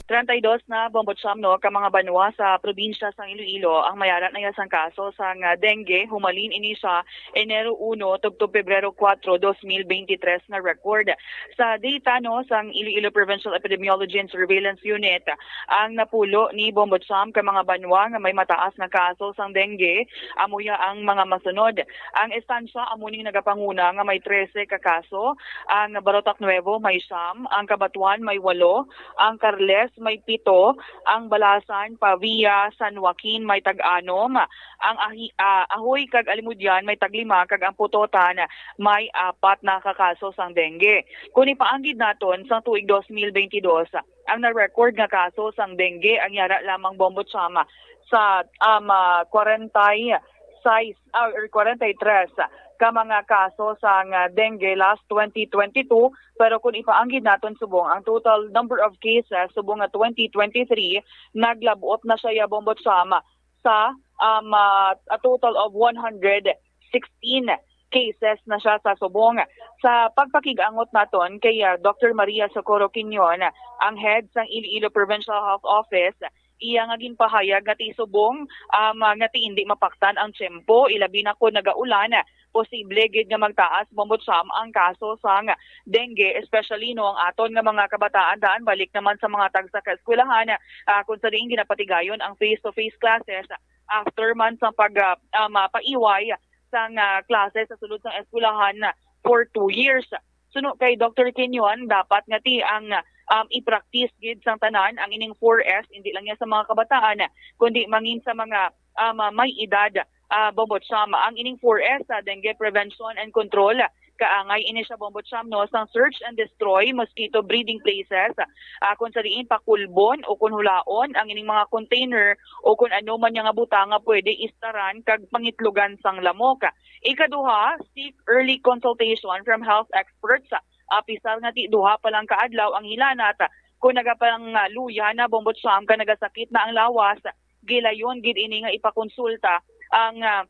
Treinta y dos na, Bombo Cham, no, ka mga banwa sa probinsya sang Iloilo ang may ara na ya sang kaso sang, ah, dengue, humalin ini sa Enero uno tubtob Pebrero kuwatro, dos mil beintitres nga record. Sa data, no, sang Iloilo Provincial Epidemiology and Surveillance Unit, ang napulo ni, Bombo Cham, ka mga banwa nga may mataas nga kaso sang dengue, amo ya ang mga masunod. Ang Estancia amo ning nagapanguna nga may trese ka kaso, ang Barotac Nuevo may siyam, ang Cabatuan may walo, ang Carles may pito, ang Balasan, Pavia, San Joaquin may tag-anom, ang Ahi-, ah, Ahoy kag Alimodian may taglima, kag ang Pototan may apat na ka kaso sang dengue. Kung ipaanggid naton sang tuig dos mil beintidos, ang na-record nga kaso sang dengue ang yara lamang, Bombo Cham, sa, um, ah, kwarenta y seis, ah, or kwarenta y tres ka mga kaso sang, ah, dengue last twenty twenty-two, pero kung ipaanggid naton subong ang total number of cases subong nga twenty twenty-three, naglab-ot na siya ya, Bombo Cham, sa, um, ah, a total of one hundred sixteen cases na siya sa subong. Sa pagpakig-angot naton kay, ah, Doctor Maria Socorro Quinion, ang head sang Iloilo Provincial Health Office, iya nga ginpahayag nga ti subong, um, nga ti indi mapaktan ang tiyempo, ilabi na kon nagaulan, posible gid nga magtaas, Bombo Cham, ang kaso sang dengue, especially, no, ang aton nga mga kabataan daan balik naman sa mga tagsa ka eskwelahan, ah, kung sa diin ginapatigayon ang face-to-face classes after man sa pag, ah, ah, mapaiway sang, ah, klase sa sulod sang eskwelahan for two years. Suno kay Doctor Quinion, dapat nga ti ang, um, i-practice gid sang tanan ang ining four S, indi lang ya sa mga kabataan, kundi mangin sa mga, um, may edad, ah, Bombo Cham. Ang ining four S sa dengue prevention and control, kaangay ini siya, Bombo Cham, no, sang search and destroy mosquito breeding places, ah, kung sa diin pakulbon o kung hulaon ang ining mga container o kung ano man nga butang nga pwede istaran kag pangitlogan sang lamok. Ikaduha, seek early consultation from health experts. Apisar nga ti duha pa lang ka adlaw ang hilanat, kung nagapangaluya na, Bombo Cham, ka nagasakit na ang lawas, gilayon gid ini nga ipakonsulta ang, ah,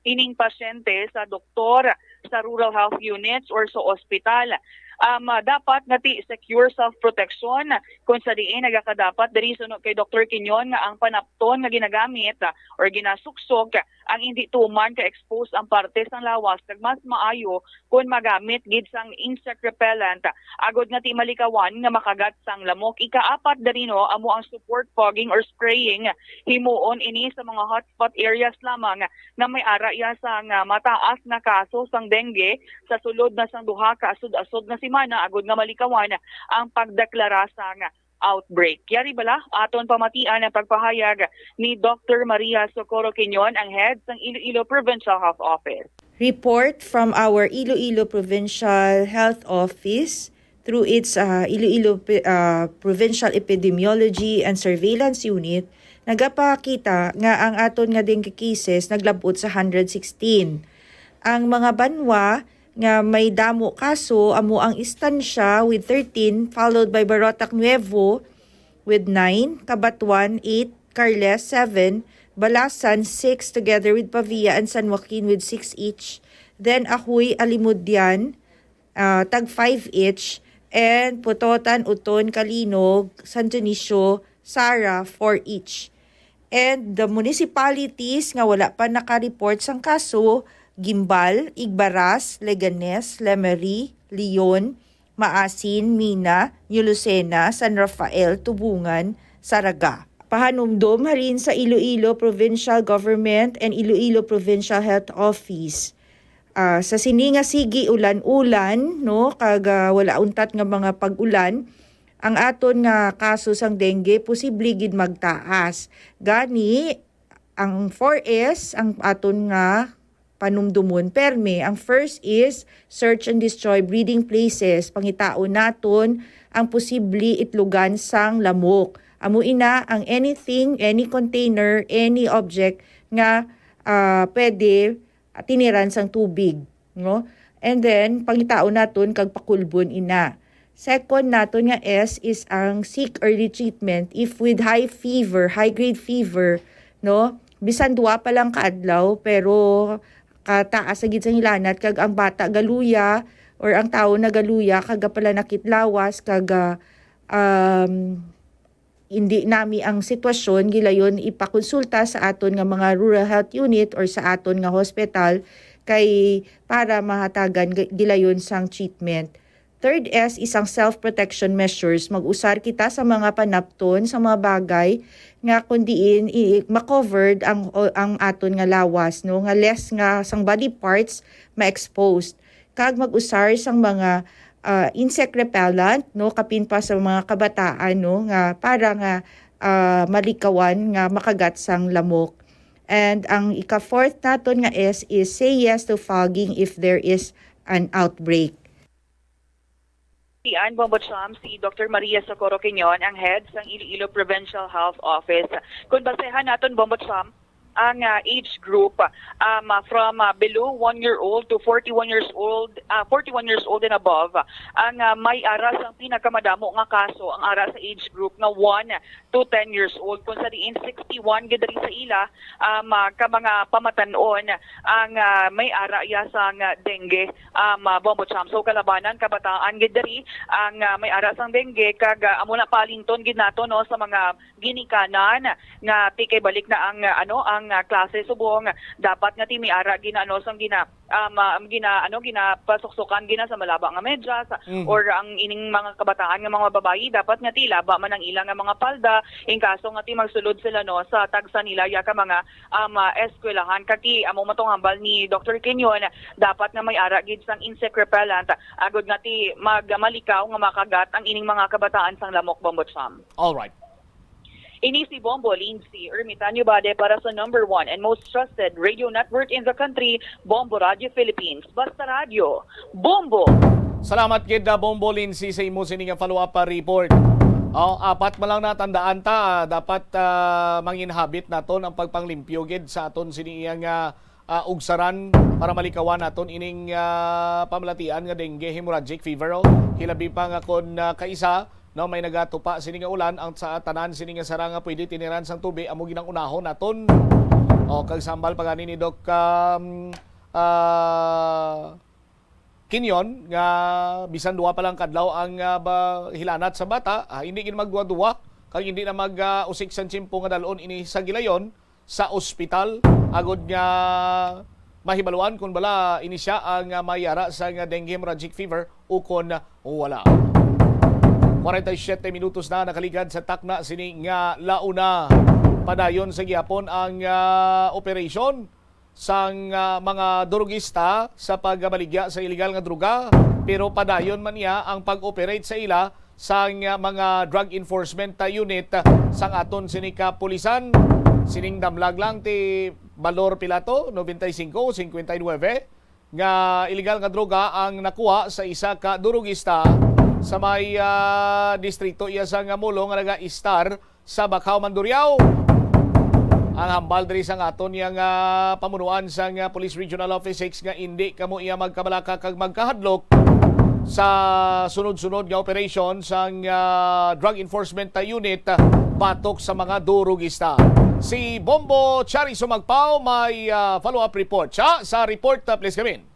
ining pasyente sa doktor, sa rural health units, or sa ospital. Um, ah, dapat nga ti secure self-protection, kung sa diin nagakadapat diri suno kay Doctor Quinion nga ang panapton nga ginagamit, ah, or ginasuksok ang indi tuman ka-expose ang parte sang lawas, kag mas maayo kon magamit gid sang insect repellent, agod nga ti malikawan nga makagat sang lamok. Ikaapat diri, no, amo ang support fogging or spraying. Himuon ini sa mga hotspot areas lamang nga may ara ya sang mataas nga kaso sang dengue sa sulod na sang duha ka asod-asod nga semana, agod nga malikawan ang pagdeklara sang outbreak. Yari bala, aton pamatian ang pagpahayag ni Doctor Maria Socorro Quinion, ang head sang Iloilo Provincial Health Office. Report from our Iloilo Provincial Health Office through its, ah, Iloilo Pe-, ah, Provincial Epidemiology and Surveillance Unit nagapakita nga ang aton nga dengue cases naglab-ot sa hundred sixteen. Ang mga banwa nga may damo kaso amo ang Estancia with thirteen, followed by Barotac Nuevo with nine, Cabatuan eight, Carles seven, Balasan six, together with Pavia and San Joaquin with six each. Then Ajuy, Alimodian, ah, tag five each, and Pototan, Oton, Calinog, San Dionisio, Sara, four each. And the municipalities nga wala pa naka-report sang kaso, Guimbal, Igbaras, Leganes, Lemery, Leon, Maasin, Mina, New Lucena, San Rafael, Tubungan, Saraga. Pahanumdom halin sa Iloilo Provincial Government and Iloilo Provincial Health Office. Ah, sa sini nga sige ulan-ulan, no, kag, ah, wala untat nga mga pag-ulan, ang aton nga kaso sang dengue posible gid magtaas. Gani, ang four S ang aton nga panumdumon. Permi, ang first is search and destroy breeding places. Pangitaon naton ang posible itlogan sang lamok. Amo ina ang anything, any container, any object nga, ah, pwede tiniran sang tubig, no? And then, pangitaon naton kag pakulbon ina. Second naton nga S is ang seek early treatment if with high fever, high grade fever, no? Bisan duwa pa lang ka adlaw, pero kataas sa gid sang hilanat kag ang bata galuya or ang tawo nagaluya kag gapalanakit lawas kag, ah, um, hindi nami ang sitwasyon, gilayon ipakonsulta sa aton nga mga rural health unit or sa aton nga hospital kay para mahatagan gi-, gilayon sang treatment. Third S is ang self-protection measures. Mag-usar kita sa mga panapton, sa mga bagay nga kung diin i-, ma-covered ang, ang aton nga lawas, no? Nga less nga sang body parts ma-exposed. Kag mag-usar sang mga, ah, insect repellent, no? Kapin pa sa mga kabataan, no? Nga para nga, ah, malikawan nga makagat sang lamok. And ang ika-fourth naton nga S is say yes to fogging if there is an outbreak. Yan, Bombo Cham, si Doctor Maria Socorro Quinyon, ang head sang Iloilo Provincial Health Office. Kung basehan naton, Bombo Cham, ang, ah, age group, um, ah, from, ah, below one year old to forty-one years old, ah, forty-one years old and above, ang, ah, may ara sang pinakamadamo nga kaso, ang ara sa age group nga one to ten years old, kung sa diin sixty-one gid diri sa ila, um, ah, ka mga pamatan-on ang, ah, may ara ya sang dengue, um, ah, Bombo Cham. So, kalabanan, kabataan gid diri ang, ah, may ara sang dengue, kag, ah, amo na palinton gid nato, no, sa mga ginikanan nga ti kay balik na ang, ah, ano, ang, ah, klase subong dapat nga ti may ara gina, ano, sang gina, um, ah, gina, ano, ginapasuksukan gina sa malaba nga medyas, Mhm. or ang ining mga kabataan nga mga babayi dapat nga ti laba man ang ila nga mga palda in kaso nga ti magsulod sila, no, sa tagsa nila ya ka mga, um, ah, eskwelahan. Kag ti amo man tong hambal ni Doctor Quinyon, dapat nga may ara gid sang insect repellent agod nga ti mag-, malikaw nga makagat ang ining mga kabataan sang lamok, Bombo Cham. All right. Ini si Bombo Lindsay Ermitanio Bade para sa number one and most trusted radio network in the country, Bombo Radio Philippines. Basta Radyo, Bombo! Salamat gid, ah, Bombo Lindsay, sa imo sini nga follow-up, ah, report. Oh, apat man lang natandaan ta, ah, dapat, ah, manginhabit naton ang pagpanglimpyo gid sa aton sini iya nga, ah, ugsaran para malikawan naton ining, ah, pamalatian nga dengue hemorrhagic fever, oh. Hilabi pa nga kon, ah, kaisa, no, may nagatupa sini nga ulan, ang sa tanan sini nga sara nga pwede tiniran sang tubi amo ginang unahon naton. O, kag sambal pa gani ni Doc, um, ah, Kinyon nga bisan duha pa lang kadlaw ang, ah, ba, hilanat sa bata, ah, hindi gid magduwa-duwa kag hindi na mag, ah, usik sang tiyempo nga dalon ini sa gilayon sa ospital agod nga mahibaluan kon bala ini sia ang, ah, may ara sang dengue hemorrhagic fever ukon wala. Kwarenta y siyete minutos na nakaligad sa takna sini nga launa. Padayon sa gihapon ang, ah, operasyon sang, ah, mga durugista sa pagbaligya sa iligal nga droga, pero padayon man niya ang pag-operate sa ila sang, ah, mga drug enforcement, ah, unit, ah, sang aton sini kapulisan. Sining damlag lang ti balor pila to, noventa y cinco o cincuenta y nueve, nga iligal nga droga ang nakuha sa isa ka durugista sa may, ah, distrito iya sang Molo nga naga-estar sa Bacau, Mandurriao. Ang hambal diri sang aton yang, ah, pamunuan sang, ah, Police Regional Office six nga indi kamo iya magkabalaka kag magkahadlok sa sunod-sunod nga operation sang, ah, Drug Enforcement Unit, ah, batok sa mga durugista. Si Bombo Chari Sumagpao may, ah, follow-up report. Siya sa report, ah, please, Kevin.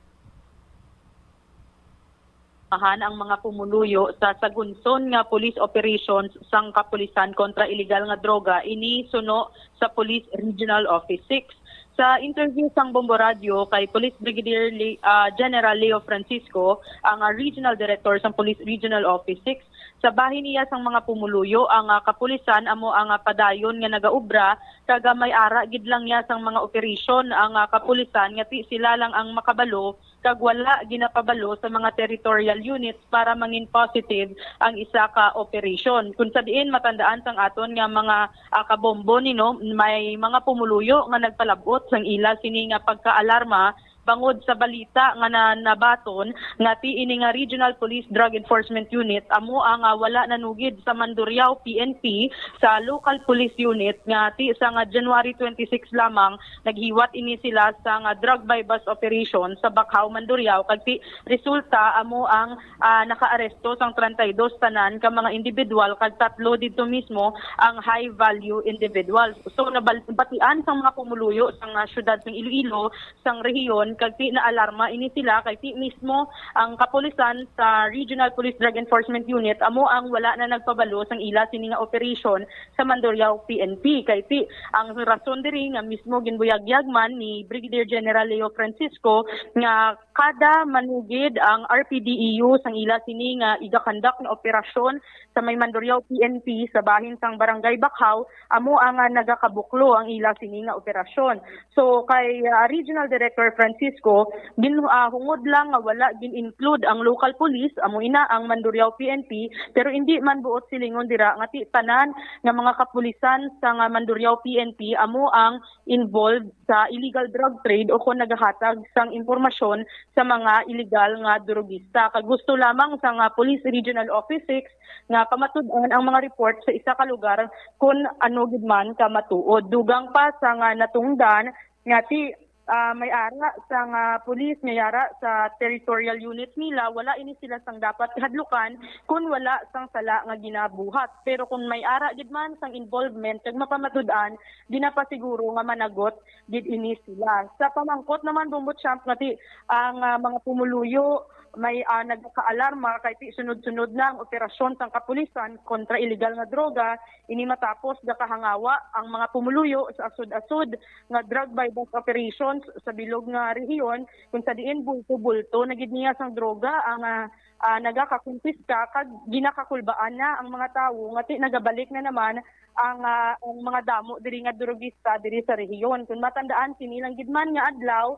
Ahan ang mga pumuluyo sa sagunson nga police operations sang kapulisan kontra iligal nga droga ini suno sa Police Regional Office six. Sa interview sang Bombo Radio kay Police Brigadier Le- ah, General Leo Francisco, ang ah, Regional Director sang Police Regional Office six, sa bahin niya sang mga pumuluyo ang ah, kapulisan amo ang ah, padayon nga nagaobra, kag ah, may ara gid lang niya sang mga operasyon ang ah, kapulisan nga ti sila lang ang makabalo kag wala ginapabalo sa mga territorial units para mangin positive ang isa ka operasyon. Kung sa diin matandaan sang aton nga mga ah, kabombo nino, may mga pumuluyo nga nagpalabot sang ila sini nga pagkaalarma bangod sa balita nga na, nabaton nga ti ini nga Regional Police Drug Enforcement Unit amo ang ah, wala nanugid sa Mandurriao P N P sa local police unit nga ti sa nga January twenty-six lamang naghiwat ini sila sa nga drug buy-bust operation sa Bacau, Mandurriao, kag ti resulta amo ang ah, nakaaresto sang treinta y dos tanan ka mga individual kag tatlo didto mismo ang high value individuals. So nabal- batian sang mga pumuluyo sang ah, siyudad sang Iloilo, sang rehiyon, kag ti naalarma ini sila kay ti mismo ang kapulisan sa Regional Police Drug Enforcement Unit amo ang wala na nagpabalo sang ila sini nga operation sa Mandurriao P N P. Kay ti ang rason diri nga mismo ginbuyagyag man ni Brigadier General Leo Francisco nga kada manugid ang R P D E U sang ila sini nga igakandak nga operasyon sa may Mandurriao P N P sa bahin sang Barangay Bacau, amo ang ah, nagakabuklo ang ila sini nga operasyon. So kay ah, Regional Director Francisco, gin ah, hungod lang nga wala gin-include ang local police, amo ina ang Mandurriao P N P, pero indi man buot silingon dira nga ti tanan nga mga kapulisan sa nga Mandurriao P N P amo ang involved sa illegal drug trade o kon nagahatag sang impormasyon sa mga illegal nga drugista. Kag gusto lamang sa nga Police Regional Office six nga pamatud-an ang mga report sa isa ka lugar kon ano gid man ka matuod. Dugang pa sa nga natungdan nga ti ah, may ara sa nga police, may ara sa territorial unit nila, wala ini sila sang dapat hadlukan kun wala sang sala nga ginabuhat. Pero kung may ara gid man sang involvement kag mapamatud-an, ginapasiguro nga managot gid ini sila. Sa pamangkot naman, Bombo Champ, nga ti ang ah, mga pumuluyo may ah, nagakaalarma kay ti sunod-sunod na ang operasyon sang kapulisan kontra iligal nga droga. Ini matapos gakahangawa ang mga pumuluyo sa asod-asod nga drug buy-bust operations sa bilog nga rehiyon, kung sa diin bulto-bulto na gid niya sang droga ang ah, ah, nagakakumpiska kag ginakakulbaan na ang mga tawo nga ti nagabalik na naman ang ah, ang mga damo diri nga drugista diri sa rehiyon. Kung matandaan, sini lang gid man nga adlaw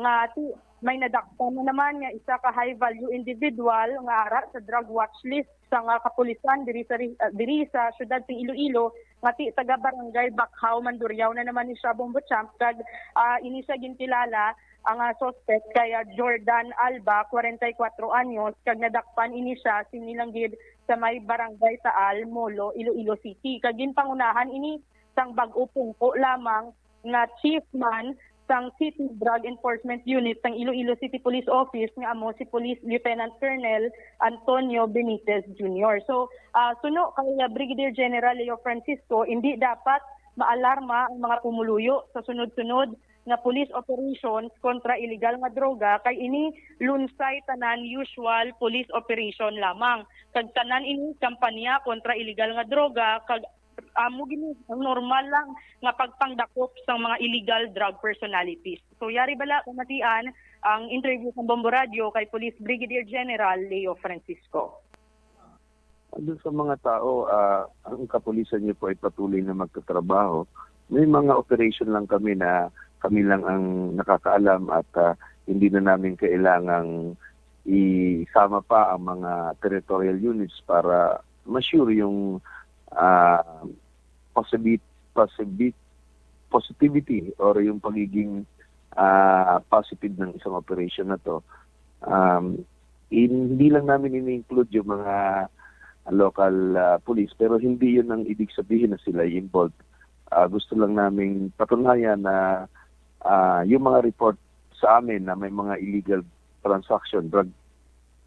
nga ti may nadakpan na naman nga isa ka high value individual nga ara sa drug watch list sa nga kapulisan diri sa ri- ah, diri sa siyudad sa Iloilo nga ti taga barangay Bacau, Mandurriao na naman ni siya, Bombo Champ, kag ah, ini siya ginkilala ang ah, suspect kay ah, Jordan Alba, kwarenta y kuwatro anyos, kag nadakpan ini siya sini lang gid sa may barangay Taal, Molo, Iloilo City. Kag ginpangunahan ini sang bag-o pungko lamang nga chief man sang City Drug Enforcement Unit sang Iloilo City Police Office nga amo si Police Lieutenant Colonel Antonio Benitez Junior. So, ah, suno kay ah, Brigadier General Leo Francisco, hindi dapat maalarma ang mga pumuluyo sa sunod-sunod nga police operations kontra illegal nga droga kay ini lunsay tanan usual police operation lamang kag tanan ini kampanya kontra illegal nga droga kag amo gini ang normal lang nga pagpangdakop sang mga illegal drug personalities. So yari bala pamatian ang interview sa Bombo Radio kay Police Brigadier General Leo Francisco. Doon sa mga tao, ah, ang kapulisan niyo po ay patuloy na magtatrabaho. May mga operation lang kami na kami lang ang nakakaalam at ah, hindi na namin kailangang isama pa ang mga territorial units para ma-sure yung ah, possibi- possibi- positivity or yung pagiging ah, positive ng isang operation na to. Um, hindi lang namin ini-include yung mga local ah, police, pero hindi yun ang ibig sabihin na sila ay involved. Ah, gusto lang naming patunayan na, ah, yung mga report sa amin na may mga illegal transaction, drug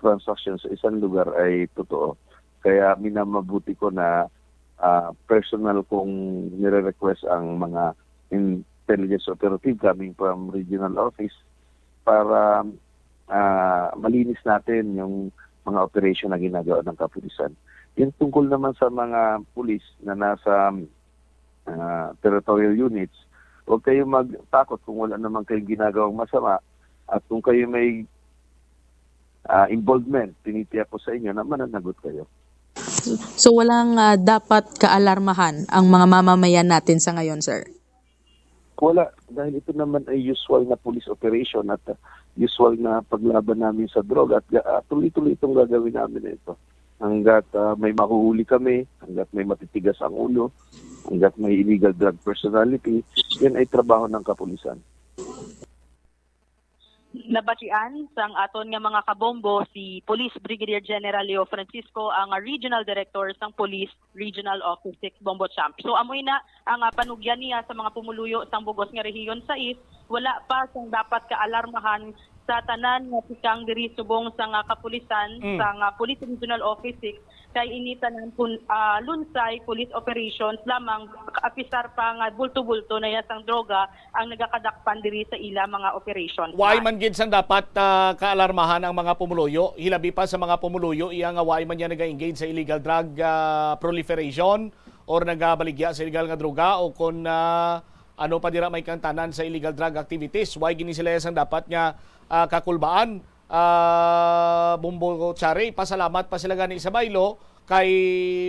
transaction sa isang lugar ay totoo. Kaya minamabuti ko na, ah, personal kong nire-request ang mga intelligence operative coming from regional office para, ah, malinis natin yung mga operation na ginagawa ng kapulisan. Yung tungkol naman sa mga pulis na nasa, ah, territorial units, huwag kayo magtakot kung wala naman kayong ginagawang masama at kung kayo may, ah, involvement, tinitiyak ko sa inyo na mananagot kayo. So walang ah, dapat kaalarmahan ang mga mamamayan natin sa ngayon, sir? Wala, dahil ito naman ay usual na police operation at, ah, usual na paglaban namin sa droga at ga- ah, tuloy-tuloy itong gagawin namin na ito. Hanggat, ah, may mahuhuli kami, hanggat may matitigas ang ulo, hanggat may illegal drug personality, yan ay trabaho ng kapulisan. Nabatian sang aton nga mga kabombo si Police Brigadier General Leo Francisco, ang Regional Director sang Police Regional Office six, Bombo Champ. So amoy na ang ah, panugyan niya sa mga pumuluyo sang bugos nga rehiyon sais, wala pa sang dapat kaalarmahan sa tanan nga tikang diri subong sa nga kapulisan Mm. sa nga Police Regional Office six, kay ini tanan kun ah, lunsay police operations lamang, apisar pa nga bulto-bulto na ya sang droga ang nagakadakpan diri sa ila mga operations. Why man gid sang dapat ah, kaalarmahan ang mga pumuluyo, hilabi pa sa mga pumuluyo iya nga why man niya nag-engage sa illegal drug ah, proliferation or nagabaligya sa illegal nga droga o kon ah, ano pa dira may kangtanan sa illegal drug activities. Why gini sila sang dapat nga ah, kakulbaan? Ah, Bombo Chari, pasalamat pa sila gani sa baylo kay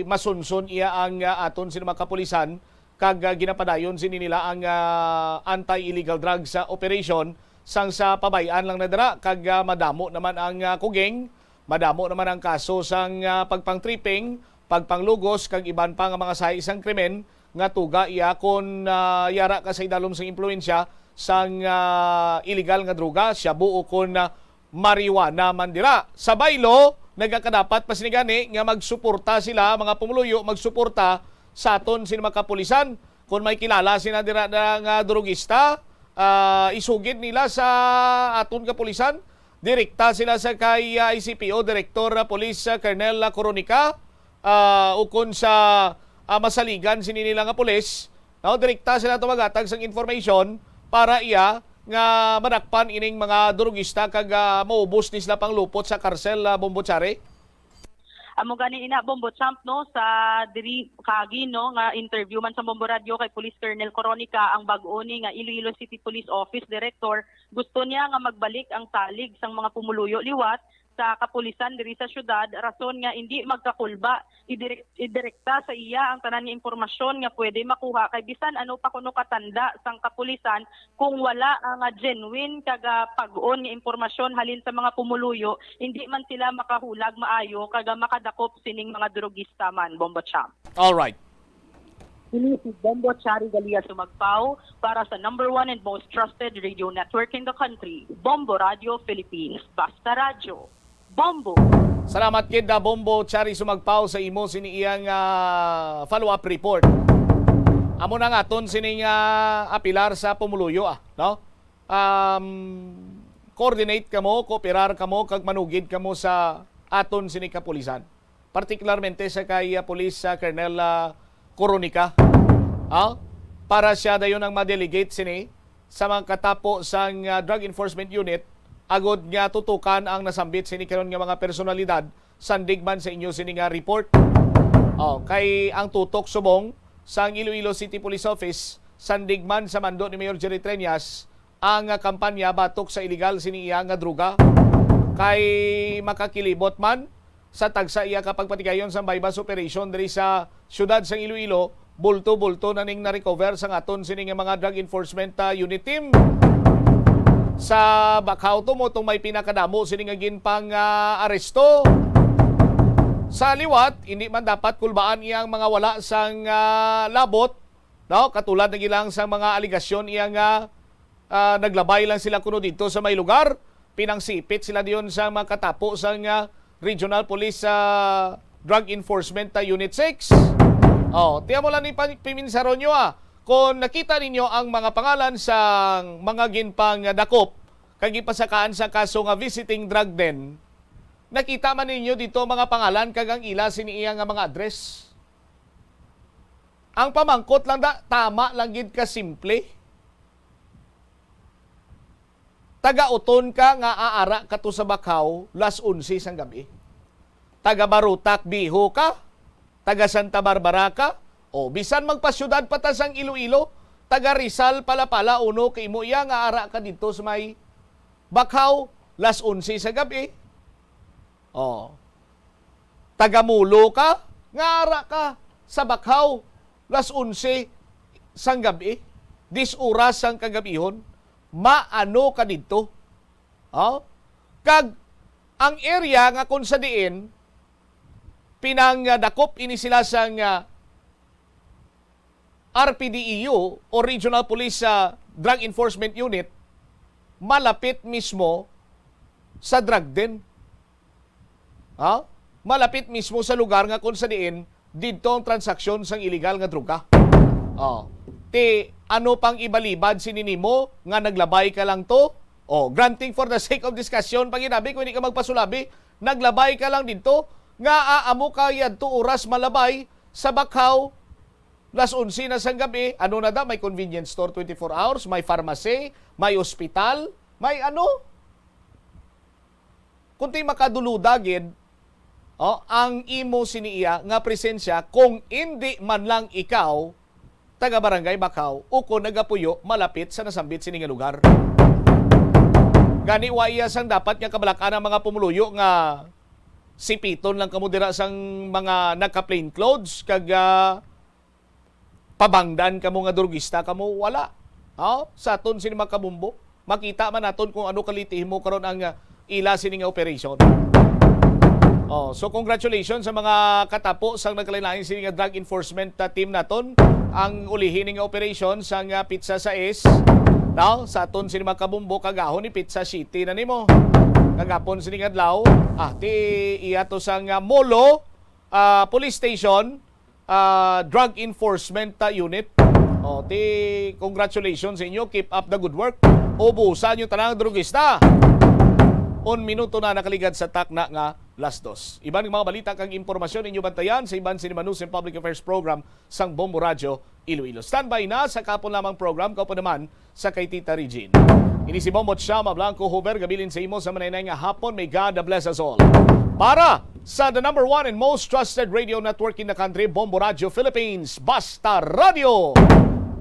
masunson iya ang ah, aton sino mga kapulisan kag ah, ginapadayon sini nila ang ah, anti-illegal drugs ah, operation sang sa pabay-an lang na dira kag ah, madamo naman ang ah, kuging, madamo naman ang kaso sang ah, pagpang-tripping, pagpanglugos kag iban pa nga mga sahi sang krimen nga tuga iya kon ah, yara ka sa idalom sang impluwensya sang ah, illegal nga droga, shabu o kon ah, marijuana man dira. Sa baylo, nagakadapat pa sini gani nga magsuporta sila, mga pumuluyo, magsuporta sa aton sini mga kapulisan. Kung may kilala sila dira na nga drugista, ah, isugid nila sa aton kapulisan. Direkta sila sa kay ah, I C P O Director ah, Police ah, Colonel ah, Coronica, ah, ukon sa ah, masaligan sini nila nga pulis, no? Direkta sila to maghatag sang information para iya nga madakpan ining mga drugista kag ah, maubos ni sila panglupot sa karsel, ah, Bombo Chari. Amo gani ina, Bombo Champ, no, sa diri kaagi, no, nga interview man sa Bombo Radio kay Police Colonel Coronica, ang bag-o ni nga Iloilo City Police Office Director, gusto niya nga magbalik ang salig sang mga pumuluyo liwat sa kapulisan diri sa syudad, rason nga indi magkakulba, idirek- idirekta sa iya ang tanan nga impormasyon nga pwede makuha, kay bisan ano pa kuno katanda sang kapulisan, kung wala ang ah, genuine kag ah, pag-on nga impormasyon halin sa mga pumuluyo, indi man sila makahulag maayo kag ah, makadakop sining mga drugista man, Bombo Champ. All right. Ini si Bombo Chari Galia Sumagpao para sa number one and most trusted radio network in the country, Bombo Radio Philippines. Basta Radyo, Bombo! Salamat gid na Bombo Chari Sumagpao sa imo sini iyang ah, follow-up report. Amo na nga aton sining ah, apilar sa pumuluyo, ah, no? Um, coordinate kamo, kooperar kamo kag manugid kamo sa aton sini kapulisan, partikularmente sa kay ah, Police ah, Colonel ah, Coronica. Ah, para siya dayon ang ma-delegate sini sa mga katapo sang ah, Drug Enforcement Unit agod nga tutukan ang nasambit sini karon nga mga personalidad sandig man sa inyo sini nga report. Oh, kay ang tutok subong sang Iloilo City Police Office sandig man sa mando ni Mayor Jerry Treñas ang ah, kampanya batok sa iligal sini iya nga droga, kay makakilibot man sa tagsa iya ka pagpatigayon sang buy-bust operation diri sa siyudad sang Iloilo, bulto-bulto na ning na-recover sang aton sini nga mga drug enforcement ah, unit team. Sa Bacau to mo tong may pinakadamo sini nga ginpang ah, aresto. Sa liwat, hindi man dapat kulbaan iyang mga wala sang ah, labot, no? Katulad na gilang sa mga aligasyon iya nga ah, naglabay lang sila kuno dito sa may lugar. Pinangsipit sila diyon sa mga katapo sa nga Regional Police ah, Drug Enforcement ah, Unit six. Oh, tiyan mo lang ni pa- piminsaron nyo ah. Kon nakita ninyo ang mga pangalan sang mga ginpangdakop kag gipasakaan sa kaso nga visiting drug den, nakita man ninyo dito mga pangalan kag ang ila sini iya nga mga address. Ang pamangkot lang da, tama lang gid ka simple. Taga Oton ka nga aara ka to sa Bakhaw las onse sang gabi. Taga Barotac Viejo ka, taga Santa Barbara ka, o bisan magpasyudad pa ta sang Iloilo, taga Rizal, Palapala, uno ka imo iya nga ara ka didto sa may Bakhaw, las onse sa gabi. O, taga Molo ka, nga ara ka sa Bakhaw, las onse sang gabi, dis oras sang kagabihon, maano ka didto? O? Kag ang area nga kung sa diin pinangdakop ini sila sang, ah, R P D E U o Regional Police, ah, Drug Enforcement Unit, malapit mismo sa drug den. Ha? Malapit mismo sa lugar nga kung sa diin didto ang transaksyon sang iligal nga droga. Oh. Ti, ano pang ibalibad sini nimo nga naglabay ka lang to? Oh, granting for the sake of discussion, panginabi kung hindi ka magpasulabi, naglabay ka lang didto, nga aamo ka yadto oras malabay sa Bakhaw, las onse na sang gabi, ano na da, may convenience store twenty-four hours, may pharmacy, may ospital, may ano? Kung ti makaduluda gid, oh, ang imo sini iya nga presensya, kung indi man lang ikaw taga Barangay Bakhaw ukon nagapuyo malapit sa nasambit sini nga lugar. Gani, wa iya sang dapat nga kabalak-an ang mga pumuluyo nga sipiton lang kamo dira sang mga naka-plain clothes kag, ah, pabangdan kamo nga drugista kamo, wala. Ha? Sa aton sini mga kabumbo, makita man naton kung ano kaliti himo karon ang, ah, ila sini nga operation. Oh, so congratulations sa mga katapo sang nagkalain-lain sini nga drug enforcement, ah, team naton. Ang ulihi ni nga operation sang, ah, Pizza Sais, no? Sa aton sini mga kabumbo, kagahon ni Pizza City na nimo. Kagapon sini nga adlaw, ah, ti iya to sang, ah, Molo, ah, Police Station, ah, Drug Enforcement, ah, Unit. O, ti, congratulations sa inyo. Keep up the good work. Ubusan nyo tanang drugista. Un minuto na nakaligad sa takna nga las dos. Iban nga mga balita kag impormasyon inyo bantayan sa iban sini Manusim Public Affairs Program sang Bombo Radyo Iloilo. Standby na sa kapon lamang program, kaupo naman sa kay Tita Regine. Ini si Bombo Chama Blanco Hoover, gabilin sa imo sa mananay nga hapon. May God bless us all. Para sa the number one and most trusted radio network in the country, Bombo Radio Philippines, Basta Radio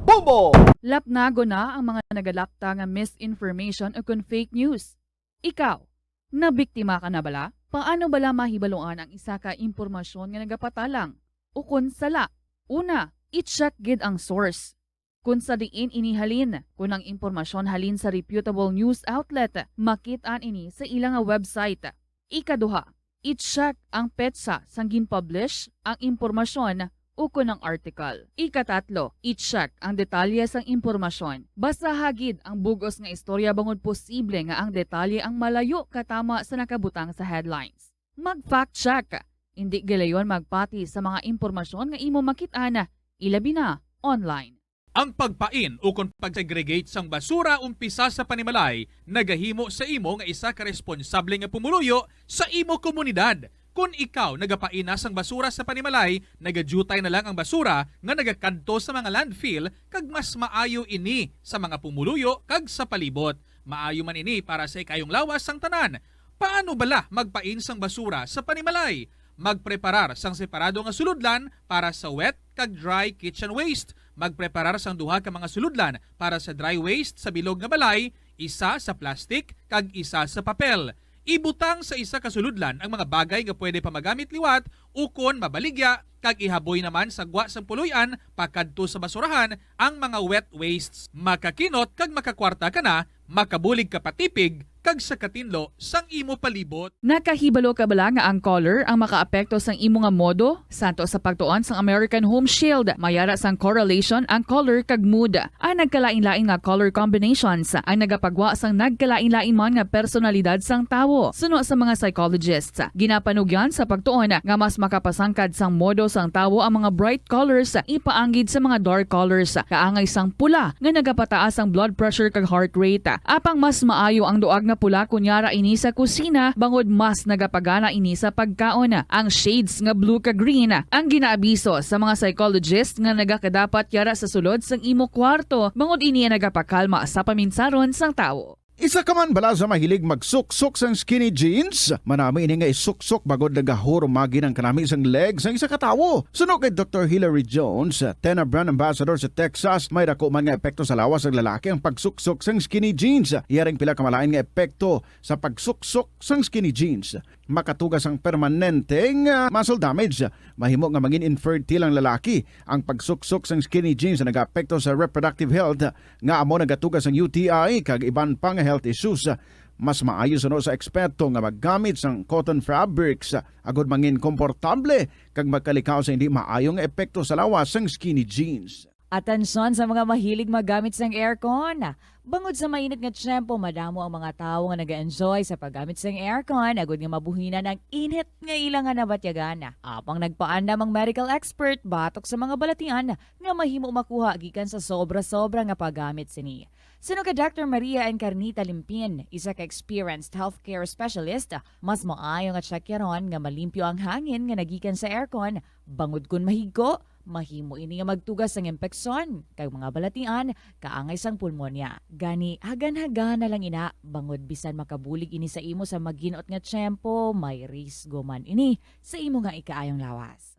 Bombo! Lapnagon na ang mga nagalakta nga misinformation o kon fake news. Ikaw, nabiktima ka na bala? Paano bala mahibaluan ang isa ka impormasyon nga nagapatalang o kon sala? Una, i-check gid ang source. Kon sa diin ini halin, kon ang impormasyon halin sa reputable news outlet, makit-an ini sa ila nga website. Ikaduha, i-check ang petsa sang gin-publish ang impormasyon ukon ang article. Ikatatlo, i-check ang detalye sang impormasyon. Basaha gid ang bug-os nga istorya bangod posible nga ang detalye ang malayo katama sa nakabutang sa headlines. Mag-fact check. Indi gilayon magpati sa mga impormasyon nga imo makit-an, ilabi na online. Ang pagpain ukon pag-segregate sang basura umpisa sa panimalay nagahimo sa imo nga isa ka responsable nga pumuluyo sa imo komunidad. Kon ikaw nagapain na sang basura sa panimalay, nagadyutay na lang ang basura nga nagakadto sa mga landfill, kag mas maayo ini sa mga pumuluyo kag sa palibot. Maayo man ini para sa ikayong lawas sang tanan. Paano bala magpain sang basura sa panimalay? Magpreparar sang separado nga sulodlan para sa wet kag dry kitchen waste. Magpreparar sang duha ka mga sulodlan para sa dry waste sa bilog nga balay, isa sa plastic kag isa sa papel. Ibutang sa isa ka sulodlan ang mga bagay nga pwede pa magamit liwat ukon mabaligya, kag ihaboy naman sa gwa sang puloy-an pakadto sa basurahan ang mga wet wastes. Makakinot kag makakwarta ka na, makabulig ka pa tipig kag sa katinlo sang imo palibot. Nakahibalo ka bala nga ang color ang makaapekto sang imo nga modo? Santo sa pagtuon sang American Home Shield, may ara sang correlation ang color kag mood. Ang nagkalain-lain nga color combinations ang nagapagwa sang nagkalain-lain man nga personalidad sang tawo. Suno sa mga psychologists, ginapanugyan sa pagtuon nga mas makapasangkad sang modo sang tawo ang mga bright colors ipaanggid sa mga dark colors, kaangay sang pula nga nagapataas ang blood pressure kag heart rate. Apang mas maayo ang duag nga pula kon yara ini sa kusina, bangod mas nagapagana ini sa pagkaon. Ang shades nga blue kag green ang ginaabiso sa mga psychologist nga nagakadapat yara sa sulod sang imo kwarto, bangod ini ang nagapakalma sa paminsaron sang tawo. Isa ka man bala sa mahilig magsuksok sang skinny jeans? Manami ini nga isuksok bangod nagahurumagi ang kanami sang leg sang isa ka tawo. Suno kay Doktor Hilary Jones, Tena brand ambassador sa Texas, may dako man nga epekto sa lawas sang lalaki ang pagsuksok sang skinny jeans. Iya ring pila ka malain nga epekto sa pagsuksok sang skinny jeans. Makatuga sang permanente nga muscle damage. Mahimo nga mangin infertile ang lalaki. Ang pagsuksok sang skinny jeans nagaapekto sa reproductive health, nga amo nagatuga sang U T I kag iban pa nga health issues. Mas maayo suno sa eksperto nga maggamit sang cotton fabrics agod mangin komportable kag magkalikaw sa hindi maayo nga epekto sa lawas sang skinny jeans. Atensyon sa mga mahilig maggamit sang aircon. Bangod sa mainit nga tiyempo, madamo ang mga tawo nga nag-enjoy sa paggamit sang aircon agod nga mabuhinan ang init nga ila nga nabatyagan. Apang nagpaandam ang medical expert batok sa mga balatian nga mahimo makuha gikan sa sobra-sobra nga paggamit sini. Suno kay Doctor Maria Encarnita Limpin, isa ka experienced healthcare specialist, mas maayo nga tsakyaron nga malimpyo ang hangin nga nagikan sa aircon, bangod kon mahigko, mahimo ini nga magtuga sang impeksyon kag mga balatian kaangay sang pulmonya. Gani, hagan-hagana lang ina, bangod bisan makabulig ini sa imo sa maginot nga tiyempo, may risgo man ini sa imo nga ikaayong lawas.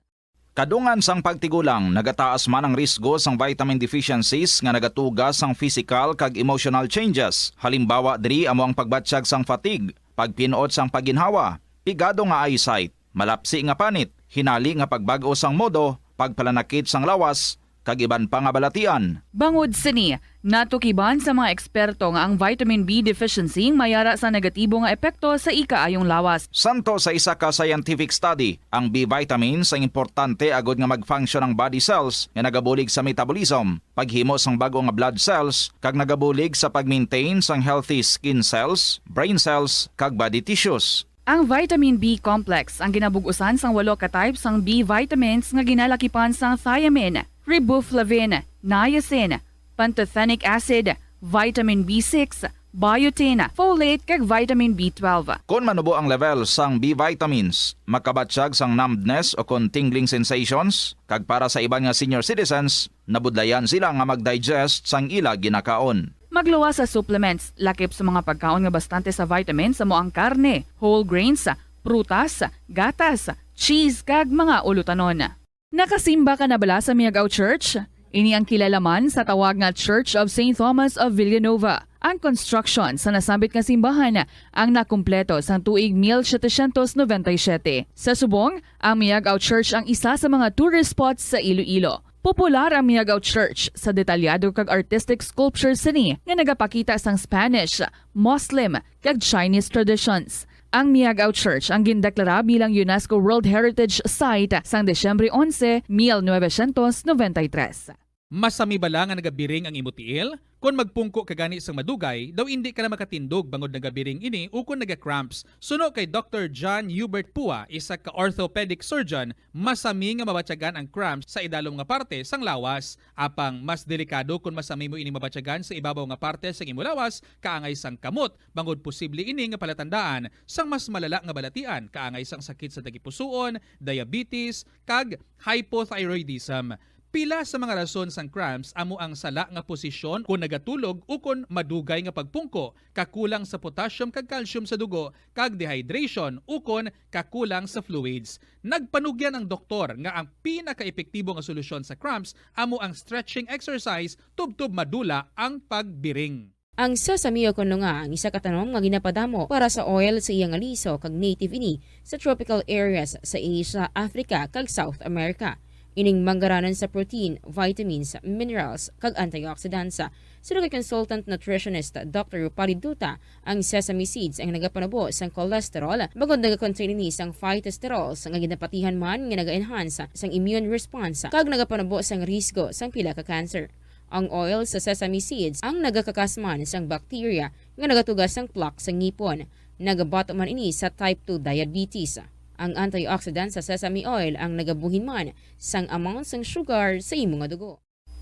Kadungan sang pagtigulang, nagataas man ang risgo sang vitamin deficiencies nga nagatuga sang physical kag emotional changes. Halimbawa diri amo ang pagbatyag sang fatigue, pagpin-ot sang pagginhawa, pigado nga eyesight, malapsi nga panit, hinali nga pagbag-o sang modo, pagpalanakit sang lawas, kag iban pa nga balatian. Bangod sini, natukiban sa mga eksperto nga ang vitamin B deficiency may ara sa negatibo nga epekto sa ikaayong lawas. Santo sa isa ka scientific study, ang B vitamins ang importante agod nga mag-function ang body cells nga nagabulig sa metabolism, paghimo sang bag-o nga blood cells, kag nagabulig sa pag-maintain sang healthy skin cells, brain cells, kag body tissues. Ang vitamin B complex ang ginabug-usan sang walo ka type sang B vitamins nga ginalakipan sang thiamine, riboflavin, niacin, pantothenic acid, vitamin B six, biotin, folate, kag vitamin B twelve. Kon manubo ang level sang B vitamins, makabatyag sang numbness o kon tingling sensations, kag para sa iban nga senior citizens, nabudlayan sila nga mag-digest sang ila ginakaon. Magluwas sa supplements, lakip sa mga pagkaon nga bastante sa vitamins amo ang karne, whole grains, prutas, gatas, cheese, kag mga ulutanon. Nakasimba ka na bala sa Miagao Church? Ini ang kilala man sa tawag nga Church of Saint Thomas of Villanova. Ang construction sa nasambit nga simbahan ang nakumpleto sang tuig mil setecientos noventa y siete. Sa subong, ang Miagao Church ang isa sa mga tourist spots sa Iloilo. Popular ang Miagao Church sa detalyado kag artistic sculpture sini nga nagapakita sang Spanish, Muslim, kag Chinese traditions. Ang Miagao Church ang gindeklara bilang UNESCO World Heritage Site sang Disyembre onse, mil novecientos noventa y tres. Masami bala nga nagabiring ang imo tiil? Kon magpungko ka gani sang madugay, daw indi ka na makatindog bangod nagabiring ini ukon naga-cramps. Suno kay Doktor John Hubert Pua, isa ka orthopedic surgeon, masami nga mabatyagan ang cramps sa idalom nga parte sang lawas. Apang mas delikado kon masami mo ini mabatyagan sa ibabaw nga parte sang imo lawas, kaangay sang kamot, bangod posible ini nga palatandaan sang mas malala nga balatian, kaangay sang sakit sa tagipusoon, diabetes, kag hypothyroidism. Pila sa mga rason sang cramps amo ang sala nga posisyon kon nagatulog ukon madugay nga pagpungko, kakulang sa potassium kag calcium sa dugo, kag dehydration ukon kakulang sa fluids. Nagpanugyan ang doktor nga ang pinakaepektibo nga solusyon sa cramps amo ang stretching exercise tubtob madula ang pagbiring. Ang sesame o kon no nga ang isa ka tanom nga ginapadamo para sa oil sa iya nga liso kag native ini sa tropical areas sa Asia, Africa, kag South America. Ining manggaranan sa protein, vitamins, minerals, kag antioxidants. Suno kay consultant nutritionist Doctor Rupali Duta, ang sesame seeds ang nagapanubo sang cholesterol, bangod nagakontain ini sang phytosterols nga ginapatihan man nga naga-enhance sang immune response kag nagapanubo sang risgo sang pila ka cancer. Ang oil sa sesame seeds ang nagakakas man sang bacteria nga nagatuga sang plaque sa ngipon. Nagabato man ini sa type two diabetes. Ang antioxidant sa sesame oil ang nagabuhin man sang amount sang sugar sa imo nga dugo.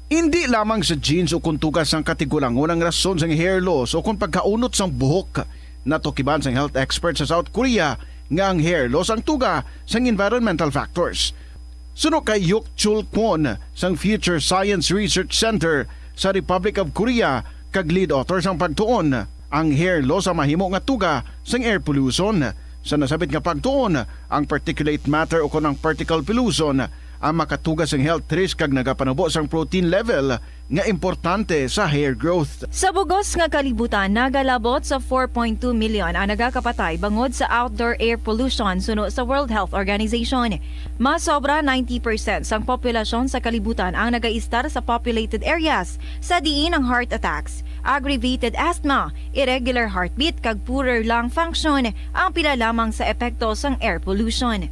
Indi lamang sa genes o kon tuga sang katigulangon ang rason sang hair loss o kon pagkaunot sang buhok. Natukiban sang health expert sa South Korea nga ang hair loss ang tuga sang environmental factors. Suno kay Hyuk Chul Kwon sang Future Science Research Center sa Republic of Korea kag lead author sang pagtuon, ang hair loss ang mahimo nga tuga sang air pollution. Sa nasabit nga pagtuon, ang particulate matter o kon ang particle pollution ang makatuga sang health risk kag nagapanubo sang protein level nga importante sa hair growth. Sa bugos nga kalibutan, nagalabot sa four point two million ang nagakapatay bangod sa outdoor air pollution, suno sa World Health Organization. Mas sobra ninety percent sang populasyon sa kalibutan ang nagaistar sa populated areas, sa diin ang heart attacks, aggravated asthma, irregular heartbeat, kag poorer lung function ang pila lamang sa epekto sang air pollution.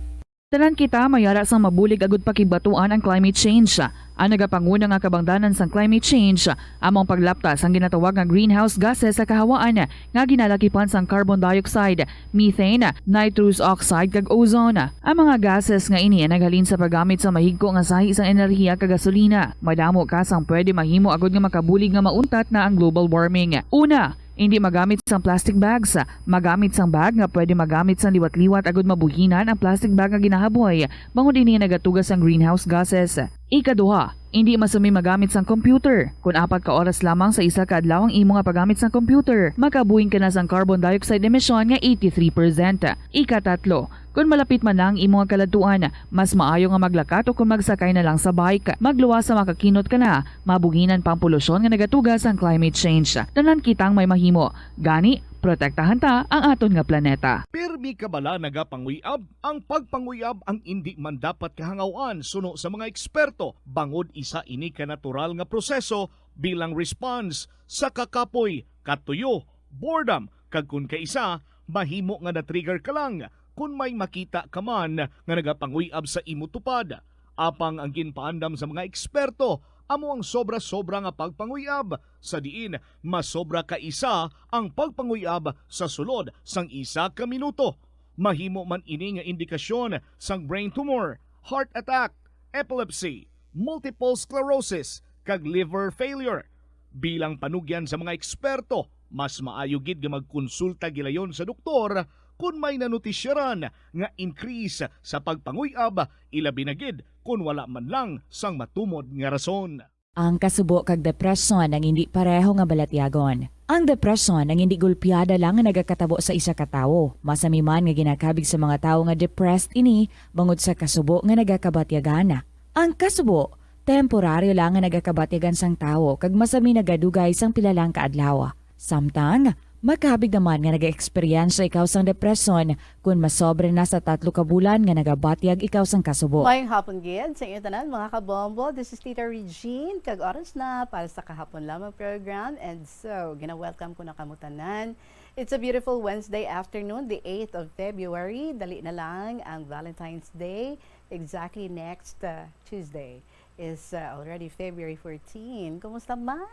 Tanan kita may ara sang mabulig agud pakigbaton ang climate change. Ang nagapanguna nga kabangdanan sang climate change amo ang paglapta sang ginatawag nga greenhouse gases sa kahawaan nga ginalakipan sang carbon dioxide, methane, nitrous oxide, kag ozone. Ang mga gases nga ini ang naghalin sa paggamit sa mahigko nga sahi sang enerhiya kag gasolina. Madamo ka sang pwede mahimo agud nga makabulig nga mauntat na ang global warming. Una, indi magamit sang plastic bags. Magamit sang bag nga pwede magamit sang liwat-liwat agud mabuhinan ang plastic bag nga ginahaboy, bangod ini nagatuga sang greenhouse gases. Ikaduha, indi masami magamit sang computer. Kon apat ka oras lamang sa isa ka adlaw ang imo nga paggamit sang computer, makabuhin ka na sang carbon dioxide emission nga eighty-three percent. Ikatatlo, kon malapit man na ang imo nga kaladtuan, mas maayo nga maglakat o kon magsakay na lang sa bike. Magluwas sa makakinot ka na, mabuhinan pa ang polusyon nga nagatuga sang climate change. Tanan kitang may mahimo. Gani, protektahan ta ang aton nga planeta. Pirmi ka bala nagapanguyab? Ang pagpanguyab ang indi man dapat kahangawan suno sa mga eksperto, bangod isa ini ka natural nga proseso bilang response sa kakapoy, katuyo, boredom, kag kon kaisa, mahimo nga na-trigger ka lang kon may makita ka man nga nagapanguyab sa imo tupad. Apang ang ginpaandam sa mga eksperto amo ang sobra-sobra nga pagpanguyab, sa diin mas sobra ka isa ang pagpanguyab sa sulod sang isa ka minuto. Mahimo man ini nga indikasyon sang brain tumor, heart attack, epilepsy, multiple sclerosis, kag liver failure. Bilang panugyan sa mga eksperto, mas maayo gid nga magkonsulta gilayon sa doktor kon may nanotisyaran nga increase sa pagpanguyab, ilabi na gid kon wala man lang sang matumod nga rason. Ang kasubo kag depresyon ang indi pareho nga balatyagon. Ang depresyon ang indi gulpiada lang nga nagakatabo sa isa ka tawo. Masami man nga ginakabig sa mga tawo nga depressed ini bangod sa kasubo nga nagakabatyagan. Ang kasubo, temporaryo lang nga nagakabatyagan sang tawo kag masami nagadugay sang pila lang ka adlaw. Samtang, makabig naman nga nag-eksperyensya ikaw sang depresyon kon masobra na sa tatlo ka bulan nga nagabatyag ikaw sang kasubo. Maayong hapon gid sa inyo tanan, mga kabombo. This is Tita Regine, kag oras na para sa Kahapon Lamang program. And so, gina-welcome ko na kamo tanan. It's a beautiful Wednesday afternoon, the eighth of February. Dali na lang ang Valentine's Day, exactly next, uh, Tuesday is, uh, already February fourteen. Kumusta man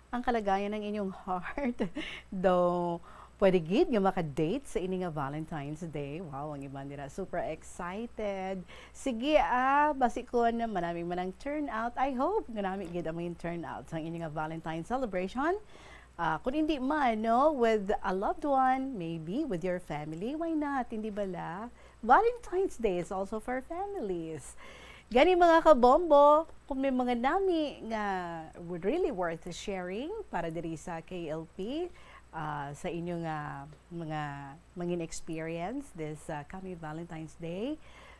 ang kalagayan ng inyong heart? Daw pwede gid nga maka-date sa ini nga Valentine's Day. Wow, ang iban dira super excited. Sige, ah, basi kon manami man ang turnout. I hope nga nami gid ang turnout sa inyo nga Valentine's celebration. Ah, kung hindi man, no, with a loved one, maybe with your family, why not? Hindi bala? Valentine's Day is also for families. Gani, mga kabombo, kung may mga nami nga would really worth sharing para diri sa K L P, ah, sa inyo nga mga mangin experience this, ah, coming Valentine's Day,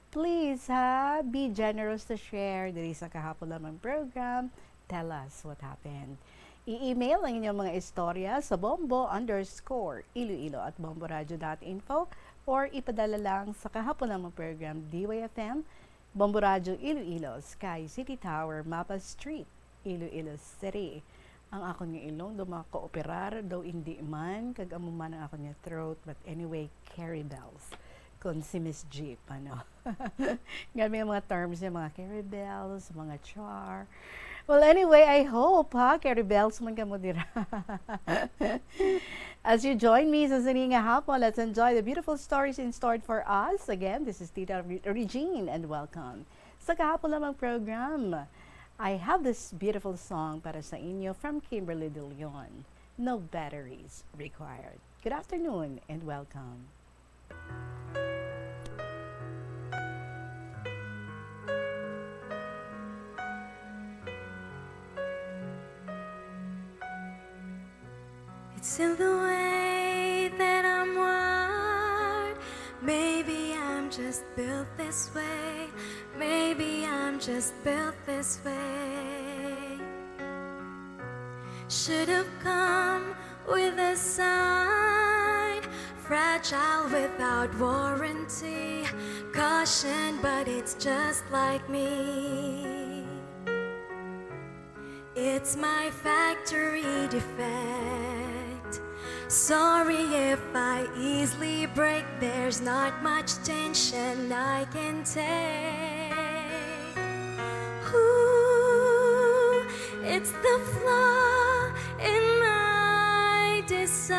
please, ha, be generous to share diri sa Kahapon Lamang program. Tell us what happened. I-email ang inyong mga istorya sa bombo underscore iloilo at bomboradio dot info or ipadala lang sa Kahapon Lamang program, D Y F M, Bombo Radyo Iloilo, Sky City Tower, Mapa Street, Iloilo City. Ang akon nga ilong daw makakooperar, daw indi man, kag amo man ang akon nga throat. But anyway, carry bells. Kung si Miss Jeep, ano. Nga may mga terms niya, mga carry bells, mga char. Well, anyway, I hope, ha, carry bells man kamo dira. As you join me sa sini nga hapon, let's enjoy the beautiful stories in store for us. Again, this is Tita Re-, Regine, and welcome sa kahapon lamang program. I have this beautiful song para sa inyo from Kimberly De Leon, No Batteries Required. Good afternoon and welcome. It's in the way that I'm wired. Maybe I'm just built this way. Maybe I'm just built this way. Should have come with a sign. Fragile without warranty. Caution, but it's just like me. It's my factory defect. Sorry if I easily break. There's not much tension I can take. Ooh, it's the flaw in my design.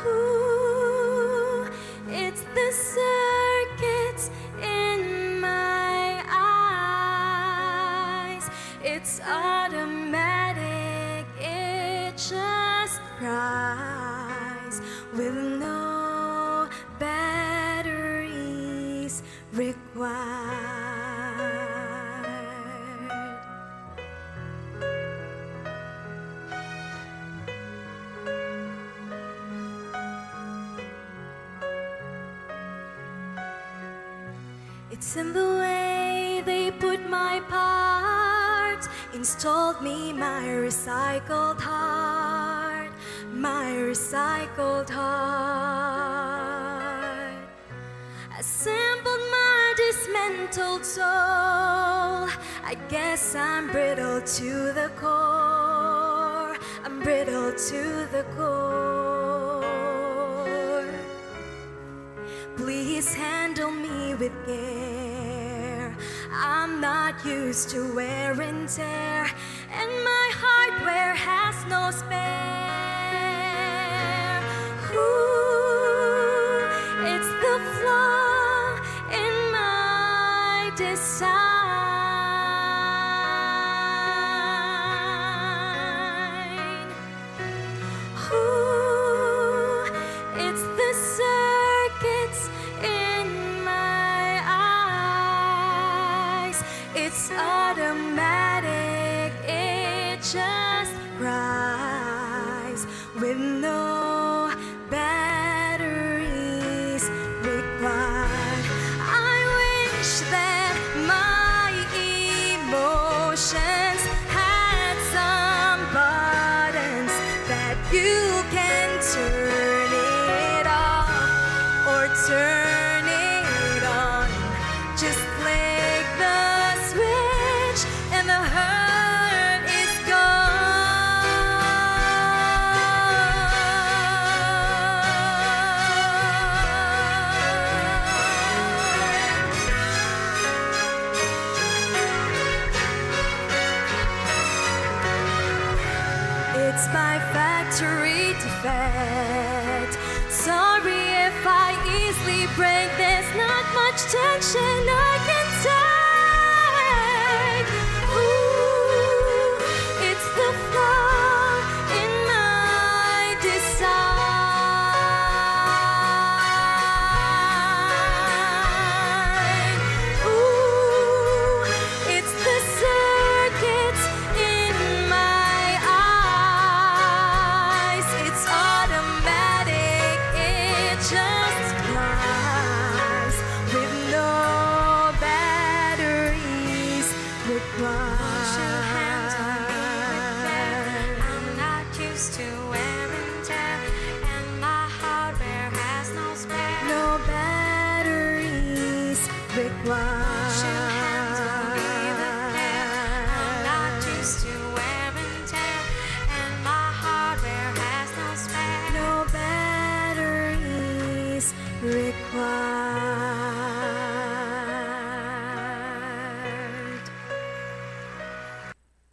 Ooh, it's the circuits in my eyes. It's automatic, it just cries with no batteries required. It's in the way they put my parts, installed me my recycled heart, my recycled heart. Assembled my dismantled soul. I guess I'm brittle to the core. I'm brittle to the core. Please handle me with care. I'm not used to wear and tear, and my hardware has no spare. Ooh, it's the flaw in my design. Ooh, it's the circuits in my eyes. It's automatic, it just cries with no batteries required. I wish that my emotions had some buttons that you can turn it off or turn it on. Just flick the switch and the hurt is gone. It's my factory defect. Sorry if I easily break. There's not much tension I can take. Ooh, it's the flaw in my design. Ooh, it's the circuits in my eyes. It's automatic, it just cries with no batteries required. Won't you handle me with care? I'm not used to wear and tear, and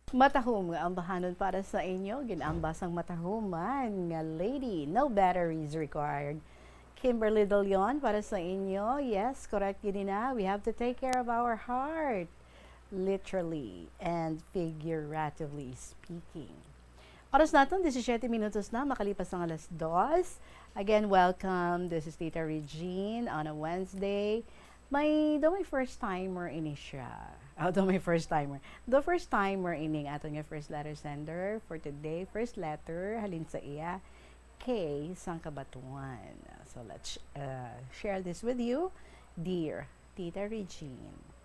Matahom nga ambahanon para sa inyo, ginamba sang matahuman nga lady, no batteries required. Kimberly De Leon para sa inyo. Yes, correct gid na. We have to take care of our heart, literally and figuratively speaking. Oras naton, disisiete minutos na, makalipas ang alas dos. Again, welcome. This is Tita Regine on a Wednesday. May, daw may first timer ini siya. Oh, daw may first timer. The first timer ining aton nga first letter sender for today. First letter, halin sa iya, K sang Cabatuan. So let's, uh, share this with you, dear Tita Regine.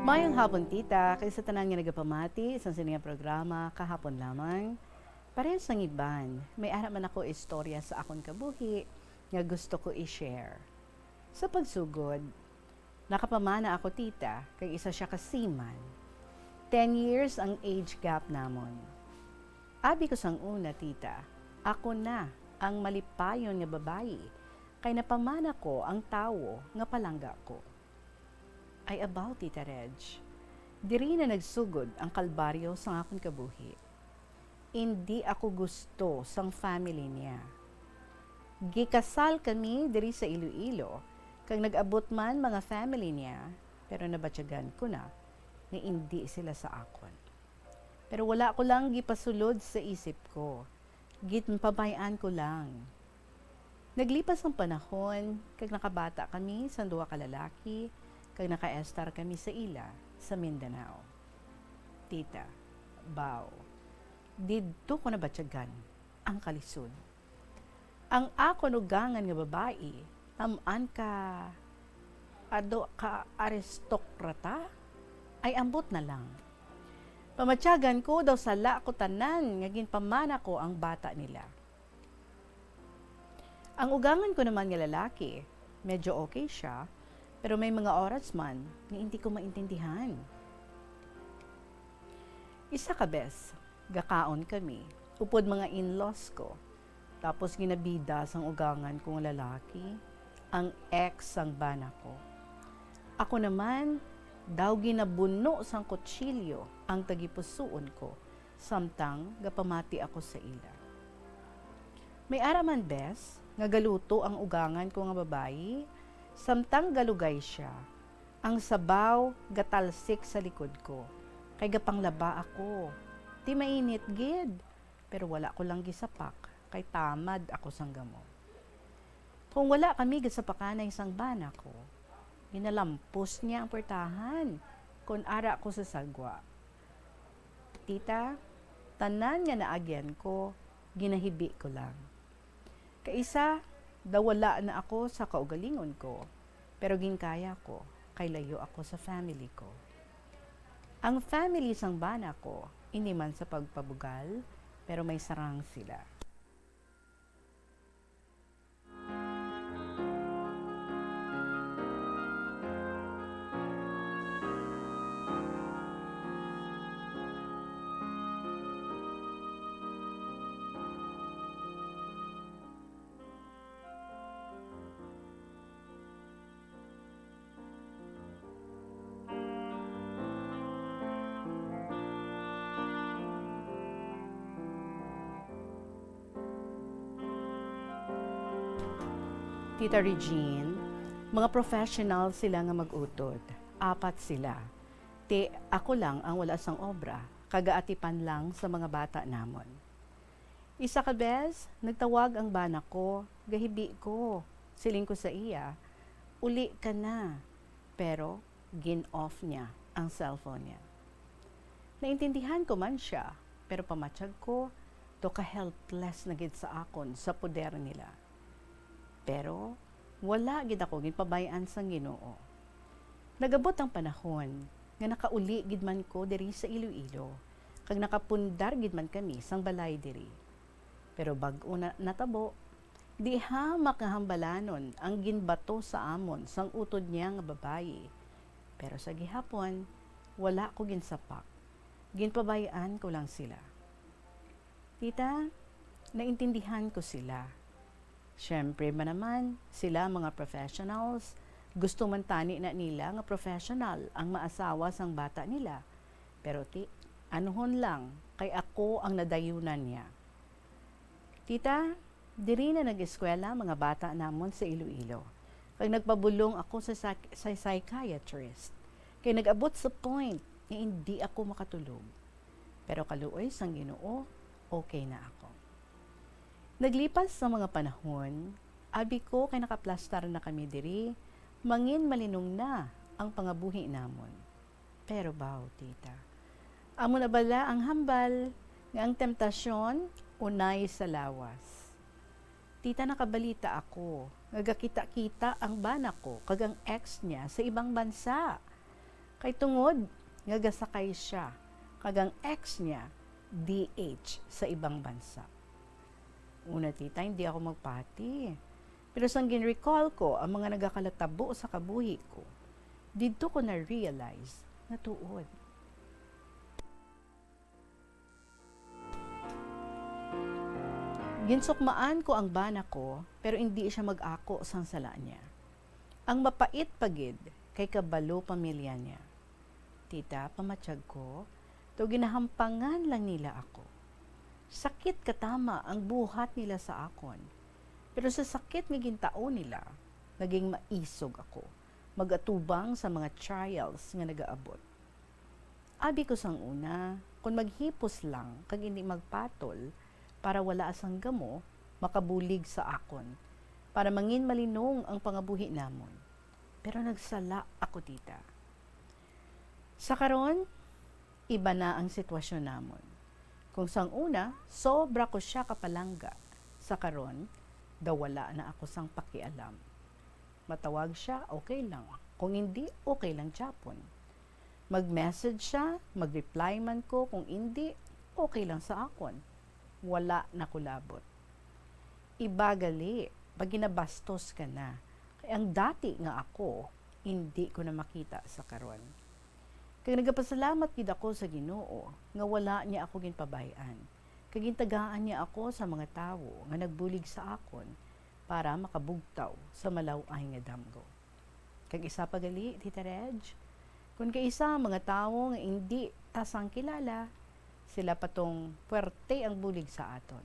Mayong hapon, tita, kag sa tanan nga nagapamati sa sini nga programa kahapon lamang. Parehas sang iban, may ara man ako istorya sa akon kabuhi nga gusto ko i-share. Sa pagsugod, nakapamana ako, tita, kag isa sia ka seaman. Ten years ang age gap namon. Abi ko sang una, tita, ako na ang malipayon nga babayi, kay napamana ko ang tawo nga palangga ko. Ay abaw, Tita Reg, diri na nagsugod ang kalbaryo sang akon kabuhi. Indi ako gusto sang family niya. Gikasal kami diri sa Iloilo, kag nag-abot man mga family niya, pero nabatyagan ko na nga indi sila sa akon. Pero wala ko lang gipasulod sa isip ko. Ginpabay-an ko lang. Naglipas ang panahon, kag nakabata kami sang duha ka lalaki, kag nakaestar kami sa ila sa Mindanao. Tita, baw, didto ko nabatyagan ang kalisod. Ang akon ugangan nga babayi, tam-an ka, ado ka aristokrata, ay ambot na lang. Pamatyagan ko daw sala ko tanan nga ginpamana ko ang bata nila. Ang ugangan ko naman nga lalaki, medyo okay siya, pero may mga oras man nga hindi ko maintindihan. Isa ka bes, gakaon kami, upod mga in-laws ko. Tapos ginabida sang ugangan ko nga lalaki, ang ex sang bana ko. Ako naman, daw ginabuno sang kutsilyo ang tagipusoon ko, samtang gapamati ako sa ila. May ara man, bes, nga galuto ang ugangan ko nga babayi, samtang galugay sia, ang sabaw gatalsik sa likod ko, kay gapanglaba ako. Ti mainit gid, pero wala ko lang gisapak, kay tamad ako sang gamo. Kung wala kami gasapakanay sang bana ko, ginalampos niya ang puwertahan kon ara ko sa sagwa. Tita, tanan nga naagyan ko, ginahibi ko lang. Kaisa, daw wala na ako sa kaugalingon ko, pero ginkaya ko, kay layo ako sa family ko. Ang family sang bana ko, indi man sa pagpabugal, pero may sarang sila. Tita Regine, mga professional sila nga mag-utod. Apat sila. Ti ako lang ang wala sang obra, kag gaatipan lang sa mga bata namon. Isa ka bes, nagtawag ang bana ko, gahibi ko. Siling ko sa iya, "Uli ka na." Pero gin-off niya ang cellphone niya. Naintindihan ko man sia, pero pamatyag ko, daw ka-helpless na gid sa akon sa poder nila. Pero wala gid ako ginpabay-an sang Ginoo. Nag-abot ang panahon nga nakauli gid man ko diri sa Iloilo, kag nakapundar gid man kami sang balay diri. Pero bag-o na natabo, di hamak nga hambalanon ang ginbato sa amon sang utod niya nga babayi. Pero sa gihapon, wala ko ginsapak. Ginpabay-an ko lang sila. Tita, naintindihan ko sila. Siyempre ba naman, sila mga professionals, gusto man tani na nila nga professional ang maasawa sang bata nila. Pero ti, anuhon lang, kay ako ang nadayunan niya. Tita, diri na nag-eskwela mga bata namon sa Iloilo. Kag nagpabulong ako sa psych-, sa psychiatrist. Kay nag-abot sa point nga hindi ako makatulog. Pero kaluoy sang Ginoo, okay na ako. Naglipas ang mga panahon, abi ko kay nakaplastar na kami diri, mangin malinong na ang pangabuhi namon. Pero baw, tita, amo na bala ang hambal nga ang temptasyon unay sa lawas. Tita, nakabalita ako nga gakita-kita ang bana ko kag ang ex niya sa ibang bansa. Kay tungod nga gasakay siya kag ang ex niya D H sa ibang bansa. Una, tita, hindi ako magpati. Pero sang gin-recall ko ang mga nagakalatabo sa kabuhi ko, didto ko na-realize nga tuod. Ginsukmaan ko ang bana ko, pero indi siya mag-ako sang sala niya. Ang mapait pa gid kay kabalo pamilya niya. Tita, pamatyag ko, daw ginahampangan lang nila ako. Sakit katama ang buhat nila sa akon. Pero sa sakit nga gintao nila, naging maisog ako, mag-atubang sa mga trials nga nagaabot. Abi ko sang una, kon maghipos lang kag indi magpatol, para wala sang gamo makabulig sa akon, para mangin malinong ang pangabuhi namon. Pero nagsala ako, tita. Sa karon, iba na ang sitwasyon namon. Kung sang una, sobra ko siya kapalangga. Sa karon, daw wala na ako sang pakialam. Matawag siya, okay lang. Kung hindi, okay lang gyapon. Mag-message siya, mag-reply man ko, kung hindi, okay lang sa akon. Wala na ko labot. Iba gali, pag ginabastos ka na. Kay ang dati nga ako, hindi ko na makita sa karon. Kag nagapasalamat gid ako sa Ginoo nga wala niya ako ginpabay-an, kag gintagaan niya ako sa mga tawo nga nagbulig sa akon para makabugtaw sa malaw-ay nga damgo. Kag isa pa gali, Tita Reg, kon kaisa ang mga tawo nga indi ta sang kilala, sila pa tong puwerte ang bulig sa aton.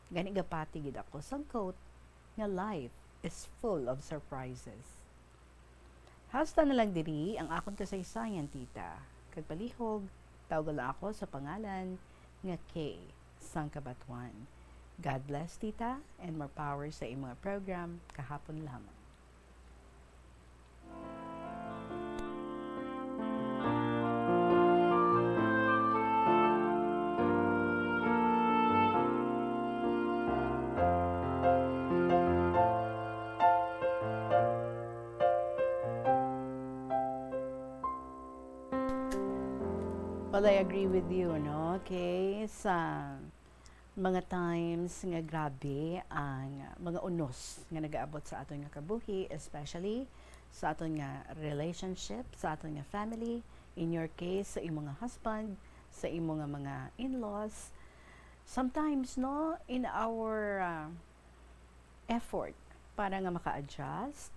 Gani gapati gid ako sang quote nga life is full of surprises. Hasta na lang diri ang akon kasaysayan, tita. Kag palihog, tawga lang ako sa pangalan nga Kay sang Cabatuan. God bless, tita, and more power sa imong program kahapon lamang. Well, I agree with you, no? Okay, sa mga times nga grabe ang mga unos nga nagaabot sa aton nga kabuhi, especially sa aton nga relationship, sa aton nga family, in your case, sa imo nga husband, sa imo nga mga in-laws. Sometimes, no, in our, ah, effort para nga maka-adjust,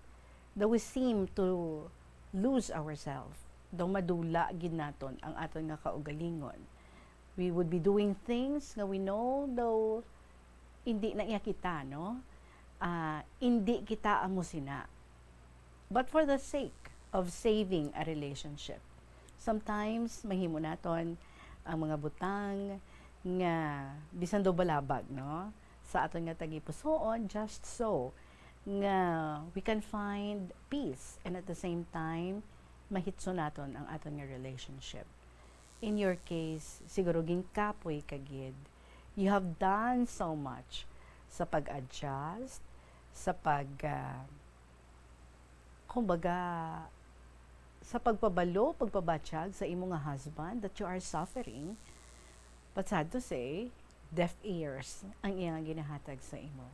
daw we seem to lose ourselves. Daw madula gid naton ang aton nga kaugalingon. We would be doing things nga we know daw hindi na iya kita, no? Ah, hindi kita amo sina. But for the sake of saving a relationship, sometimes mahimo naton ang mga butang nga bisan daw balabag, no? Sa aton nga tagipusoon, just so nga we can find peace and at the same time, mahitso naton ang aton nga relationship. In your case, siguro ginkapoy ka gid. You have done so much sa pag-adjust, sa pag, ah, kumbaga, sa pagpabalo, pagpabatyag sa imo nga husband that you are suffering. But sad to say, deaf ears ang iyang ginahatag sa imo.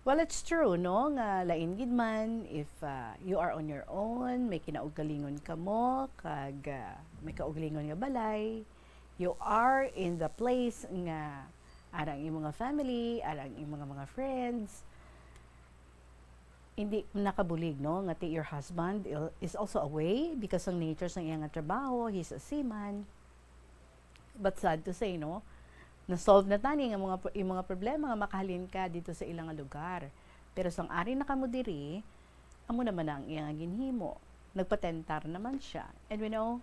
Well, it's true, no, nga lain gid man if, ah, you are on your own, may kinaugalingon kamo, kag, ah, may kaugalingon nga balay, you are in the place nga ara ang imo nga family, ara ang imo nga mga friends, hindi nakabulig, no, nga ti your husband il-, is also away because ang nature sang iyang trabaho, he's a seaman. But sad to say, no, na-solve na tani nga mga pro-, yung mga problema nga makahalin ka dito sa ilang lugar. Pero sang ari na kamo diri, amo naman na ang iyang ginhimo. Nagpatentar naman siya. And we know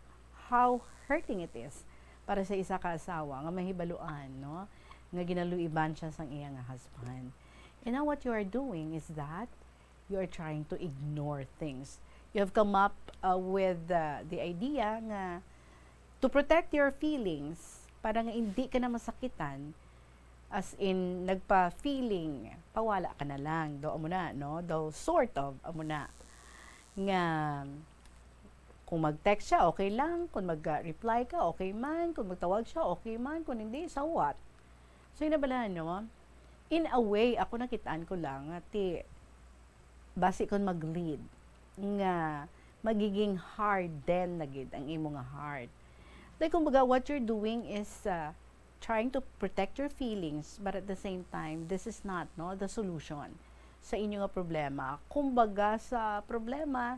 how hurting it is para sa isa ka asawa nga mahibaluan, no, nga ginaluiban siya sang iyang husband. And now what you are doing is that you are trying to ignore things. You have come up, uh, with, uh, the idea nga to protect your feelings, para nga hindi ka na masakitan, as in, nagpa-feeling, pawala ka na lang. Do, amo na, no? Do, sort of, amo na. Nga, kung mag-text siya, okay lang. Kung mag-reply ka, okay man. Kung magtawag siya, okay man. Kung hindi, so what? So, yun na bala, no? In a way, ako nakitaan ko lang, nga ti, basi kon mag-lead, nga magiging harden na gid ang imo nga heart. Like, kumbaga, what you're doing is, uh, trying to protect your feelings, but at the same time, this is not, no, the solution sa inyo nga problema. Kumbaga, sa problema,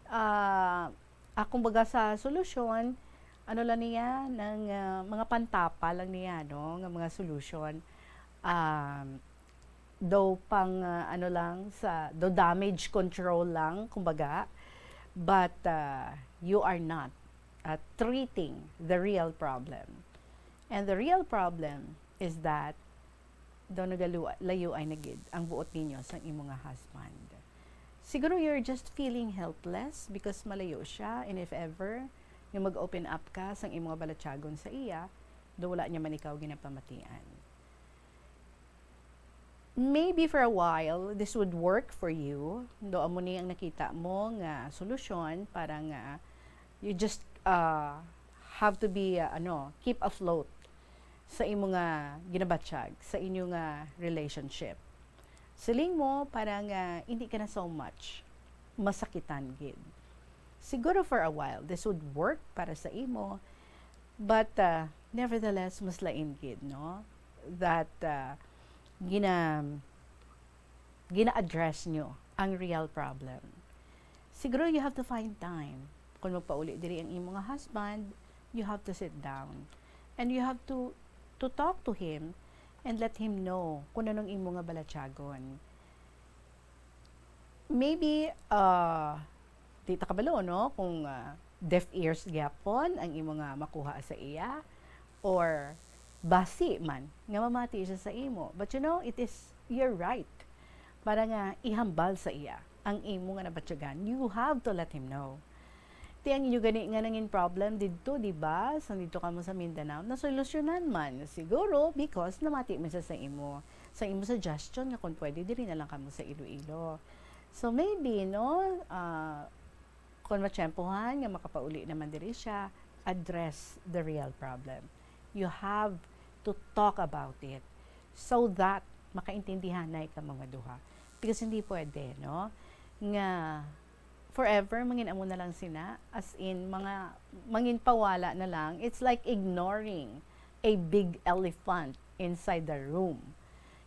ah, ah, kumbaga, sa solusyon, ano lang niya, nang, ah, mga pantapa lang niya, no, nga mga solusyon. Um, daw pang, ah, ano lang, sa, daw damage control lang, kumbaga. But, ah, you are not, ah, treating the real problem. And the real problem is that daw nagalu-, layuay na gid ang buot ninyo sang imo nga husband. Siguro you're just feeling helpless because malayo siya, and if ever nga mag-open up ka sang imo nga balatyagon sa iya, daw wala niya man ikaw ginapamatian. Maybe for a while, this would work for you. Do, amo ni ang nakita mo nga solusyon para nga you just, uh, have to be, uh, ano, keep afloat sa imo nga ginabatyag, sa inyo nga relationship. Siling mo para nga hindi ka na so much masakitan gid. Siguro for a while, this would work para sa imo, but, uh, nevertheless, mas lain gid, no? That, uh, gina-, gina-address nyo ang real problem. Siguro you have to find time. Kung magpauli diri ang imo nga husband, you have to sit down. And you have to, to talk to him and let him know kung anong imo nga balatyagon. Maybe, uh, di ta kabalo, no? Kung, uh, deaf ears gyapon ang imo nga makuha sa iya, or basi man nga mamati siya sa imo. But you know, it is your right para nga ihambal sa iya ang imo nga nabatyagan. You have to let him know. Ti ang inyo gani nga nangin problem didto, di ba? Sa didto kamo sa Mindanao, nasolusyonan man. Siguro because namati man siya sa imo, sa imo suggestion nga kung pwede diri na lang kamo sa Iloilo. So maybe, no, ah, kung matiyempohan nga makapauli naman diri siya, address the real problem. You have to talk about it so that makaintindihanay ka mga duha. Because hindi pwede, no, nga forever mangin amo na lang sina, as in, mga mangin pawala na lang. It's like ignoring a big elephant inside the room.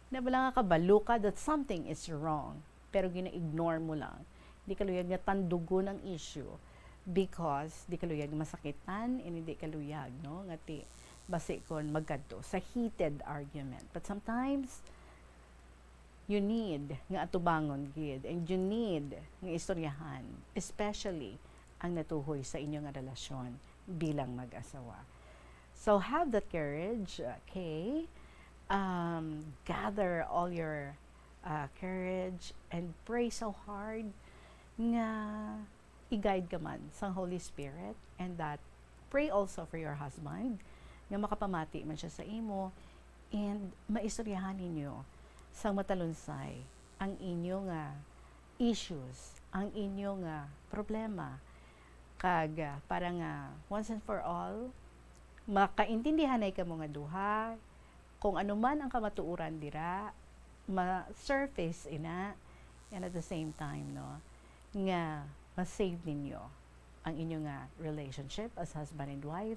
Na bala nga kabalo ka that something is wrong, pero gina-ignore mo lang. Di ka luyag nga tandugon ang issue because di ka luyag masakitan, and hindi ka luyag, no, nga ti, basi kon magkadto sa heated argument. But sometimes, you need nga atubangon gid, and you need nga istoryahan, especially ang natuhoy sa inyo nga relasyon bilang mag-asawa. So have that courage, okay? Um, gather all your, uh, courage and pray so hard nga i-guide ka man sang Holy Spirit, and that pray also for your husband, nga makapamati man siya sa imo, and maistoryahan ninyo sang matalunsay ang inyo nga issues, ang inyo nga problema, kag, ah, para nga once and for all, makaintindihanay kamo nga duha, kung ano man ang kamatuoran dira, ma-surface ina, and at the same time, no, nga ma-save ninyo ang inyo nga relationship as husband and wife,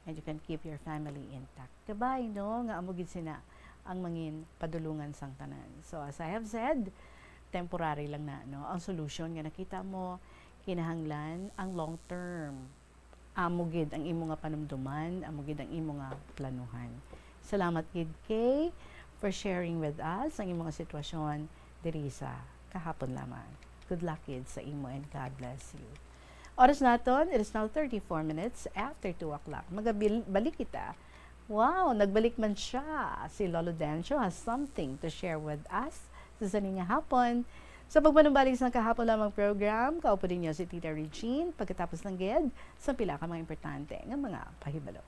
and you can keep your family intact. Kabay, no, nga amo gid sina ang mangin padulungan sang tanan. So, as I have said, temporary lang na, no? Ang solusyon nga nakita mo, kinahanglan ang long term. Amo gid ang imo nga panumduman, amo gid ang imo nga planuhan. Salamat gid, Kay, for sharing with us ang imo nga sitwasyon diri sa kahapon lamang. Good luck gid sa imo and God bless you. Oras naton, it is now thirty-four minutes after two o'clock. Magabil-, balik kita. Wow, nagbalik man siya. Si Lolo Dencio has something to share with us sa sini nga hapon. Sa pagpanumbalik sa kahapon lamang program, kaupo ninyo si Tita Regine pagkatapos lang gid sa pila ka mga importante nga mga pahibalo.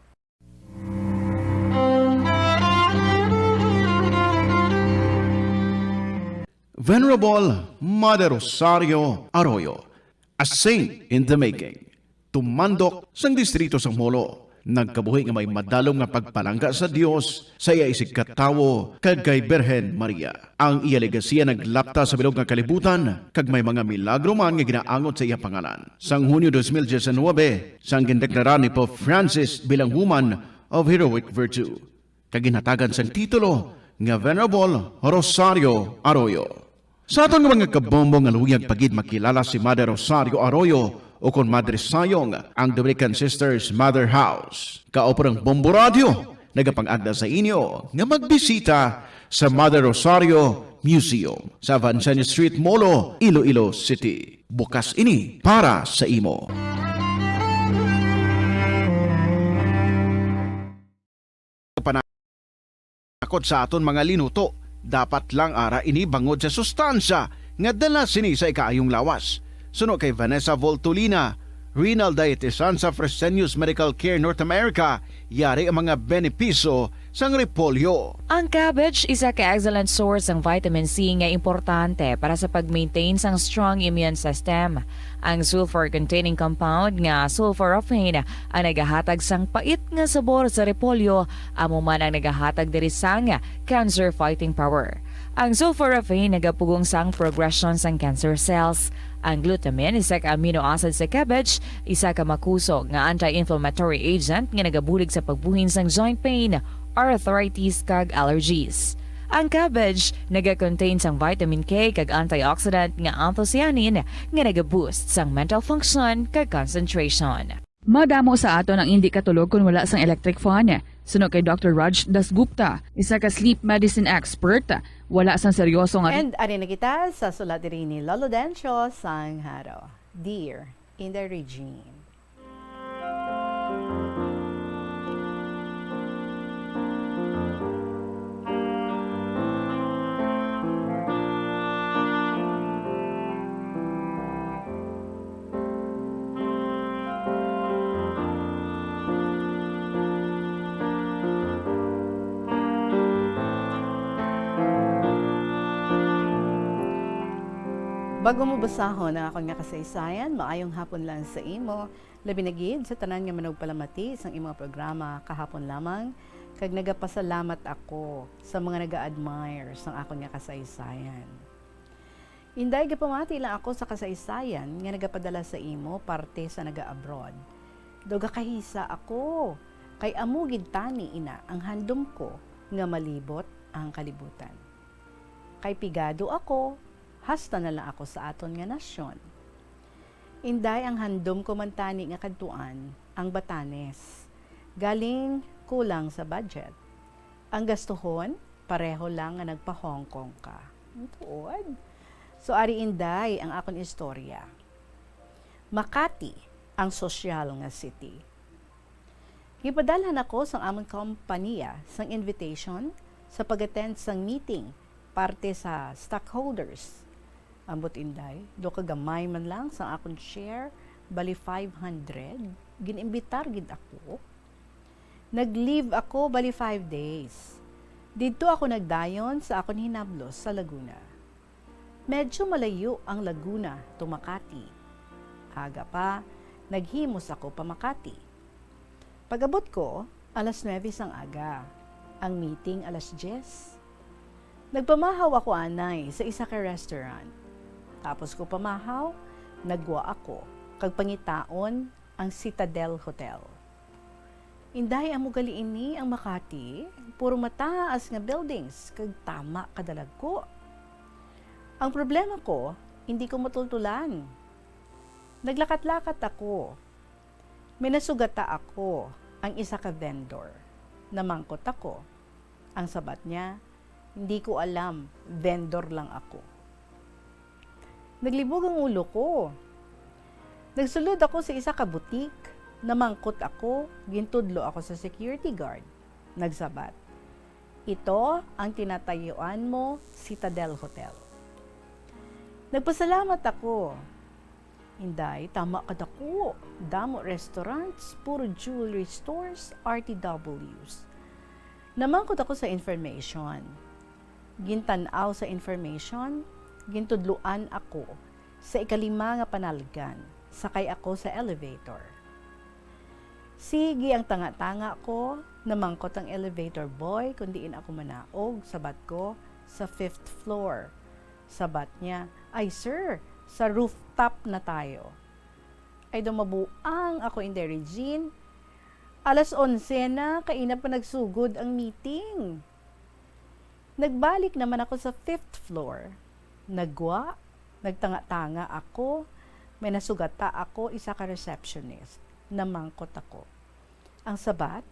Venerable Mother Rosario Arroyo, a saint in the making, tumandok sang distrito sang Molo, nagkabuhi nga may madalom nga pagpalangga sa Dios, sa iya isigkatawo, kag kay Birhen Maria. Ang iya legasiya naglapta sa bilog nga kalibutan, kag may mga milagro man nga ginaangot sa iya pangalan. Sang Hunyo dos mil diecinuebe, sang gindeklara ni Pope Francis bilang Woman of Heroic Virtue, kag ginhatagan sang titulo nga Venerable Rosario Arroyo. Sa aton nga mga kabombo nga luyag pa gid makilala si Mother Rosario Arroyo, ukon Madre Sayong, ang Dominican Sisters Mother House. Kaupo ang Bombo Radio nagapangagda sa inyo nga magbisita sa Mother Rosario Museum sa Avanceño Street, Molo, Iloilo City. Bukas ini para sa imo. Panakot sa aton mga linuto, dapat lang ara ini bangod sa sustansya nga dala sini sa ikaayong lawas. Suno kay Vanessa Voltolina, renal dietitian sa Fresenius Medical Care North America, yari ang mga benepisyo sang repolyo. Ang cabbage isa ka excellent source sang vitamin C nga importante para sa pag-maintain sang strong immune system. Ang sulfur-containing compound nga sulforaphane ang nagahatag sang pait nga sabor sa repolyo, amo man ang nagahatag diri sang cancer-fighting power. Ang sulforaphane nagapugong sang progression sang cancer cells. Ang glutamine, isa ka amino acid sa cabbage, isa ka makusog nga anti-inflammatory agent nga nagabulig sa pagbuhin sang joint pain, arthritis, kag allergies. Ang cabbage naga-contain sang vitamin K kag antioxidant nga anthocyanin nga naga-boost sang mental function kag concentration. Madamo sa aton ang indi katulog kon wala sang electric fan. Suno kay Doctor Raj Dasgupta, isa ka sleep medicine expert, wala sang seryoso nga And ari na kita sa sulat diri ni Lolo Dencio Sangharo, Dear Inday Regine. Bago mo basahon ang akon nga kasaysayan, maayong hapon lang sa imo, labi na gid sa tanan nga manugpalamati sang imo nga programa kahapon lamang, kag nagapasalamat ako sa mga naga-admire sang akon nga kasaysayan. Inday, gapamati lang ako sa kasaysayan nga nagapadala sa imo parte sa naga-abroad. Daw gakahisa ako, kay amo gid tani ina ang handom ko nga malibot ang kalibutan. Kay pigado ako, hasta na lang ako sa aton nga nasyon. Inday, ang handom ko man tani nga kadtuan ang Batanes. Galing kulang sa budget. Ang gastuhon, pareho lang nga nagpa-Hong Kong ka. Tuod. So, ari inday ang akon istorya. Makati, ang sosyal nga city. Gipadalhan ako sang amon kompanya sang invitation sa pag-attend sang meeting parte sa stockholders. Ambot inday, daw kagamay man lang sang akon share, bali five hundred, gin-imbitar gid ako. Nag-leave ako bali five days. Didto ako nagdayon sa akon hinablos sa Laguna. Medyo malayo ang Laguna to Makati. Aga pa, naghimos ako pa Makati. Pag-abot ko, Alas nuebe sang aga. Ang meeting alas diyes. Nagpamahaw ako anay sa isa ka restaurant. Tapos ko pamahaw, nagwa ako kag pangitaon ang Citadel Hotel. Inday, amo gali ini ang Makati, puro mataas nga buildings kag tama kadalagko. Ang problema ko, hindi ko matultulan. Naglakat-lakat ako. May nasugata ako ang isa ka vendor. Namangkot ako. Ang sabat niya, "Hindi ko alam, vendor lang ako." Naglibog ang ulo ko. Nagsulod ako sa isa ka butik. Namangkot ako, gintudlo ako sa security guard. Nagsabat, "Ito ang tinatayuan mo, Citadel Hotel." Nagpasalamat ako. Inday, tama kadako. Damo restaurants, puro jewelry stores, R T Ws. Namangkot ako sa information. Gintan-aw sa information, gintudloan ako sa ikalima nga panalgan, sakay ako sa elevator. Sige ang tanga-tanga ko, namangkot ang elevator boy kung diin ako manaog, sabat ko, "Sa fifth floor." Sabat niya, "Ay sir, sa rooftop na tayo." Ay, daw mabuang ako, Inday Regine. Alas onse na, kaina pa nagsugod ang meeting. Nagbalik naman ako sa fifth floor. Nagwa, nagtanga-tanga ako. May nasugata ako, isa ka receptionist. Namangkot ako. Ang sabat,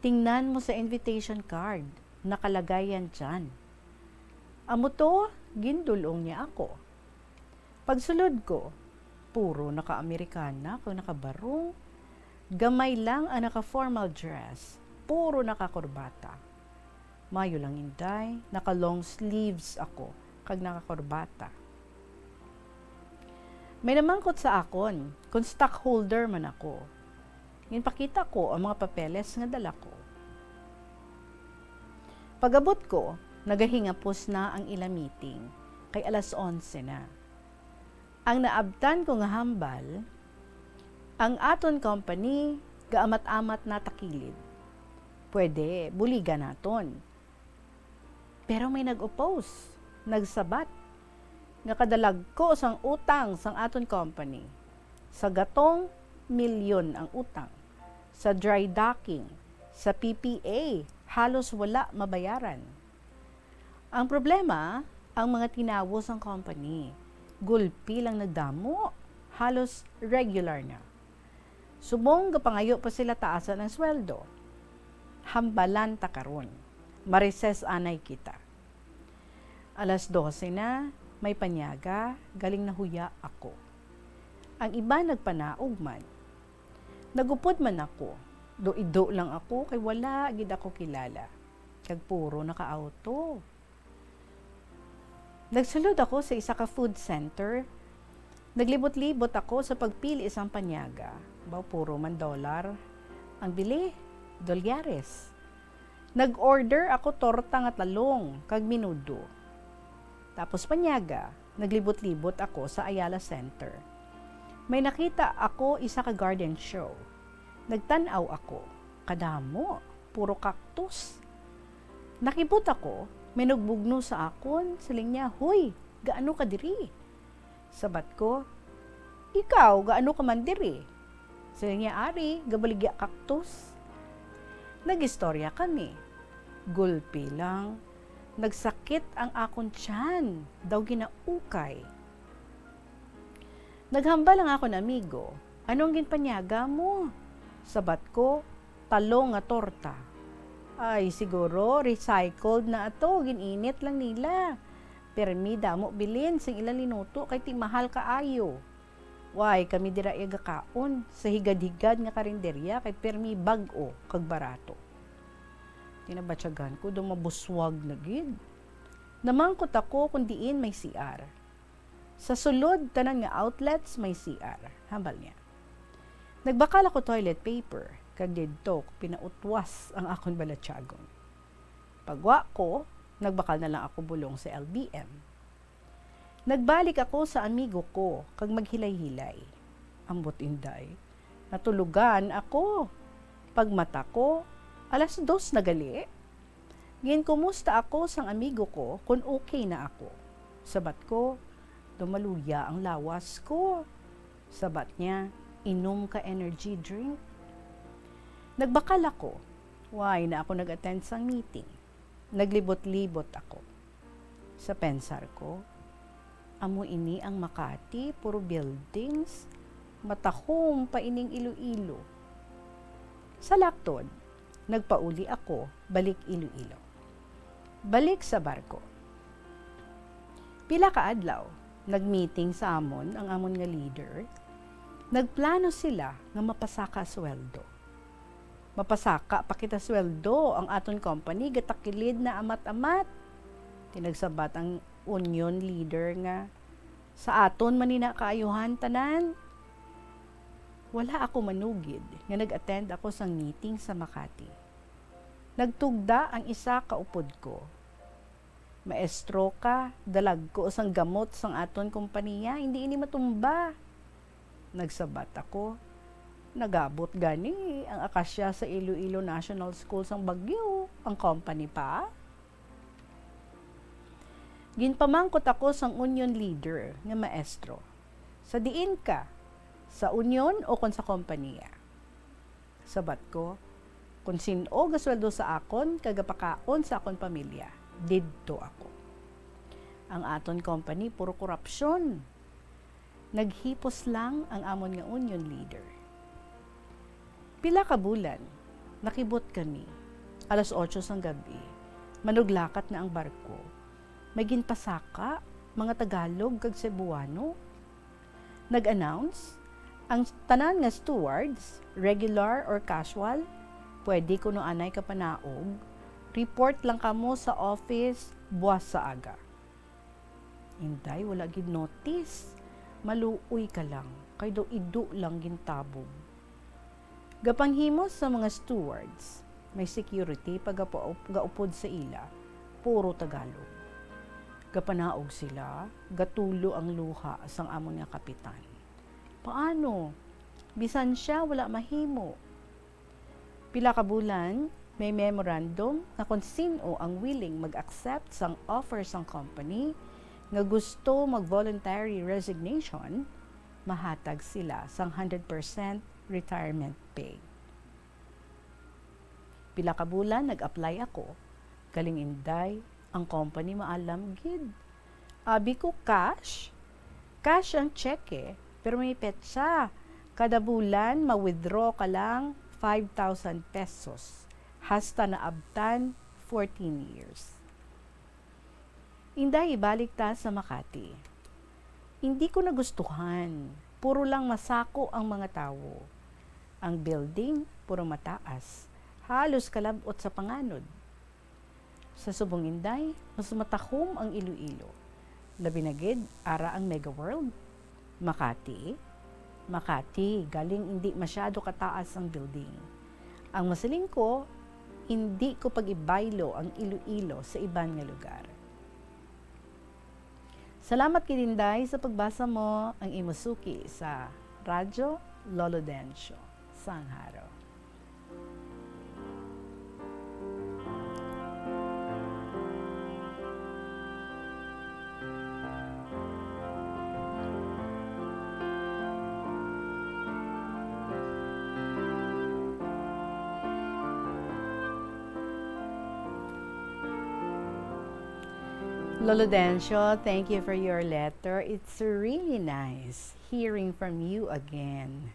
"Tingnan mo sa invitation card. Nakalagay yan dyan." Amo to, gindul-ong niya ako. Pagsulod ko, puro naka-Amerikana kag nakabarong. Gamay lang ang naka-formal dress, puro naka-kurbata. Mayo lang, Inday, naka-long sleeves ako kag naka-kurbata. May namangkot sa akon kung stockholder man ako. Ginpakita ko ang mga papeles nga dala ko. Pag-abot ko, nagahingapos na ang ila meeting, kay alas onse na. Ang naabtan ko nga hambal, ang aton company gaamat-amat na ta kilid. Pwede, buligan naton. Pero may nag-oppose, nagsabat nga kadalagko sang utang sang aton company. Sa gatong, milyon ang utang. Sa dry docking, sa P P A, halos wala mabayaran. Ang problema, ang mga tinawo sang company. Gulpi lang nagdamo, halos regular na. Subong gapangayo pa sila taasan ang sweldo. Hambalan ta karon. Marises anay kita. Alas dose na, may panyaga, galing nahuya ako. Ang iba nagpanaog man. Nagupod man ako. Duido lang ako kay wala gid ako kilala. Kag puro naka-auto. Nagsulod ako sa isa ka food center. Naglibot-libot ako sa pagpili sang panyaga. Baw, puro man dollar. Ang bili, dolyares. Nag-order ako torta nga talong kag menudo. Tapos panyaga, naglibot-libot ako sa Ayala Center. May nakita ako isa ka garden show. Nagtan-aw ako. Kadamo, puro cactus. Nakibot ako, may nagbugno sa akon, siling niya, "Hoy, gaano ka diri?" Sabat ko, "Ikaw, gaano ka man diri?" Siling niya, "Ari, gabaligya cactus." Nag-istorya kami. Gulpi lang, nagsakit ang akon tiyan, daw ginaukay. Naghambal ang akon amigo, "Anong ginpanyaga mo?" Sabat ko, "Talong nga torta." "Ay, siguro recycled na ato, gin-init lang nila. Permi damo bilin sing ila linuto kay ti mahal kaayo. Way kami dira iya gakaon sa higad-higad nga karinderya kay permi bag-o kag barato." Tinabatyagan ko, daw mabuswag na gid. Namangkot ako kung diin may C R. "Sa sulod tanan nga outlets may C R," hambal niya. Nagbakal ako toilet paper, kag didto ko pinautwas ang akon balatyagon. Pagwa ko, nagbakal na lang ako bulong sa L B M. Nagbalik ako sa amigo ko kag maghilay-hilay. Ambot, Inday, natulugan ako. Pagmata ko, alas dos na gali. Ginkumusta ako sang amigo ko kon okay na ako. Sabat ko, "Daw maluya ang lawas ko." Sabat niya, "Inom ka energy drink." Nagbakal ako. Why na ako nag-attend sang meeting? Naglibot-libot ako. Sa pensar ko, "Amo ini ang Makati, puro buildings, matahom pa ining Iloilo." Sa laktod, nagpauli ako balik Iloilo. Balik sa barko. Pila ka adlaw, nag-meeting sa amon ang amon nga leader. Nagplano sila nga mapasaka sweldo. "Mapasaka pa kita sweldo, ang aton company gatakilid na amat-amat." Tinagsabat ang union leader nga, "Sa aton man ni na kaayuhan tanan." Wala ako manugid nga nag-attend ako sang meeting sa Makati. Nagtugda ang isa ka upod ko. "Maestro ka, dalagko sang gamot sang aton kompanya, hindi ini matumba." Nagsabat ako, "Nagabot gani ang Acacia sa Iloilo National School sang Baguio, ang company pa?" Ginpamangkot ako sang union leader nga maestro, "Sa diin ka? Sa union o kon sa kompanya?" Sabat ko, "Kon sin-o gasweldo sa akon kag gapakaon sa akon pamilya, didto ako. Ang aton company puro korupsyon." Naghipos lang ang amon nga union leader. Pila ka bulan, nakibot kami. Alas otso sang gab-i, manuglakat na ang barko. May ginpasaka, mga Tagalog kag Cebuano. Nag-announce, "Ang tanan nga stewards, regular or casual, pwede kuno anay kapanaog, report lang kamo sa office buwas sa aga." Inday, wala gid notice. Maluoy ka lang, kay daw ido lang gintabog. Gapanghimos sa mga stewards, may security pa gapa-, gaupod sa ila, puro Tagalog. Gapanaog sila, gatulo ang luha sang amon nga kapitan. Paano? Bisan siya wala mahimo. Pila ka bulan, may memorandum nga kon sin-o ang willing mag-accept sang offer sang company nga gusto mag-voluntary resignation, mahatag sila sang hundred percent retirement pay. Pila ka bulan nag-apply ako, galing Inday, ang company maalam gid. Abi ko, "Cash?" Cash ang tseke, pero may petsa. Kada bulan, ma-withdraw ka lang five thousand pesos. Hasta naabtan fourteen years. Inday, ibalik ta sa Makati. Hindi ko nagustuhan. Puro lang masako ang mga tawo. Ang building, puro mataas. Halos kalab-ot sa panganod. Sa subong, Inday, mas matahom ang Iloilo. Labi na gid, ara ang Mega World. Makati, Makati, galing indi masyado kataas ang building. Ang masiling ko, indi ko pag-ibaylo ang Iloilo sa iban nga lugar. Salamat gid, Inday, sa pagbasa mo. Ang imo suki sa Radyo Lolo Dencio. Sang haro. Lolo Dencio, thank you for your letter. It's really nice hearing from you again.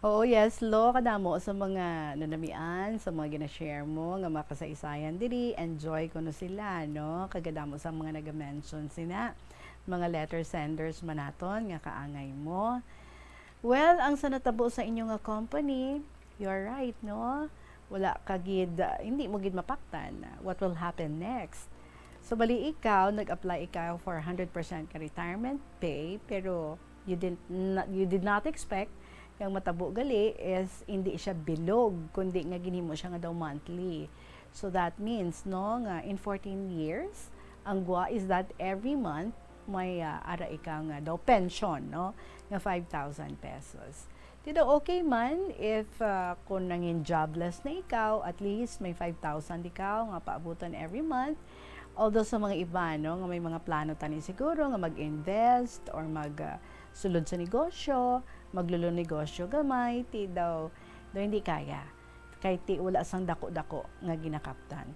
Oo, yes, Lo, kadamo sa mga nanamian, sa mga gina-share mo nga mga kasaysayan diri, enjoy ko no sila, no? Kag kadamo sa mga naga-mention sina, mga letter senders man naton nga kaangay mo. Well, ang sa natabo sa inyo nga company, you're right, no? Wala ka gid, ah, hindi mo gid mapaktan what will happen next. So, bali ikaw, nag-apply ikaw for hundred percent ka retirement pay, pero you didn't, na-, you did not expect nga ang matabo gali is hindi siya bilog, kundi nga ginhimo siya nga daw monthly. So, that means, no, nga in fourteen years, ang gwa is that every month, may, ah, ara ikaw nga daw pension, no, nga five thousand pesos. Ti daw, okay man if, ah, kung nangin jobless na ikaw, at least may five thousand ikaw nga paabutan every month. Although sa mga iba, no, nga may mga plano tani siguro nga mag-invest or mag, ah, sulod sa negosyo, maglulunegosyo gamay, ti daw, daw hindi kaya. Kay ti wala sang dako-dako nga ginakaptan.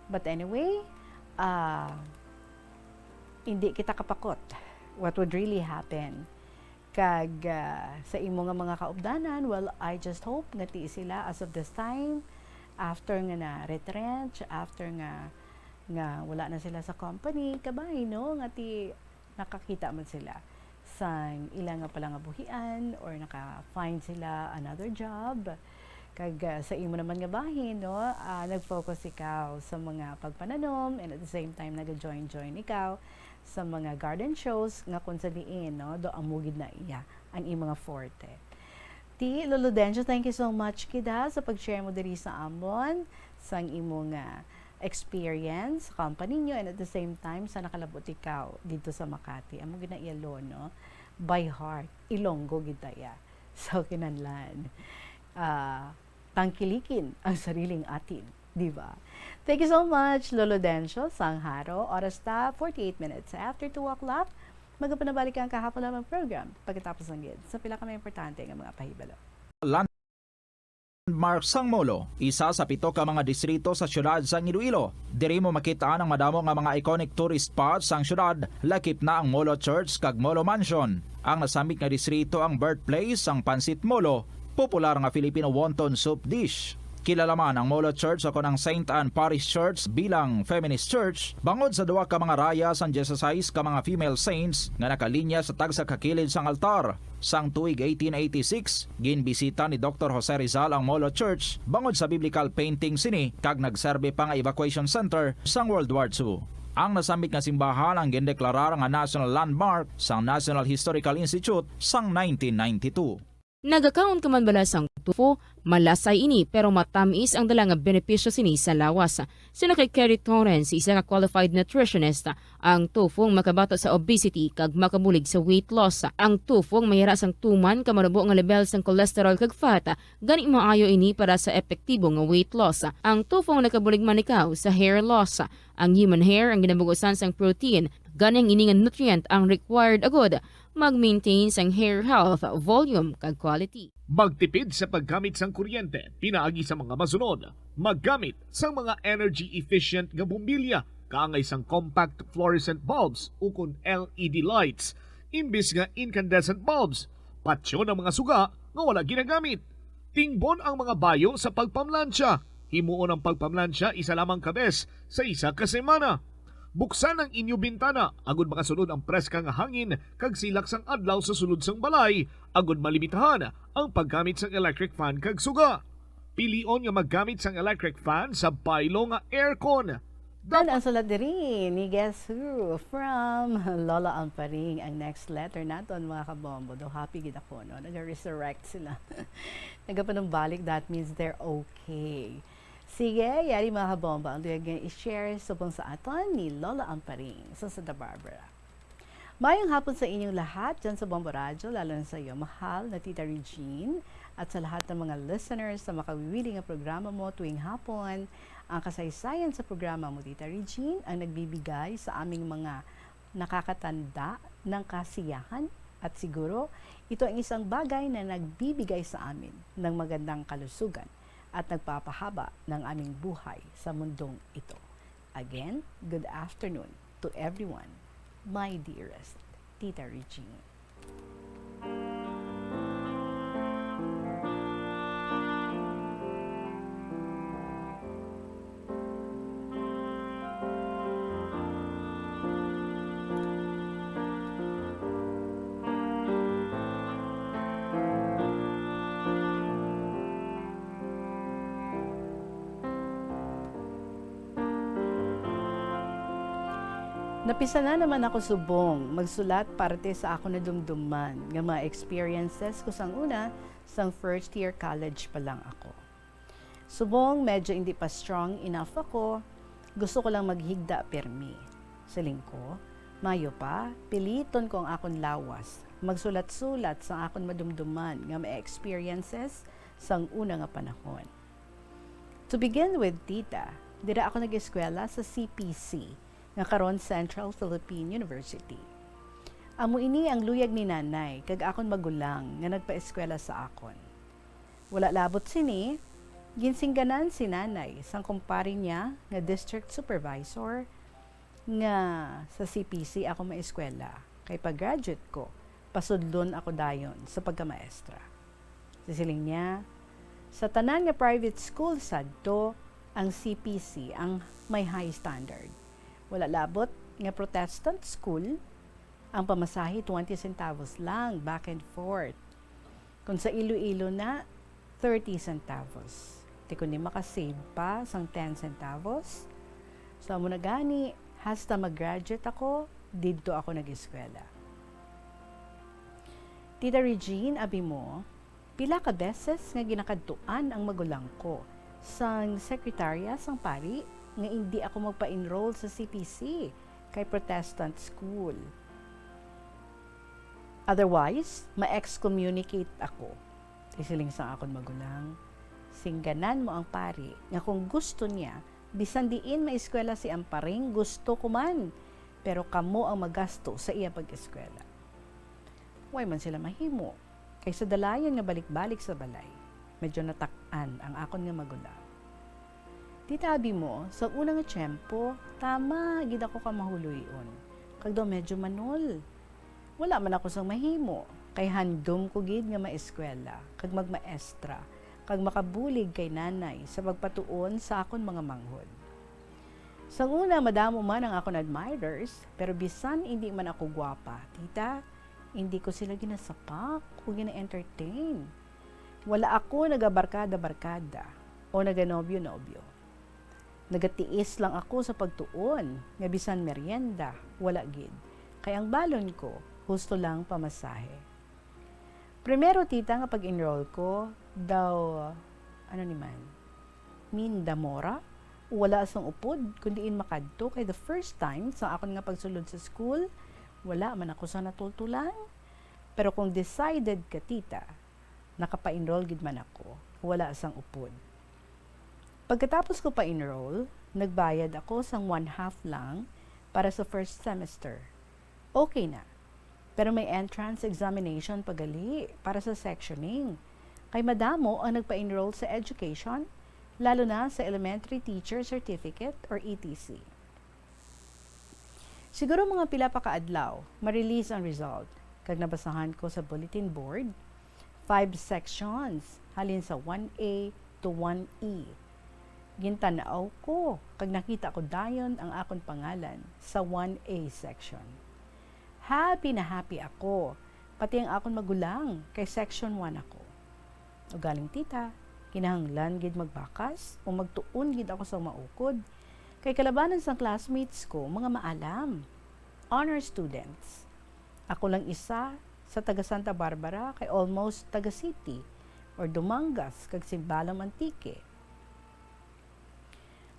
But anyway, ah, hindi kita kapakot what would really happen. Kag, ah, sa imo nga mga kaupdanan, well, I just hope nga ti sila as of this time, after nga na-retrench, after nga, nga wala na sila sa company, kabay, no, nga ti nakakita man sila sang ila nga palangabuhian or naka-find sila another job. Kag, ah, sa imo naman nga bahin, no, ah, nag-focus ikaw sa mga pagpananom and at the same time nag-join-join ikaw sa mga garden shows nga kung sa diin, no, do amo gid na iya ang imo nga forte. Ti, Lolo Dencio, thank you so much gid ha sa pag-share mo diri sa amon sang imo nga experience sa company niyo and at the same time sa nakalabot ikaw dito sa Makati. Amo gid na iya, Lo, no? By heart, Ilonggo gid ta iya. So, kinahanglan, ah, tangkilikin ang sariling atin, di ba? Thank you so much, Lolo Dencio Sangharo. Oras ta, forty-eight minutes after two o'clock. Magapanabalik ang kahapon lamang program pagkatapos ng gid sa pila ka mga importante nga mga pahibalo. Landmark sang Molo, isa sa pito ka mga distrito sa siyudad sang Iloilo. Diri mo makit-an ang madamo nga mga iconic tourist spots sang siyudad, lakip na ang Molo Church kag Molo Mansion. Ang nasambit nga distrito ang birthplace sang Pancit Molo, popular nga Filipino wonton soup dish. Kilala man ang Molo Church o kon ang Saint Anne Parish Church bilang feminist church, bangod sa duha ka mga raya sang dieciséis ka mga female saints nga nakalinya sa tagsa ka kilid sang altar. Sang tuig eighteen eighty-six, ginbisita ni Doktor Jose Rizal ang Molo Church bangod sa biblical painting sini kag nagserbi pa nga evacuation center sang World War Two. Ang nasambit nga simbahan ang gindeklarar nga National Landmark sang National Historical Institute sang nineteen ninety-two. Nagakaon ka man bala sang tofu? Malasay ini, pero matamis ang dala nga benepisyo sini sa lawas. Suno kay Kerry Torrens, isa ka qualified nutritionist, ang tofu ang makabato sa obesity kag makabulig sa weight loss. Ang tofu ang mayara sang tuman ka manubo nga level sang cholesterol kag fat, gani maayo ini para sa epektibo nga weight loss. Ang tofu ang nakabulig man ikaw sa hair loss. Ang human hair ang ginabugusan sang protein, gani ang ini nga nutrient ang required agud mag-maintain sang hair health, volume, kag quality. Magtipid sa paggamit sang kuryente pinaagi sa mga masunod. Maggamit sang mga energy-efficient nga bombilya kaangay sang compact fluorescent bulbs ukon L E D lights imbis nga incandescent bulbs. Patyon ang mga suga nga wala ginagamit. Tingbon ang mga bayo sa pagpamlansya. Himuon ang pagpamlansya isa lamang ka bes sa isa ka semana. Buksan ang inyo bintana agud makasulod ang preska nga hangin kag silak sang adlaw sa sulod sang balay, agud malimitahan ang paggamit sang electric fan kag suga. Pilion nga maggamit sang electric fan sa baylo nga aircon. Dapat ang sulat diri ni Guess Who from Lola Amparing. Ang next letter naton, mga kabombo. Do happy gid ako, no? Naga-resurrect sila. Nagapanumbalik, that means they're okay. Sige, yari mga kabomba, ang luyag nga i-share subong sa aton ni Lola Amparing sa Santa Barbara. Mayong hapon sa inyong lahat dyan sa Bombo Radyo, lalo na sa iyo, mahal na Tita Regine, at sa lahat ng mga listeners sa makawiwili nga programa mo tuwing hapon. Ang kasaysayan sa programa mo, Tita Regine, ang nagbibigay sa aming mga nakakatanda ng kasiyahan, at siguro ito ang isang bagay na nagbibigay sa amin ng magandang kalusugan at nagpapahaba ng aming buhay sa mundong ito. Again, good afternoon to everyone, my dearest Tita Regine. Napisan na naman ako subong magsulat parte sa akon nadumduman nga mga experiences ko sang una, sang first year college pa lang ako. Subong medyo hindi pa strong enough ako, gusto ko lang maghigda pirmi. Siling ko, mayo pa, piliton ko ang akon lawas magsulat-sulat sang akon madumduman nga mga experiences sang una nga panahon. To begin with, tita, dira ako nag-eskwela sa C P C, nga karon Central Philippine University. Amo ini ang luyag ni nanay kag akon magulang nga nagpaeskwela sa akon. Wala labot sini, ginsingganan si nanay sang kumpare niya nga district supervisor nga sa C P C ako maeskwela, kay pag-graduate ko, pasudlon ako dayon sa pagkamaestra. Siling niya, sa tanan nga private school sadto, ang C P C ang may high standard. Wala labot nga Protestant school, ang pamasahe twenty centavos lang back and forth. Kung sa Iloilo na, thirty centavos. Ti kundi makasave pa sang ten centavos. So, amo na gani, hasta mag-graduate ako, didto ako nag-eskwela. Tita Regine, abi mo, pila ka beses nga ginakadtuan ang magulang ko sang sekretarya sang pari nga indi ako magpa-enroll sa C P C kay Protestant school. Otherwise, ma-excommunicate ako. Isiling sang akon magulang, singganan mo ang pari nga kung gusto niya, bisan diin maeskwela si Amparing, gusto ko man, pero kamo ang magasto sa iya pag-eskwela. Way man sila mahimo, kay sa dalayon nga balik-balik sa balay, medyo natak-an ang akon nga magulang. Tita, abi mo, sa una nga tiyempo, tama gid ako ka mahuloy-on, kag daw medyo manol. Wala man ako sang mahimo, kay handom ko gid nga maeskwela kag magmaestra, kag makabulig kay nanay sa pagpatuon sa akon mga manghod. Sang una, madamo man ang akon admirers, pero bisan indi man ako gwapa, tita, indi ko sila ginasapak o gina-entertain. Wala ako nagabarkada-barkada o naganobyo-nobyo. Nagatiis lang ako sa pagtuon nga bisan merienda, wala gid. Kay ang balon ko, husto lang pamasahe. Primero, tita, nga pag-enroll ko, daw, ano ni man, Minda Mora, wala sang upod, kun diin makadto, kay the first time sa akon nga pagsulod sa school, wala man ako sa natultulan. Pero kung decided ka, tita, nakapa-enroll gid man ako, wala sang upod. Pagkatapos ko pa-enroll, nagbayad ako sang one half lang para sa first semester. Okay na. Pero may entrance examination pa gali para sa sectioning. Kay madamo ang nagpa-enroll sa education, lalo na sa elementary teacher certificate or E T C. Siguro mga pila pa ka adlaw, ma-release ang result, kag nabasahan ko sa bulletin board, five sections, halin sa one A to one E. Gintan-aw ko, kag nakita ko dayon ang akon pangalan sa one A section. Happy na happy ako, pati ang akon magulang, kay section one ako. Ugaling, tita, kinahanglan gid magbakas o magtuon gid ako sa maukod, kay kalabanan sang classmates ko, mga maalam, honor students. Ako lang isa sa taga Santa Barbara, kay almost taga city, or Dumangas, kag Simbalom, Antique.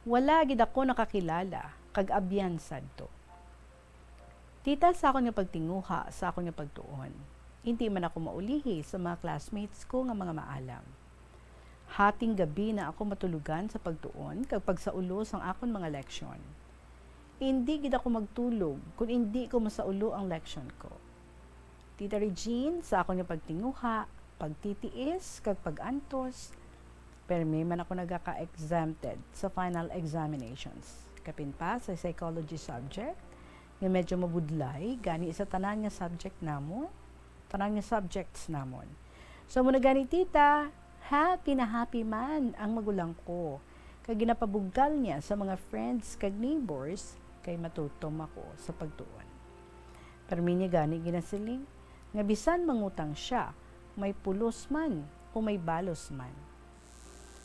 Wala gid ako nakakilala kag abyan sadto. Tita, sa akon nga pagtinguha, sa akon nga pagtuon, hindi man ako maulihi sa mga classmates ko nga mga maalam. Hating gabi na ako matulogan sa pagtuon kag pagsaulo sang akon mga leksyon. Indi gid ako magtulog kon indi ko masaulo ang leksyon ko. Tita Regine, sa akon nga pagtinguha, pagtitiis, kag pag-antos, permi man ako nagaka-exempted sa final examinations. Kapin pa sa psychology subject, nga medyo mabudlay gani sa tanan nga subject namon, tanan nga subjects namon. So, amo na gani, tita, happy na happy man ang magulang ko, kag ginapabugal niya sa mga friends kag neighbors kay matutom ako sa pagtuon. Permi niya gani ginasiling nga bisan mangutang siya, may pulos man o may balos man.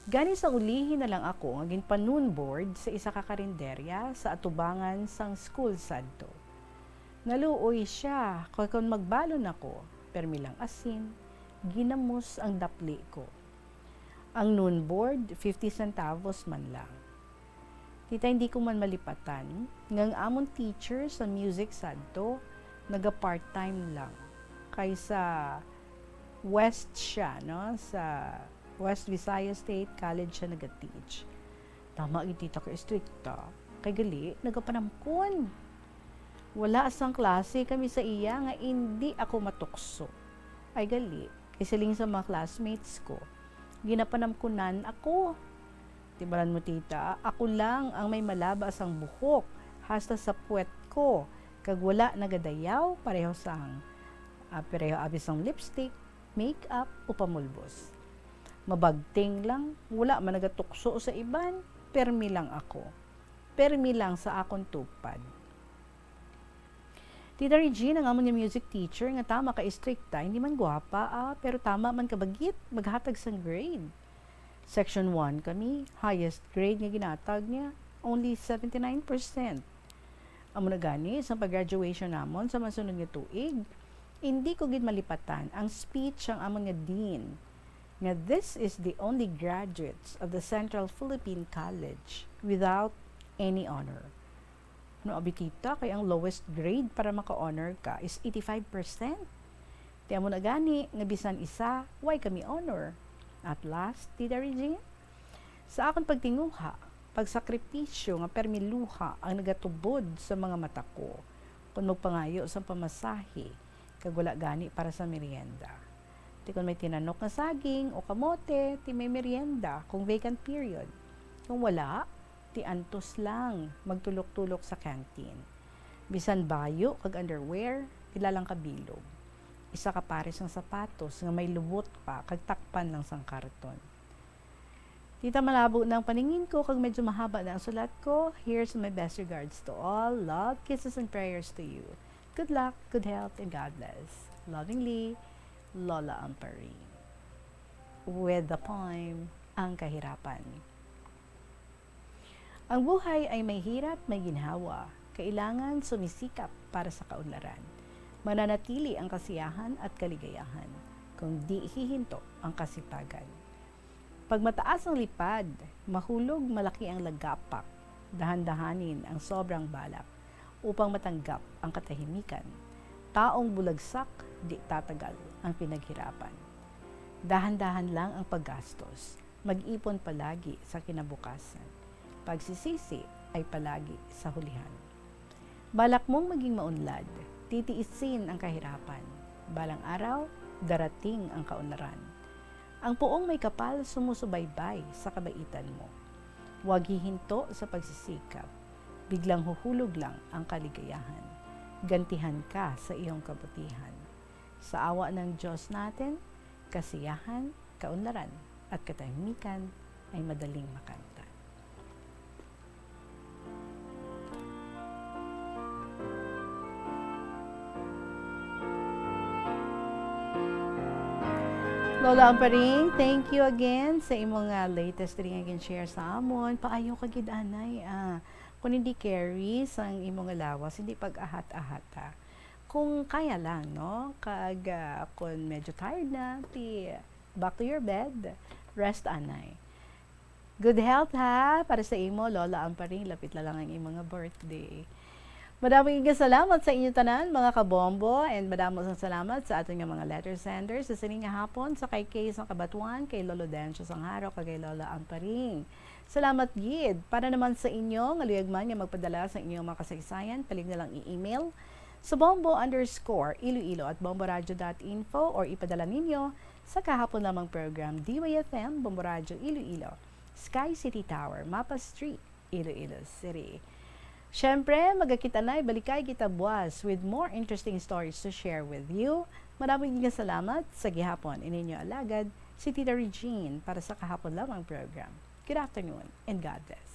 Gani, sang ulihi na lang ako nga ginpa-noon board sa isa ka karinderya sa atubangan sang school sadto. Naluoy siya, kay kon magbalon ako, permi lang asin, ginamos ang dapli ko. Ang noon board, fifty centavos man lang. Tita, hindi ko man malipatan nga ang amon teacher sa music sadto naga-part-time lang. kay sa West siya, no? Sa West Visayas State College siya nag-teach. Tama gid, tita, ka-istrikta. Kay gali, nagapanamkon. Wala sang klase kami sa iya nga indi ako matukso. Ay gali, kay siling sa mga classmates ko, ginapanamkunan ako. Tibaran mo, tita, ako lang ang may malaba sang buhok, hasta sa puwet ko, kag wala nagadayaw, pareho sang, ah, pareho abi sang lipstick, make-up, o pamulbos. Mabagting lang, wala man nagatukso sa iban, permi lang ako. Permi lang sa akon tupad. Tita Regine, ang amon nga music teacher nga tama ka istrikta, hindi man gwapa, ah, pero tama man kabagit maghatag sang grade. Section one kami, highest grade nga ginatag niya, only seventy-nine percent. Amo na gani, sa pag-graduation namon sa masunod nga tuig, hindi ko gid malipatan ang speech sang amon nga dean, nga this is the only graduates of the Central Philippine College without any honor. No, abi, tita, kay ang lowest grade para maka-honor ka is eighty-five percent. Ti amo na gani nga bisan isa, wala kami honor. At last, Tita Regine, sa akon pagtinguha, pagsakripisyo nga permi luha ang nagatubod sa mga mata ko kon magpangayo sang pamasahe, kag wala gani para sa merienda. Ti kon may tinanok nga saging o kamote, ti may merienda kung vacant period. Kung wala, ti antos lang magtulok-tulok sa canteen. Bisan bayo kag underwear, pila lang ka bilog. Isa ka pares nga sapatos nga may lubot pa kag takpan lang sang karton. Tita, malabo na ang paningin ko kag medyo mahaba na ang sulat ko. Here's my best regards to all. Love, kisses, and prayers to you. Good luck, good health, and God bless. Lovingly, Lola Amparing. With the poem, Ang Kahirapan. Ang buhay ay may hirap, may ginhawa. Kailangan sumisikap para sa kaunlaran. Mananatili ang kasiyahan at kaligayahan, kung di hihinto ang kasipagan. Pag mataas ang lipad, mahulog malaki ang lagapak. Dahan-dahanin ang sobrang balak upang matanggap ang katahimikan. Taong bulagsak, di tatagal ang pinaghirapan. Dahan-dahan lang ang paggastos. Mag-ipon palagi sa kinabukasan. Pagsisisi ay palagi sa hulihan. Balak mong maging maunlad, titiisin ang kahirapan. Balang araw, darating ang kaunlaran. Ang puong may kapal sumusubaybay sa kabaitan mo. Huwag hihinto sa pagsisikap. Biglang huhulog lang ang kaligayahan. Gantihan ka sa iyong kabutihan. Sa awa ng Diyos natin, kasiyahan, kaunlaran, at katahimikan ay madaling makamtan. Lola Amparing, thank you again sa imong, ah, latest diri nga gin-share sa amon. Paayo ka gid, anay, ah. Kung hindi carry sang imong lawas, hindi pag-ahat-ahata. Kung kaya lang, no? Kag, ah, kung medyo tired na, ti back to your bed, rest anay. Good health, ha, para sa imo, Lola Amparing, lapit na lang ang imo nga birthday. Madamo nga salamat sa inyo tanan, mga kabombo, and madamo sang salamat sa aton nga mga letter senders sa sini nga hapon, sa kay Kay sang Kabatuan, kay Lolo Dencio Sangharo, kag kay Lola Amparing. Salamat gid. Para naman sa inyo nga luyag man nga magpadala sa inyong mga kasaysayan, palig na lang i-email sa bombo underscore iloilo at bomboradio dot info or ipadala ninyo sa kahapon lamang program, D Y F M, Bombo Radio Iloilo, Sky City Tower, Mapa Street, Iloilo City. Siyempre, magakita na, balikay kita buwas with more interesting stories to share with you. Maraming nga salamat sa gihapon. Ininyo alagad, si Tita Regine para sa kahapon lamang program. Good afternoon and God bless.